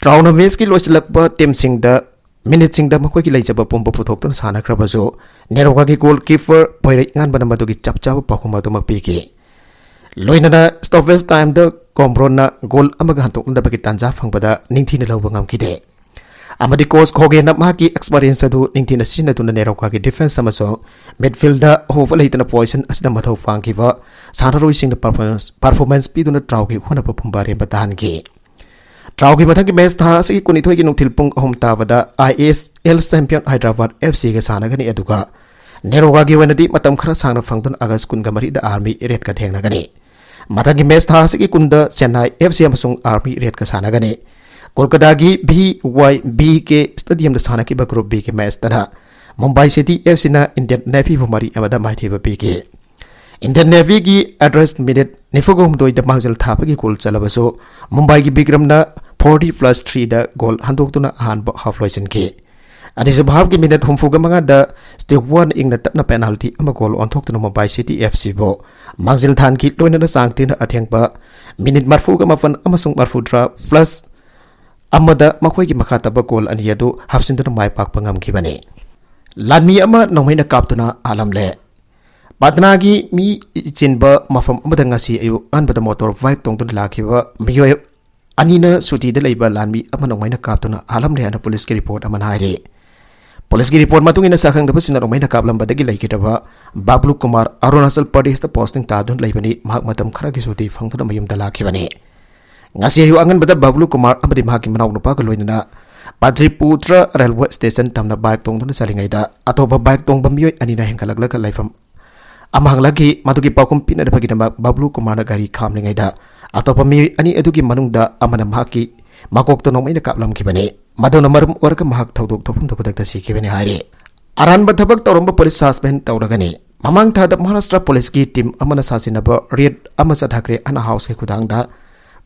ꯇ꯭ꯔꯥꯎꯅ ꯃꯦꯆꯀꯤ ꯂꯣꯏꯁꯤꯜꯂꯛꯄ ꯇꯤꯝꯁꯤꯡꯗ ꯃꯤꯅꯤꯠꯁꯤꯡꯗ ꯃꯈꯣꯏꯒꯤ ꯂꯩꯖꯕ ꯄꯨꯝꯕ ꯄꯨꯊꯣꯛꯇꯨꯅ ꯁꯥꯟꯅꯈ꯭ꯔꯕꯁꯨ, ꯅꯦꯔꯣꯀꯥꯒꯤ ꯒꯣꯜ ꯀꯤꯄꯔ ꯄꯣꯏꯔꯩꯉꯥꯟꯕꯅ ꯃꯗꯨꯒꯤ ꯆꯞ ꯆꯥꯕ ꯄꯥꯎꯈꯨꯝ ꯑꯗꯨꯃꯛ ꯄꯤꯈꯤ꯫ ꯂꯣꯏꯅꯅ ꯁ꯭ꯇꯣꯄꯦꯖ ꯇꯥꯏꯝꯗ ꯀꯣꯝꯕ꯭ꯔꯣꯟꯅ ꯒꯣꯜ ꯑꯃꯒ ꯍꯟꯗꯣꯛꯅꯕꯒꯤ ꯇꯥꯟꯖꯥ ꯐꯪꯕꯗ ꯅꯤꯡꯊꯤꯅ ꯂꯧꯕ ꯉꯝꯈꯤꯗꯦ꯫ ꯑꯃꯗꯤ ꯀꯣꯆ ꯈꯣꯒꯦꯟꯅ ꯃꯍꯥꯛꯀꯤ ꯑꯦꯛꯁꯄꯔꯤꯌꯦꯟꯁ ꯑꯗꯨ ꯅꯤꯡꯊꯤꯅ ꯁꯤꯖꯤꯟꯅꯗꯨꯅ ꯅꯦꯔꯣꯀꯥꯒꯤ ꯗꯤꯐꯦꯟꯁ ꯑꯃꯁꯨꯡ ꯃꯤꯗꯐꯤꯜꯗ ꯑꯍꯣꯕ ꯂꯩꯇꯅ ꯄꯣꯖꯤꯁꯟ ꯑꯁꯤꯗ ꯃꯊꯧ ꯄꯥꯡꯈꯤꯕ ꯁꯥꯟꯅꯔꯣꯏꯁꯤꯡꯗ ꯄꯔꯐꯣꯔꯃꯦꯟꯁ, ꯄꯔꯐꯣꯔꯃꯦꯟꯁ ꯄꯤꯗꯨꯅ ꯗ꯭ꯔꯥꯎꯒꯤ ꯍꯣꯠꯅꯕ ꯄꯨꯝꯕ ꯑꯔꯦꯝꯕ ꯇꯥꯍꯟꯈꯤ꯫ ꯗ꯭ꯔꯥꯎꯒꯤ ꯃꯊꯪꯒꯤ ꯃꯦꯆ ꯊꯥ ꯑꯁꯤꯒꯤ ꯀꯨꯟꯅꯤꯊꯣꯏꯒꯤ ꯅꯨꯡꯊꯤꯜ ꯄꯨꯡ ꯑꯍꯨꯝ ꯇꯥꯕꯗ ꯑꯥꯏ ꯑꯦꯁ ꯑꯦꯜ ꯆꯦꯝꯄꯤꯌꯟ ꯍꯥꯏꯗ꯭ꯔꯕꯥꯗ ꯑꯦꯐ ꯁꯤꯒ ꯁꯥꯟꯅꯒꯅꯤ, ꯑꯗꯨꯒ ꯅꯦꯔꯣꯀꯥꯒꯤ ꯑꯣꯏꯅꯗꯤ ꯃꯇꯝ ꯈꯔ ꯁꯥꯡꯅ ꯐꯪꯗꯨꯅ ꯑꯥꯒꯁ ꯀꯨꯟꯒ ꯃꯔꯤꯗ ꯑꯥꯔꯃꯤ ꯔꯦꯗꯀ ꯊꯦꯡꯅꯒꯅꯤ꯫ ꯃꯊꯪꯒꯤ ꯃꯦꯆ ꯊꯥ ꯑꯁꯤꯒꯤ ꯀꯨꯟꯗ ꯆꯦꯟꯅꯥꯏ ꯑꯦꯐ ꯁꯤ ꯑꯃꯁꯨꯡ ꯑꯥꯔꯃꯤ ꯔꯦꯗꯀ ꯁꯥꯟꯅꯒꯅꯤ꯫ ꯀꯣꯜꯀꯇꯥꯒꯤ ꯚꯤ ꯋꯥꯏ ꯕꯤ ꯀꯦ ꯁ꯭ꯇꯦꯗꯤꯌꯝꯗ ꯁꯥꯟꯅꯈꯤꯕ ꯒ꯭ꯔꯨꯞ ꯕꯤꯒꯤ ꯃꯦꯆꯇꯅ ꯃꯨꯝꯕꯥꯏ ꯁꯤꯇꯤ ꯑꯦꯐ ꯁꯤꯅ ꯏꯟꯗꯤꯌꯟ ꯅꯦꯚꯤꯕꯨ ꯃꯔꯤ ꯑꯃꯗ ꯃꯥꯏꯊꯤꯕ ꯄꯤꯈꯤ꯫ ꯏꯟꯗꯤꯌꯟ ꯅꯦꯚꯤꯒꯤ ꯑꯦꯗ꯭ꯔꯦꯁ ꯃꯤꯅꯤꯠ ꯅꯤꯐꯨꯒ ꯍꯨꯝꯗꯣꯏꯗ ꯃꯥꯡꯖꯤꯜ ꯊꯥꯕꯒꯤ ꯒꯣꯜ ꯆꯜꯂꯕꯁꯨ, ꯃꯨꯝꯕꯥꯏꯒꯤ ꯕꯤꯀ꯭ꯔꯝꯅ ꯐꯣꯔꯇꯤ ꯄ꯭ꯂꯁ ꯊ꯭ꯔꯤꯗ ꯒꯣꯜ ꯍꯟꯗꯣꯛꯇꯨꯅ ꯑꯍꯥꯟꯕ ꯍꯥꯐ ꯂꯣꯏꯁꯤꯟꯈꯤ꯫ ꯑꯅꯤꯁꯨꯕ ꯍꯥꯐꯀꯤ ꯃꯤꯅꯤꯠ ꯍꯨꯝꯐꯨꯒ ꯃꯉꯥꯗ ꯁ꯭ꯇꯤꯋꯥꯔꯠ ꯏꯪꯅ ꯇꯞꯅ ꯄꯦꯅꯥꯜꯇꯤ ꯑꯃ ꯒꯣꯜ ꯑꯣꯟꯊꯣꯛꯇꯨꯅ ꯃꯨꯝꯕꯥꯏ ꯁꯤꯇꯤ ꯑꯦꯐ ꯁꯤꯕꯨ ꯃꯥꯡꯖꯤꯜ ꯊꯥꯍꯟꯈꯤ꯫ ꯂꯣꯏꯅꯅ ꯆꯥꯡ ꯊꯤꯅ ꯑꯊꯦꯡꯕ ꯃꯤꯅꯤꯠ ꯃꯔꯐꯨꯒ ꯃꯥꯄꯟ ꯑꯃꯁꯨꯡ ꯃꯔꯐꯨꯇꯔꯥ ꯄ꯭ꯂꯁ ꯑꯃꯗ ꯃꯈꯣꯏꯒꯤ ꯃꯈꯥ ꯇꯥꯕ ꯒꯣꯜ ꯑꯅꯤ ꯑꯗꯨ ꯍꯥꯞꯆꯤꯟꯗꯨꯅ ꯃꯥꯏ ꯄꯥꯛꯄ ꯉꯝꯈꯤꯕꯅꯤ꯫ ꯂꯥꯟꯃꯤ ꯑꯃ ꯅꯣꯡꯃꯩꯅ ꯀꯥꯞꯇꯨꯅ ꯍꯥꯠꯂꯝꯂꯦ꯫ ꯄꯠꯅꯥꯒꯤ ꯃꯤ ꯆꯤꯟꯕ ꯃꯐꯝ ꯑꯃꯗ ꯉꯁꯤ ꯑꯌꯨꯛ ꯑꯉꯟꯕꯗ ꯃꯣꯇꯣꯔ ꯕꯥꯏꯛ ꯇꯣꯡꯗꯨꯅ ꯂꯥꯛꯈꯤꯕ ꯃꯤꯑꯣꯏ ꯑꯅꯤꯅ ꯁꯨꯇꯤꯗ ꯂꯩꯕ ꯂꯥꯟꯃꯤ ꯑꯃ ꯅꯣꯡꯃꯩꯅ ꯀꯥꯞꯇꯨꯅ ꯍꯥꯠꯂꯝꯂꯦ ꯍꯥꯏꯅ ꯄꯨꯂꯤꯁꯀꯤ ꯔꯤꯄꯣꯔꯠ ꯑꯃꯅ ꯍꯥꯏꯔꯤ꯫ ꯄꯨꯂꯤꯁꯀꯤ ꯔꯤꯄꯣꯔꯠ ꯃꯇꯨꯡ ꯏꯟꯅ, ꯁꯛꯈꯪꯗꯕꯁꯤꯡꯅ ꯅꯣꯡꯃꯩꯅ ꯀꯥꯞꯂꯝꯕꯗꯒꯤ ꯂꯩꯈꯤꯗ꯭ꯔꯕ ꯕꯥꯕ꯭ꯂꯨ ꯀꯨꯃꯥꯔ ꯑꯔꯨꯅꯥꯆꯜ ꯄ꯭ꯔꯗꯦꯁꯇ ꯄꯣꯁꯇꯤꯡ ꯇꯥꯗꯨꯅ ꯂꯩꯕꯅꯤ꯫ ꯃꯍꯥꯛ ꯃꯇꯝ ꯈꯔꯒꯤ ꯁꯨꯇꯤ ꯐꯪꯗꯨꯅ ꯃꯌꯨꯝꯗ ꯂꯥꯛꯈꯤꯕꯅꯤ꯫ ꯉꯁꯤ ꯑꯌꯨꯛ ꯑꯉꯟꯕꯗ ꯕꯥꯕ꯭ꯂꯨ ꯀꯨꯃꯥꯔ ꯑꯃꯗꯤ ꯃꯍꯥꯛꯀꯤ ꯃꯅꯥꯎꯅꯨꯄꯥꯒ ꯂꯣꯏꯅꯅ ꯄꯥꯇ꯭ꯂꯤꯄꯨꯇ꯭ꯔ ꯔꯦꯜꯋꯦ ꯁ꯭ꯇꯦꯁꯟ ꯇꯝꯅ ꯕꯥꯏꯛ ꯇꯣꯡꯗꯨꯅ ꯆꯠꯂꯤꯉꯩꯗ, ꯑꯇꯣꯞꯄ ꯕꯥꯏꯛ ꯇꯣꯡꯕ ꯃꯤꯑꯣꯏ ꯑꯅꯤꯅ ꯍꯦꯟꯒꯠꯂꯛꯂꯒ ꯂꯩꯐꯝ ꯑꯃ ꯍꯪꯂꯛꯈꯤ꯫ ꯃꯗꯨꯒꯤ ꯄꯥꯎꯈꯨꯝ ꯄꯤꯅꯅꯕꯒꯤꯗꯃꯛ ꯕꯥꯕ꯭ꯂꯨ ꯀꯨꯃꯥꯔꯅ ꯒꯥꯔꯤ ꯈꯥꯝꯂꯤꯉꯩꯗ, ꯑꯇꯣꯞꯄ ꯃꯤꯑꯣꯏ ꯑꯅꯤ ꯑꯗꯨꯒꯤ ꯃꯅꯨꯡꯗ ꯑꯃꯅ ꯃꯍꯥꯛꯀꯤ ꯃꯀꯣꯛꯇ ꯅꯣꯡꯃꯩꯅ ꯀꯥꯞꯂꯝꯈꯤꯕꯅꯤ꯫ ꯃꯗꯨꯅ ꯃꯔꯝ ꯑꯣꯏꯔꯒ ꯃꯍꯥꯛ ꯊꯧꯗꯣꯛ ꯊꯣꯛꯐꯝꯗ ꯈꯨꯗꯛꯇ ꯁꯤꯈꯤꯕꯅꯤ ꯍꯥꯏꯔꯤ꯫ ꯑꯔꯥꯟꯕ ꯊꯕꯛ ꯇꯧꯔꯝꯕ ꯄꯨꯂꯤꯁ ꯁꯁꯄꯦꯟ ꯇꯧꯔꯒꯅꯤ꯫ ꯃꯃꯥꯡ ꯊꯥꯗ ꯃꯍꯥꯔꯥꯁꯇ꯭ꯔ ꯄꯨꯂꯤꯁꯀꯤ ꯇꯤꯝ ꯑꯃꯅ ꯁꯥꯁꯤꯟꯅꯕ ꯔꯦꯗ ꯑꯃ ꯆꯠꯊꯈ꯭ꯔꯦ꯫ ꯑꯟꯅ ꯍꯥꯎꯁꯀꯤ ꯈꯨꯊꯥꯡꯗ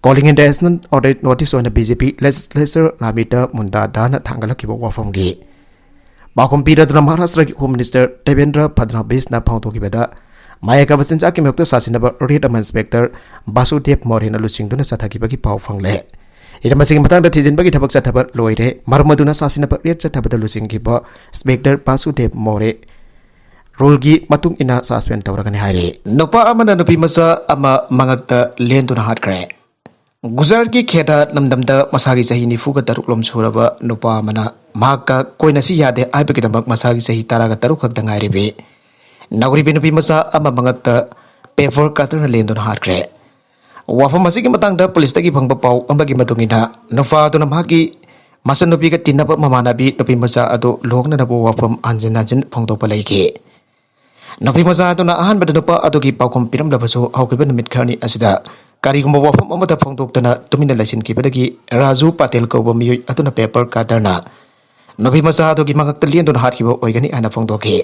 ꯀꯣꯂꯤꯡ ꯏꯟ ꯗ ꯅꯦꯁꯅꯦꯜ ꯑꯣꯗꯤꯠ ꯅꯣꯇꯤꯁ ꯑꯣꯏꯅ ꯕꯤ ꯖꯦ ꯄꯤ ꯂꯦꯖꯤꯁꯂꯦꯆꯔ ꯅꯥꯃꯤꯇꯥ ꯃꯨꯟꯗꯥꯗꯥꯅ ꯊꯥꯡꯒꯠꯂꯛꯈꯤꯕ ꯋꯥꯐꯝꯒꯤ ꯄꯥꯎꯈꯨꯝ ꯄꯤꯔꯗꯨꯅ ꯃꯍꯥꯔꯥꯁꯇ꯭ꯔꯒꯤ ꯍꯣꯝ ꯃꯤꯅꯤꯁꯇꯔ ꯗꯦꯕꯦꯟꯗ꯭ꯔ ꯐꯗꯅꯕꯤꯁꯅ ꯐꯣꯡꯗꯣꯛꯈꯤꯕꯗ, ꯃꯥꯌꯦꯛ ꯀꯥꯕ ꯆꯤꯟꯖꯥꯛꯀꯤ ꯃꯥꯌꯣꯛꯇ ꯁꯥꯁꯤꯟꯅꯕ ꯔꯦꯗ ꯑꯃ ꯏꯟꯁꯄꯦꯛꯇꯔ ꯕꯥꯁꯨꯗꯦꯕ ꯃꯣꯔꯦꯅ ꯂꯨꯆꯤꯡꯗꯨꯅ ꯆꯠꯊꯈꯤꯕꯒꯤ ꯄꯥꯎ ꯐꯪꯂꯦ꯫ ꯍꯤꯔꯝ ꯑꯁꯤꯒꯤ ꯃꯇꯥꯡꯗ ꯊꯤꯖꯤꯟꯕꯒꯤ ꯊꯕꯛ ꯆꯠꯊꯕ ꯂꯣꯏꯔꯦ꯫ ꯃꯔꯝ ꯑꯗꯨꯅ ꯁꯥꯁꯤꯟꯅꯕ ꯔꯦꯗ ꯆꯠꯊꯕꯗ ꯂꯨꯆꯤꯡꯈꯤꯕ ꯏꯟꯁꯄꯦꯛꯇꯔ ꯕꯥꯁꯨꯗꯦꯕ ꯃꯣꯔꯦ ꯔꯨꯜꯒꯤ ꯃꯇꯨꯡ ꯏꯟꯅ ꯁꯁꯄꯦꯟ ꯇꯧꯔꯒꯅꯤ ꯍꯥꯏꯔꯤ꯫ ꯅꯨꯄꯥ ꯑꯃꯅ ꯅꯨꯄꯤ ꯃꯆꯥ ꯑꯃ ꯃꯉꯛꯇ ꯂꯦꯟꯗꯨꯅ ꯍꯥꯠꯈ꯭ꯔꯦ꯫ ꯒꯨꯖꯔꯥꯠꯀꯤ ꯈꯦꯗꯥ ꯂꯝꯗꯝꯗ ꯃꯁꯥꯒꯤ ꯆꯍꯤ ꯅꯤꯐꯨꯒ ꯇꯔꯨꯛ ꯂꯣꯝ ꯁꯨꯔꯕ ꯅꯨꯄꯥ ꯑꯃꯅ ꯃꯍꯥꯛꯀ ꯀꯣꯏꯅꯁꯤ ꯌꯥꯗꯦ ꯍꯥꯏꯕꯒꯤꯗꯃꯛ ꯃꯁꯥꯒꯤ ꯆꯍꯤ ꯇꯔꯥꯒ ꯇꯔꯨꯛ ꯈꯛꯇ ꯉꯥꯏꯔꯤꯕꯤ ꯅꯥꯎꯔꯤꯕꯤ ꯅꯨꯄꯤ ꯃꯆꯥ ꯑꯃ ꯃꯉꯛꯇ ꯄꯦꯄꯔ ꯀꯇꯔꯅ ꯂꯦꯟꯗꯨꯅ ꯍꯥꯠꯈ꯭ꯔꯦ꯫ ꯋꯥꯐꯝ ꯑꯁꯤꯒꯤ ꯃꯇꯥꯡꯗ ꯄꯨꯂꯤꯁꯇꯒꯤ ꯐꯪꯕ ꯄꯥꯎ ꯑꯃꯒꯤ ꯃꯇꯨꯡ ꯏꯟꯅ, ꯅꯨꯄꯥ ꯑꯗꯨꯅ ꯃꯍꯥꯛꯀꯤ ꯃꯆꯟꯅꯨꯄꯤꯒ ꯇꯤꯟꯅꯕ ꯃꯃꯥꯟꯅꯕꯤ ꯅꯨꯄꯤ ꯃꯆꯥ ꯑꯗꯨ ꯂꯨꯍꯣꯡꯅꯅꯕ ꯋꯥꯐꯝ ꯍꯟꯖꯤꯟ ꯍꯟꯖꯤꯟ ꯐꯣꯡꯗꯣꯛꯄ ꯂꯩꯈꯤ꯫ ꯅꯨꯄꯤ ꯃꯆꯥ ꯑꯗꯨꯅ ꯑꯍꯥꯟꯕꯗ ꯅꯨꯄꯥ ꯑꯗꯨꯒꯤ ꯄꯥꯎꯈꯨꯝ ꯄꯤꯔꯝꯂꯕꯁꯨ, ꯍꯧꯈꯤꯕ ꯅꯨꯃꯤꯠ ꯈꯔꯅꯤ ꯑꯁꯤꯗ ꯀꯔꯤꯒꯨꯝꯕ ꯋꯥꯐꯝ ꯑꯃꯠꯇ ꯐꯣꯡꯗꯣꯛꯇꯅ ꯇꯨꯃꯤꯟꯅ ꯂꯩꯁꯤꯟꯈꯤꯕꯗꯒꯤ ꯔꯥꯖꯨ ꯄꯥꯇꯦꯜ ꯀꯧꯕ ꯃꯤꯑꯣꯏ ꯑꯗꯨꯅ ꯄꯦꯄꯔ ꯀꯇꯔꯅ ꯅꯨꯄꯤ ꯃꯆꯥ ꯑꯗꯨꯒꯤ ꯃꯉꯛꯇ ꯂꯦꯟꯗꯨꯅ ꯍꯥꯠꯈꯤꯕ ꯑꯣꯏꯒꯅꯤ ꯍꯥꯏꯅ ꯐꯣꯡꯗꯣꯛꯈꯤ꯫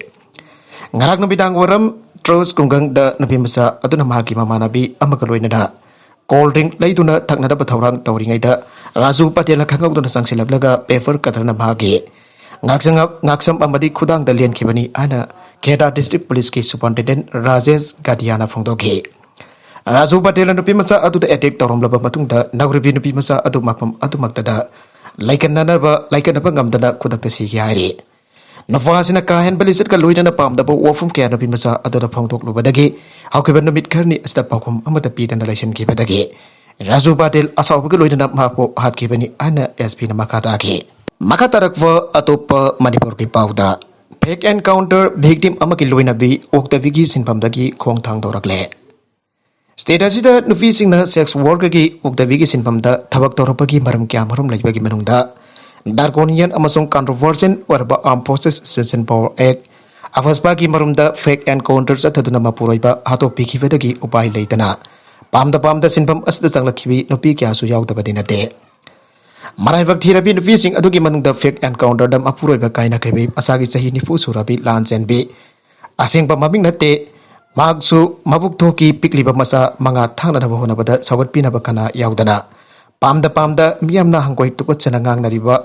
ꯉꯔꯥꯡ ꯅꯨꯃꯤꯗꯥꯡ ꯋꯥꯏꯔꯝ ꯇ꯭ꯔꯣꯁ ꯈꯨꯡꯒꯪꯗ ꯅꯨꯄꯤ ꯃꯆꯥ ꯑꯗꯨꯅ ꯃꯍꯥꯛꯀꯤ ꯃꯃꯥꯟꯅꯕꯤ ꯑꯃꯒ ꯂꯣꯏꯅꯅ ꯀꯣꯜ ꯗ꯭ꯔꯤꯡ ꯂꯩꯗꯨꯅ ꯊꯛꯅꯅꯕ ꯊꯧꯔꯥꯡ ꯇꯧꯔꯤꯉꯩꯗ, ꯔꯥꯖꯨ ꯄꯇꯦꯜꯅ ꯈꯪꯍꯧꯗꯅ ꯆꯪꯁꯤꯜꯂꯛꯂꯒ ꯄꯦꯄꯔ ꯀꯇꯔꯅ ꯃꯍꯥꯛꯀꯤ ꯉꯥꯛꯁꯪ-, ꯉꯥꯛꯁꯝ ꯑꯃꯗꯤ ꯈꯨꯗꯥꯡꯗ ꯂꯦꯟꯈꯤꯕꯅꯤ ꯍꯥꯏꯅ ꯈꯦꯗꯥ ꯗꯤꯁꯇ꯭ꯔꯤꯛ ꯄꯨꯂꯤꯁꯀꯤ ꯁꯨꯄꯔꯤꯟꯇꯦꯟꯗꯦꯟ ꯔꯥꯖꯦꯁ ꯒꯥꯗꯤꯌꯥꯅ ꯐꯣꯡꯗꯣꯛꯈꯤ꯫ ꯔꯥꯖꯨ ꯄꯇꯦꯜꯅ ꯅꯨꯄꯤ ꯃꯆꯥ ꯑꯗꯨꯗ ꯑꯦꯇꯦꯛ ꯇꯧꯔꯝꯂꯕ ꯃꯇꯨꯡꯗ, ꯅꯥꯎꯔꯤꯕꯤ ꯅꯨꯄꯤ ꯃꯆꯥ ꯑꯗꯨ ꯃꯐꯝ ꯑꯗꯨꯃꯛꯇꯗ ꯂꯩꯀꯟꯅꯅꯕ, ꯂꯩꯀꯟꯅꯕ ꯉꯝꯗꯅ ꯈꯨꯗꯛꯇ ꯁꯤꯈꯤ ꯍꯥꯏꯔꯤ꯫ ꯅꯨꯄꯥ ꯑꯁꯤꯅ ꯀꯥ ꯍꯦꯟꯕ ꯂꯤꯆꯠꯀ ꯂꯣꯏꯅꯅ ꯄꯥꯝꯗꯕ ꯋꯥꯐꯝ ꯀꯌꯥ ꯅꯨꯄꯤ ꯃꯆꯥ ꯑꯗꯨꯗ ꯐꯣꯡꯗꯣꯛꯂꯨꯕꯗꯒꯤ ꯍꯧꯈꯤꯕ ꯅꯨꯃꯤꯠ ꯈꯔꯅꯤ ꯑꯁꯤꯗ ꯄꯥꯎꯈꯨꯝ ꯑꯃꯠꯇ ꯄꯤꯗꯅ ꯂꯩꯁꯤꯟꯈꯤꯕꯗꯒꯤ ꯔꯥꯖꯨ ꯄꯇꯦꯜ ꯑꯁꯥꯎꯕꯒ ꯂꯣꯏꯅꯅ ꯃꯍꯥꯛꯄꯨ ꯍꯥꯠꯈꯤꯕꯅꯤ ꯍꯥꯏꯅ ꯑꯦꯁ ꯄꯤꯅ ꯃꯈꯥ ꯇꯥꯈꯤ꯫ ꯃꯈꯥ ꯇꯥꯔꯛꯄ ꯑꯇꯣꯞꯄ ꯃꯅꯤꯄꯨꯔꯒꯤ ꯄꯥꯎꯗ, ꯐꯦꯛ ꯑꯦꯟꯀꯥꯎꯟꯇꯔ ꯚꯤꯛꯇꯤꯝ ꯑꯃꯒꯤ ꯂꯣꯏꯅꯕꯤ ꯑꯣꯛꯇꯕꯤꯒꯤ ꯁꯤꯟꯐꯝꯗꯒꯤ ꯈꯣꯡ ꯊꯥꯡꯗꯣꯔꯛꯂꯦ꯫ ꯁ꯭ꯇꯦꯠ ꯑꯁꯤꯗ ꯅꯨꯄꯤꯁꯤꯡꯅ ꯁꯦꯛꯁ ꯋꯥꯔꯛꯀꯔꯒꯤ ꯑꯣꯛꯇꯕꯤꯒꯤ ꯁꯤꯟꯐꯝꯗ ꯊꯕꯛ ꯇꯧꯔꯛꯄꯒꯤ ꯃꯔꯝ ꯀꯌꯥꯃꯔꯨꯝ ꯂꯩꯕꯒꯤ ꯃꯅꯨꯡꯗ ꯗ꯭ꯔꯥꯀꯣꯅꯤꯌꯟ ꯑꯃꯁꯨꯡ ꯀꯟꯇ꯭ꯔꯣꯚꯔꯁꯤꯌꯦꯜ ꯑꯣꯏꯔꯕ ꯑꯥꯔꯝ ꯐꯣꯔꯁꯦꯁ ꯁ꯭ꯄꯦꯁꯤꯌꯦꯜ ꯄꯥꯋꯔ ꯑꯦꯛ, ꯑꯐꯁꯄꯥꯒꯤ ꯃꯔꯨꯝꯗ ꯐꯦꯛ ꯑꯦꯟꯀꯥꯎꯟꯇꯔ ꯆꯠꯊꯗꯨꯅ ꯃꯄꯨꯔꯣꯏꯕ ꯍꯥꯠꯇꯣꯛꯄꯤꯈꯤꯕꯗꯒꯤ ꯎꯄꯥꯏ ꯂꯩꯇꯅ ꯄꯥꯝꯗ ꯄꯥꯝꯗ ꯁꯤꯟꯐꯝ ꯑꯁꯤꯗ ꯆꯪꯂꯛꯈꯤꯕꯤ ꯅꯨꯄꯤ ꯀꯌꯥꯁꯨ ꯌꯥꯎꯗꯕꯗꯤ ꯅꯠꯇꯦ꯫ ꯃꯔꯥꯏꯕꯛ ꯊꯤꯔꯕꯤ ꯅꯨꯄꯤꯁꯤꯡ ꯑꯗꯨꯒꯤ ꯃꯅꯨꯡꯗ ꯐꯦꯛ ꯑꯦꯟꯀꯥꯎꯟꯇꯔꯗ ꯃꯄꯨꯔꯣꯏꯕ ꯀꯥꯏꯅꯈ꯭ꯔꯕꯤ ꯃꯁꯥꯒꯤ ꯆꯍꯤ ꯅꯤꯐꯨ ꯁꯨꯔꯕꯤ ꯂꯥꯟꯆꯦꯟꯕꯤ, ꯑꯁꯦꯡꯕ ꯃꯃꯤꯡ ꯅꯠꯇꯦ, ꯃꯍꯥꯛꯁꯨ ꯃꯕꯨꯛ ꯊꯣꯛꯀꯤ ꯄꯤꯛꯂꯤꯕ ꯃꯆꯥ ꯃꯉꯥ ꯊꯥꯛꯅꯅꯕ ꯍꯣꯠꯅꯕꯗ ꯁꯧꯒꯠꯄꯤꯅꯕ ꯀꯅꯥ ꯌꯥꯎꯗꯅ ꯄꯥꯝꯗ ꯄꯥꯝꯗ ꯃꯤꯌꯥꯝꯅ ꯍꯪꯒꯣꯏ ꯇꯨꯀꯠꯆꯅ ꯉꯥꯡꯅꯔꯤꯕ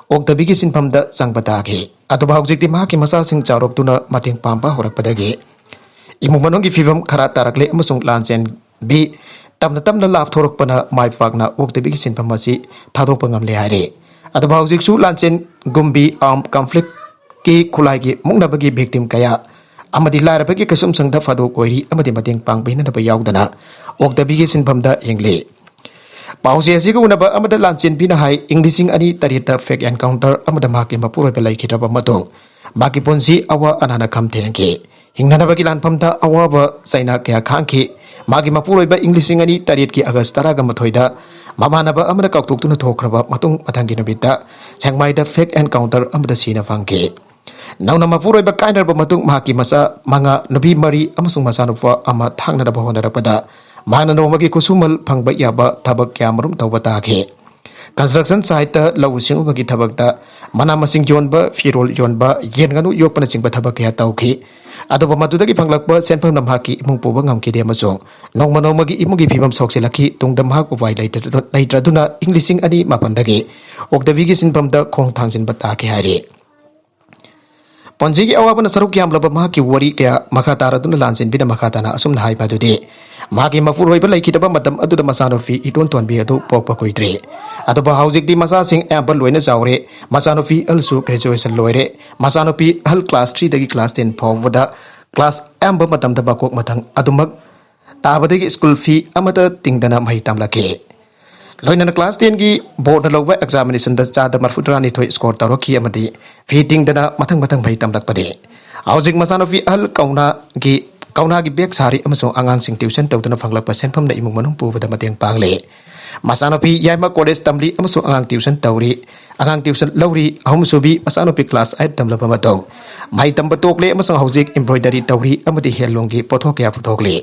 ꯑꯣꯛꯇꯕꯤꯒꯤ ꯁꯤꯟꯐꯝꯗ ꯆꯪꯕ ꯇꯥꯈꯤ꯫ ꯑꯗꯨꯕꯨ ꯍꯧꯖꯤꯛꯇꯤ ꯃꯍꯥꯛꯀꯤ ꯃꯆꯥꯁꯤꯡ ꯆꯥꯎꯔꯛꯇꯨꯅ ꯃꯇꯦꯡ ꯄꯥꯡꯕ ꯍꯧꯔꯛꯄꯗꯒꯤ ꯏꯃꯨꯡ ꯃꯅꯨꯡꯒꯤ ꯐꯤꯕꯝ ꯈꯔ ꯇꯥꯔꯛꯂꯦ ꯑꯃꯁꯨꯡ ꯂꯥꯟꯆꯦꯟꯕꯤ ꯇꯞꯅ ꯇꯞꯅ ꯂꯥꯞꯊꯣꯔꯛꯄꯅ ꯃꯥꯏ ꯄꯥꯛꯅ ꯑꯣꯛꯇꯕꯤꯒꯤ ꯁꯤꯟꯐꯝ ꯑꯁꯤ ꯊꯥꯗꯣꯛꯄ ꯉꯝꯂꯦ ꯍꯥꯏꯔꯤ꯫ ꯑꯗꯨꯕꯨ ꯍꯧꯖꯤꯛꯁꯨ ꯂꯥꯟꯆꯦꯟꯒꯨꯝꯕꯤ ꯑꯥꯔꯝ ꯀꯟꯐ꯭ꯂꯤꯛꯀꯤ ꯈꯨꯠꯂꯥꯏꯒꯤ ꯃꯨꯛꯅꯕꯒꯤ ꯚꯤꯛꯇꯤꯝ ꯀꯌꯥ ꯑꯃꯗꯤ ꯂꯥꯏꯔꯕꯒꯤ ꯀꯩꯁꯨꯝꯁꯪꯗ ꯐꯥꯗꯣꯛ ꯑꯣꯏꯔꯤ ꯑꯃꯗꯤ ꯃꯇꯦꯡ ꯄꯥꯡꯕꯤꯅꯅꯕ ꯌꯥꯎꯗꯅ ꯑꯣꯛꯇꯕꯤꯒꯤ ꯁꯤꯟꯐꯝꯗ ꯍꯤꯡꯂꯤ꯫ ꯄꯥꯎꯆꯦ ꯑꯁꯤꯒ ꯎꯅꯕ ꯑꯃꯗ ꯂꯥꯟꯆꯦꯟꯕꯤꯅ ꯍꯥꯏ, ꯏꯪ ꯂꯤꯁꯤꯡ ꯑꯅꯤ ꯇꯔꯦꯠꯇ ꯐꯦꯛ ꯑꯦꯟꯀꯥꯎꯟꯇꯔ ꯑꯃꯗ ꯃꯍꯥꯛꯀꯤ ꯃꯄꯨꯔꯣꯏꯕ ꯂꯩꯈꯤꯗ꯭ꯔꯕ ꯃꯇꯨꯡ ꯃꯍꯥꯛꯀꯤ ꯄꯨꯟꯁꯤ ꯑꯋꯥ ꯑꯅꯥꯅ ꯈꯝ ꯊꯦꯡꯈꯤ꯫ ꯍꯤꯡꯅꯅꯕꯒꯤ ꯂꯥꯟꯐꯝꯗ ꯑꯋꯥꯕ ꯆꯩꯅꯥ ꯀꯌꯥ ꯈꯥꯡꯈꯤ꯫ ꯃꯥꯒꯤ ꯃꯄꯨꯔꯣꯏꯕ ꯏꯪ ꯂꯤꯁꯤꯡ ꯑꯅꯤ ꯇꯔꯦꯠꯀꯤ ꯑꯥꯒꯁ ꯇꯔꯥꯒ ꯃꯥꯊꯣꯏꯗ ꯃꯃꯥꯟꯅꯕ ꯑꯃꯅ ꯀꯥꯎꯊꯣꯛꯇꯨꯅ ꯊꯣꯛꯈ꯭ꯔꯕ ꯃꯇꯨꯡ ꯃꯊꯪꯒꯤ ꯅꯨꯃꯤꯠꯇ ꯁꯦꯛꯃꯥꯏꯗ ꯐꯦꯛ ꯑꯦꯟꯀꯥꯎꯟꯇꯔ ꯑꯃꯗ ꯁꯤꯅ ꯐꯪꯈꯤ꯫ ꯅꯧꯅ ꯃꯄꯨꯔꯣꯏꯕ ꯀꯥꯏꯅꯔꯕ ꯃꯇꯨꯡ ꯃꯍꯥꯛꯀꯤ ꯃꯆꯥ ꯃꯉꯥ, ꯅꯨꯄꯤ ꯃꯔꯤ ꯑꯃꯁꯨꯡ ꯃꯆꯥꯅꯨꯄꯥ ꯑꯃ ꯊꯥꯛꯅꯅꯕ ꯍꯣꯠꯅꯔꯛꯄꯗ ꯃꯍꯥꯛꯅ ꯅꯣꯡꯃꯒꯤ ꯈꯨꯠꯁꯨꯃꯜ ꯐꯪꯕ ꯌꯥꯕ ꯊꯕꯛ ꯀꯌꯥꯃꯔꯨꯝ ꯇꯧꯕ ꯇꯥꯈꯤ꯫ ꯀꯟꯁꯇ꯭ꯔꯛꯁꯟ ꯁꯥꯏꯠꯇ ꯂꯧꯎ ꯁꯤꯡꯎꯕꯒꯤ ꯊꯕꯛꯇ ꯃꯅꯥ ꯃꯁꯤꯡ ꯌꯣꯟꯕ, ꯐꯤꯔꯣꯜ ꯌꯣꯟꯕ, ꯌꯦꯟ ꯉꯥꯅꯨ ꯌꯣꯛꯄꯅꯆꯤꯡꯕ ꯊꯕꯛ ꯀꯌꯥ ꯇꯧꯈꯤ꯫ ꯑꯗꯨꯕꯨ ꯃꯗꯨꯗꯒꯤ ꯐꯪꯂꯛꯄ ꯁꯦꯟꯐꯝꯅ ꯃꯍꯥꯛꯀꯤ ꯏꯃꯨꯡ ꯄꯨꯕ ꯉꯝꯈꯤꯗꯦ ꯑꯃꯁꯨꯡ ꯅꯣꯡꯃ ꯅꯣꯡꯃꯒꯤ ꯏꯃꯨꯡꯒꯤ ꯐꯤꯕꯝ ꯁꯣꯛꯆꯤꯜꯂꯛꯈꯤ꯫ ꯇꯨꯡꯗ ꯃꯍꯥꯛ ꯎꯄꯥꯏ ꯂꯩꯇꯗꯨꯅ, ꯂꯩꯇ꯭ꯔꯗꯨꯅ ꯏꯪ ꯂꯤꯁꯤꯡ ꯑꯅꯤ ꯃꯥꯄꯟꯗꯒꯤ ꯑꯣꯛꯇꯕꯤꯒꯤ ꯁꯤꯟꯐꯝꯗ ꯈꯣꯡ ꯊꯥꯡꯖꯤꯟꯕ ꯇꯥꯈꯤ ꯍꯥꯏꯔꯤ꯫ ꯄꯨꯟꯁꯤꯒꯤ ꯑꯋꯥꯕꯅ ꯁꯔꯨꯛ ꯌꯥꯝꯂꯕ ꯃꯍꯥꯛꯀꯤ ꯋꯥꯔꯤ ꯀꯌꯥ ꯃꯈꯥ ꯇꯥꯔꯗꯨꯅ ꯂꯥꯟꯆꯦꯟꯕꯤꯅ ꯃꯈꯥ ꯇꯥꯅ ꯑꯁꯨꯝꯅ ꯍꯥꯏ ꯃꯗꯨꯗꯤ, ꯃꯥꯒꯤ ꯃꯄꯨꯔꯣꯏꯕ ꯂꯩꯈꯤꯗꯕ ꯃꯇꯝ ꯑꯗꯨꯗ ꯃꯆꯥꯅꯨꯄꯤ ꯏꯇꯣꯟ ꯇꯣꯟꯕꯤ ꯑꯗꯨ ꯄꯣꯛꯄ ꯀꯨꯏꯗ꯭ꯔꯤ꯫ ꯑꯗꯨꯕꯨ ꯍꯧꯖꯤꯛꯇꯤ ꯃꯆꯥꯁꯤꯡ ꯑꯌꯥꯝꯕ ꯂꯣꯏꯅ ꯆꯥꯎꯔꯦ꯫ ꯃꯆꯥꯅꯨꯄꯤ ꯑꯍꯜꯁꯨ ꯒ꯭ꯔꯦꯖꯨꯑꯦꯁꯟ ꯂꯣꯏꯔꯦ꯫ ꯃꯆꯥꯅꯨꯄꯤ ꯑꯍꯜ ꯀ꯭ꯂꯥꯁ ꯊ꯭ꯔꯤꯗꯒꯤ ꯀ꯭ꯂꯥꯁ ꯇꯦꯟ ꯐꯥꯎꯕꯗ ꯀ꯭ꯂꯥꯁ ꯑꯌꯥꯝꯕ ꯃꯇꯝꯗ ꯃꯀꯣꯛ ꯃꯊꯪ ꯑꯗꯨꯃꯛ ꯇꯥꯕꯗꯒꯤ ꯁ꯭ꯀꯨꯜ ꯐꯤ ꯑꯃꯠꯇ ꯇꯤꯡꯗꯅ ꯃꯍꯩ ꯇꯝꯂꯛꯈꯤ꯫ ꯂꯣꯏꯅꯅ ꯀ꯭ꯂꯥꯁ ꯇꯦꯟꯒꯤ ꯕꯣꯔꯗꯅ ꯂꯧꯕ ꯑꯦꯛꯖꯥꯃꯤꯅꯦꯁꯟꯗ ꯆꯥꯗ ꯃꯔꯐꯨꯇꯔꯥꯅꯤꯊꯣꯏ ꯁ꯭ꯀꯣꯔ ꯇꯧꯔꯛꯈꯤ ꯑꯃꯗꯤ ꯐꯤ ꯇꯤꯡꯗꯅ ꯃꯊꯪ ꯃꯊꯪ ꯃꯍꯩ ꯇꯝꯂꯛꯄꯅꯤ꯫ ꯍꯧꯖꯤꯛ ꯃꯆꯥꯅꯨꯄꯤ ꯑꯍꯜ ꯀꯧꯅꯥꯒꯤ, ꯀꯧꯅꯥꯒꯤ ꯕꯦꯒ ꯁꯥꯔꯤ ꯑꯃꯁꯨꯡ ꯑꯉꯥꯡꯁꯤꯡ ꯇ꯭ꯌꯨꯁꯟ ꯇꯧꯗꯨꯅ ꯐꯪꯂꯛꯄ ꯁꯦꯟꯐꯝꯅ ꯏꯃꯨꯡ ꯃꯅꯨꯡ ꯄꯨꯕꯗ ꯃꯇꯦꯡ ꯄꯥꯡꯂꯤ꯫ ꯃꯆꯥꯅꯨꯄꯤ ꯌꯥꯏꯃ ꯀꯣꯂꯦꯖ ꯇꯝꯂꯤ ꯑꯃꯁꯨꯡ ꯑꯉꯥꯡ ꯇ꯭ꯌꯨꯁꯟ ꯇꯧꯔꯤ꯫ ꯑꯉꯥꯡ ꯇ꯭ꯌꯨꯁꯟ ꯂꯧꯔꯤ꯫ ꯑꯍꯨꯝꯁꯨꯕꯤ ꯃꯆꯥꯅꯨꯄꯤ ꯀ꯭ꯂꯥꯁ ꯑꯩꯠ ꯇꯝꯂꯕ ꯃꯇꯨꯡ ꯃꯍꯩ ꯇꯝꯕ ꯇꯣꯛꯂꯦ ꯑꯃꯁꯨꯡ ꯍꯧꯖꯤꯛ ꯏꯝꯕ꯭ꯔꯣꯏꯗꯔꯤ ꯇꯧꯔꯤ ꯑꯃꯗꯤ ꯍꯦꯟꯂꯨꯝꯒꯤ ꯄꯣꯠꯊꯣꯛ ꯀꯌꯥ ꯄꯨꯊꯣꯛꯂꯤ꯫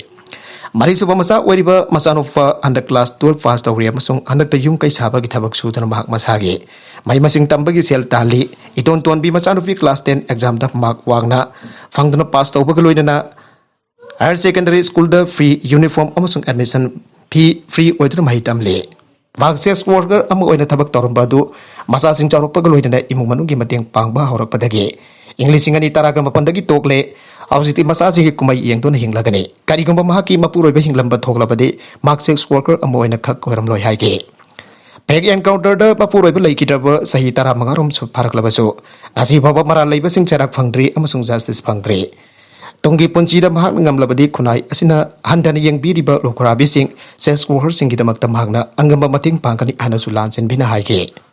ꯃꯔꯤꯁꯨꯕ ꯃꯆꯥ ꯑꯣꯏꯔꯤꯕ ꯃꯆꯥꯅꯨꯄꯥ ꯍꯟꯗꯛ ꯀ꯭ꯂꯥꯁ ꯇꯨꯋꯦꯜꯐ ꯄꯥꯁ ꯇꯧꯔꯦ ꯑꯃꯁꯨꯡ ꯍꯟꯗꯛꯇ ꯌꯨꯝ ꯀꯩ ꯁꯥꯕꯒꯤ ꯊꯕꯛ ꯁꯨꯗꯨꯅ ꯃꯍꯥꯛ ꯃꯁꯥꯒꯤ ꯃꯍꯩ ꯃꯁꯤꯡ ꯇꯝꯕꯒꯤ ꯁꯦꯜ ꯇꯥꯜꯂꯤ꯫ ꯏꯇꯣꯟ ꯇꯣꯟꯕꯤ ꯃꯆꯥꯅꯨꯄꯤ ꯀ꯭ꯂꯥꯁ ꯇꯦꯟ ꯑꯦꯛꯖꯥꯝꯗ ꯃꯥꯔꯛ ꯋꯥꯡꯅ ꯐꯪꯗꯨꯅ ꯄꯥꯁ ꯇꯧꯕꯒ ꯂꯣꯏꯅꯅ ꯍꯥꯌꯔ ꯁꯦꯀꯦꯟꯗꯔꯤ ꯁ꯭ꯀꯨꯜꯗ ꯐ꯭ꯔꯤ ꯌꯨꯅꯤꯐꯣꯔꯝ ꯑꯃꯁꯨꯡ ꯑꯦꯗꯃꯤꯁꯟ ꯐꯤ ꯐ꯭ꯔꯤ ꯑꯣꯏꯗꯨꯅ ꯃꯍꯩ ꯇꯝꯂꯤ꯫ ꯃꯍꯥꯛ ꯁꯦꯛꯁ ꯋꯥꯔꯀꯔ ꯑꯃ ꯑꯣꯏꯅ ꯊꯕꯛ ꯇꯧꯔꯝꯕ ꯑꯗꯨ ꯃꯆꯥꯁꯤꯡ ꯆꯥꯎꯔꯛꯄꯒ ꯂꯣꯏꯅꯅ ꯏꯃꯨꯡ ꯃꯅꯨꯡꯒꯤ ꯃꯇꯦꯡ ꯄꯥꯡꯕ ꯍꯧꯔꯛꯄꯗꯒꯤ ꯏꯪ ꯂꯤꯁꯤꯡ ꯑꯅꯤ ꯇꯔꯥꯒ ꯃꯥꯄꯟꯗꯒꯤ ꯇꯣꯛꯂꯦ꯫ ꯍꯧꯖꯤꯛꯇꯤ ꯃꯆꯥꯁꯤꯡꯒꯤ ꯀꯨꯝꯍꯩ ꯌꯦꯡꯗꯨꯅ ꯍꯤꯡꯂꯒꯅꯤ꯫ ꯀꯔꯤꯒꯨꯝꯕ ꯃꯍꯥꯛꯀꯤ ꯃꯄꯨꯔꯣꯏꯕ ꯍꯤꯡꯂꯝꯕ ꯊꯣꯛꯂꯕꯗꯤ ꯃꯍꯥꯛ ꯁꯦꯛꯁ ꯋꯥꯔꯀꯔ ꯑꯃ ꯑꯣꯏꯅ ꯈꯛ ꯑꯣꯏꯔꯝꯂꯣꯏ ꯍꯥꯏꯈꯤ꯫ ꯐꯦꯛ ꯑꯦꯟꯀꯥꯎꯟꯇꯔꯗ ꯃꯄꯨꯔꯣꯏꯕ ꯂꯩꯈꯤꯗ꯭ꯔꯕ ꯆꯍꯤ ꯇꯔꯥꯃꯉꯥ ꯔꯣꯝ ꯁꯨ ꯐꯥꯔꯛꯂꯕꯁꯨ ꯉꯁꯤ ꯐꯥꯎꯕ ꯃꯔꯥꯜ ꯂꯩꯕꯁꯤꯡ ꯆꯩꯔꯥꯛ ꯐꯪꯗ꯭ꯔꯤ ꯑꯃꯁꯨꯡ ꯖꯁꯇꯤꯁ ꯐꯪꯗ꯭ꯔꯤ꯫ ꯇꯨꯡꯒꯤ ꯄꯨꯟꯁꯤꯗ ꯃꯍꯥꯛꯅ ꯉꯝꯂꯕꯗꯤ ꯈꯨꯟꯅꯥꯏ ꯑꯁꯤꯅ ꯍꯟꯊꯅ ꯌꯦꯡꯕꯤꯔꯤꯕ ꯂꯨꯈ꯭ꯔꯥꯕꯤꯁꯤꯡ, ꯁꯦꯛꯁ ꯋꯥꯔꯀꯔꯁꯤꯡꯒꯤꯗꯃꯛꯇ ꯃꯍꯥꯛꯅ ꯑꯉꯝꯕ ꯃꯇꯦꯡ ꯄꯥꯡꯒꯅꯤ ꯍꯥꯏꯅꯁꯨ ꯂꯥꯟꯖꯦꯟꯕꯤꯅ ꯍꯥꯏꯈꯤ꯫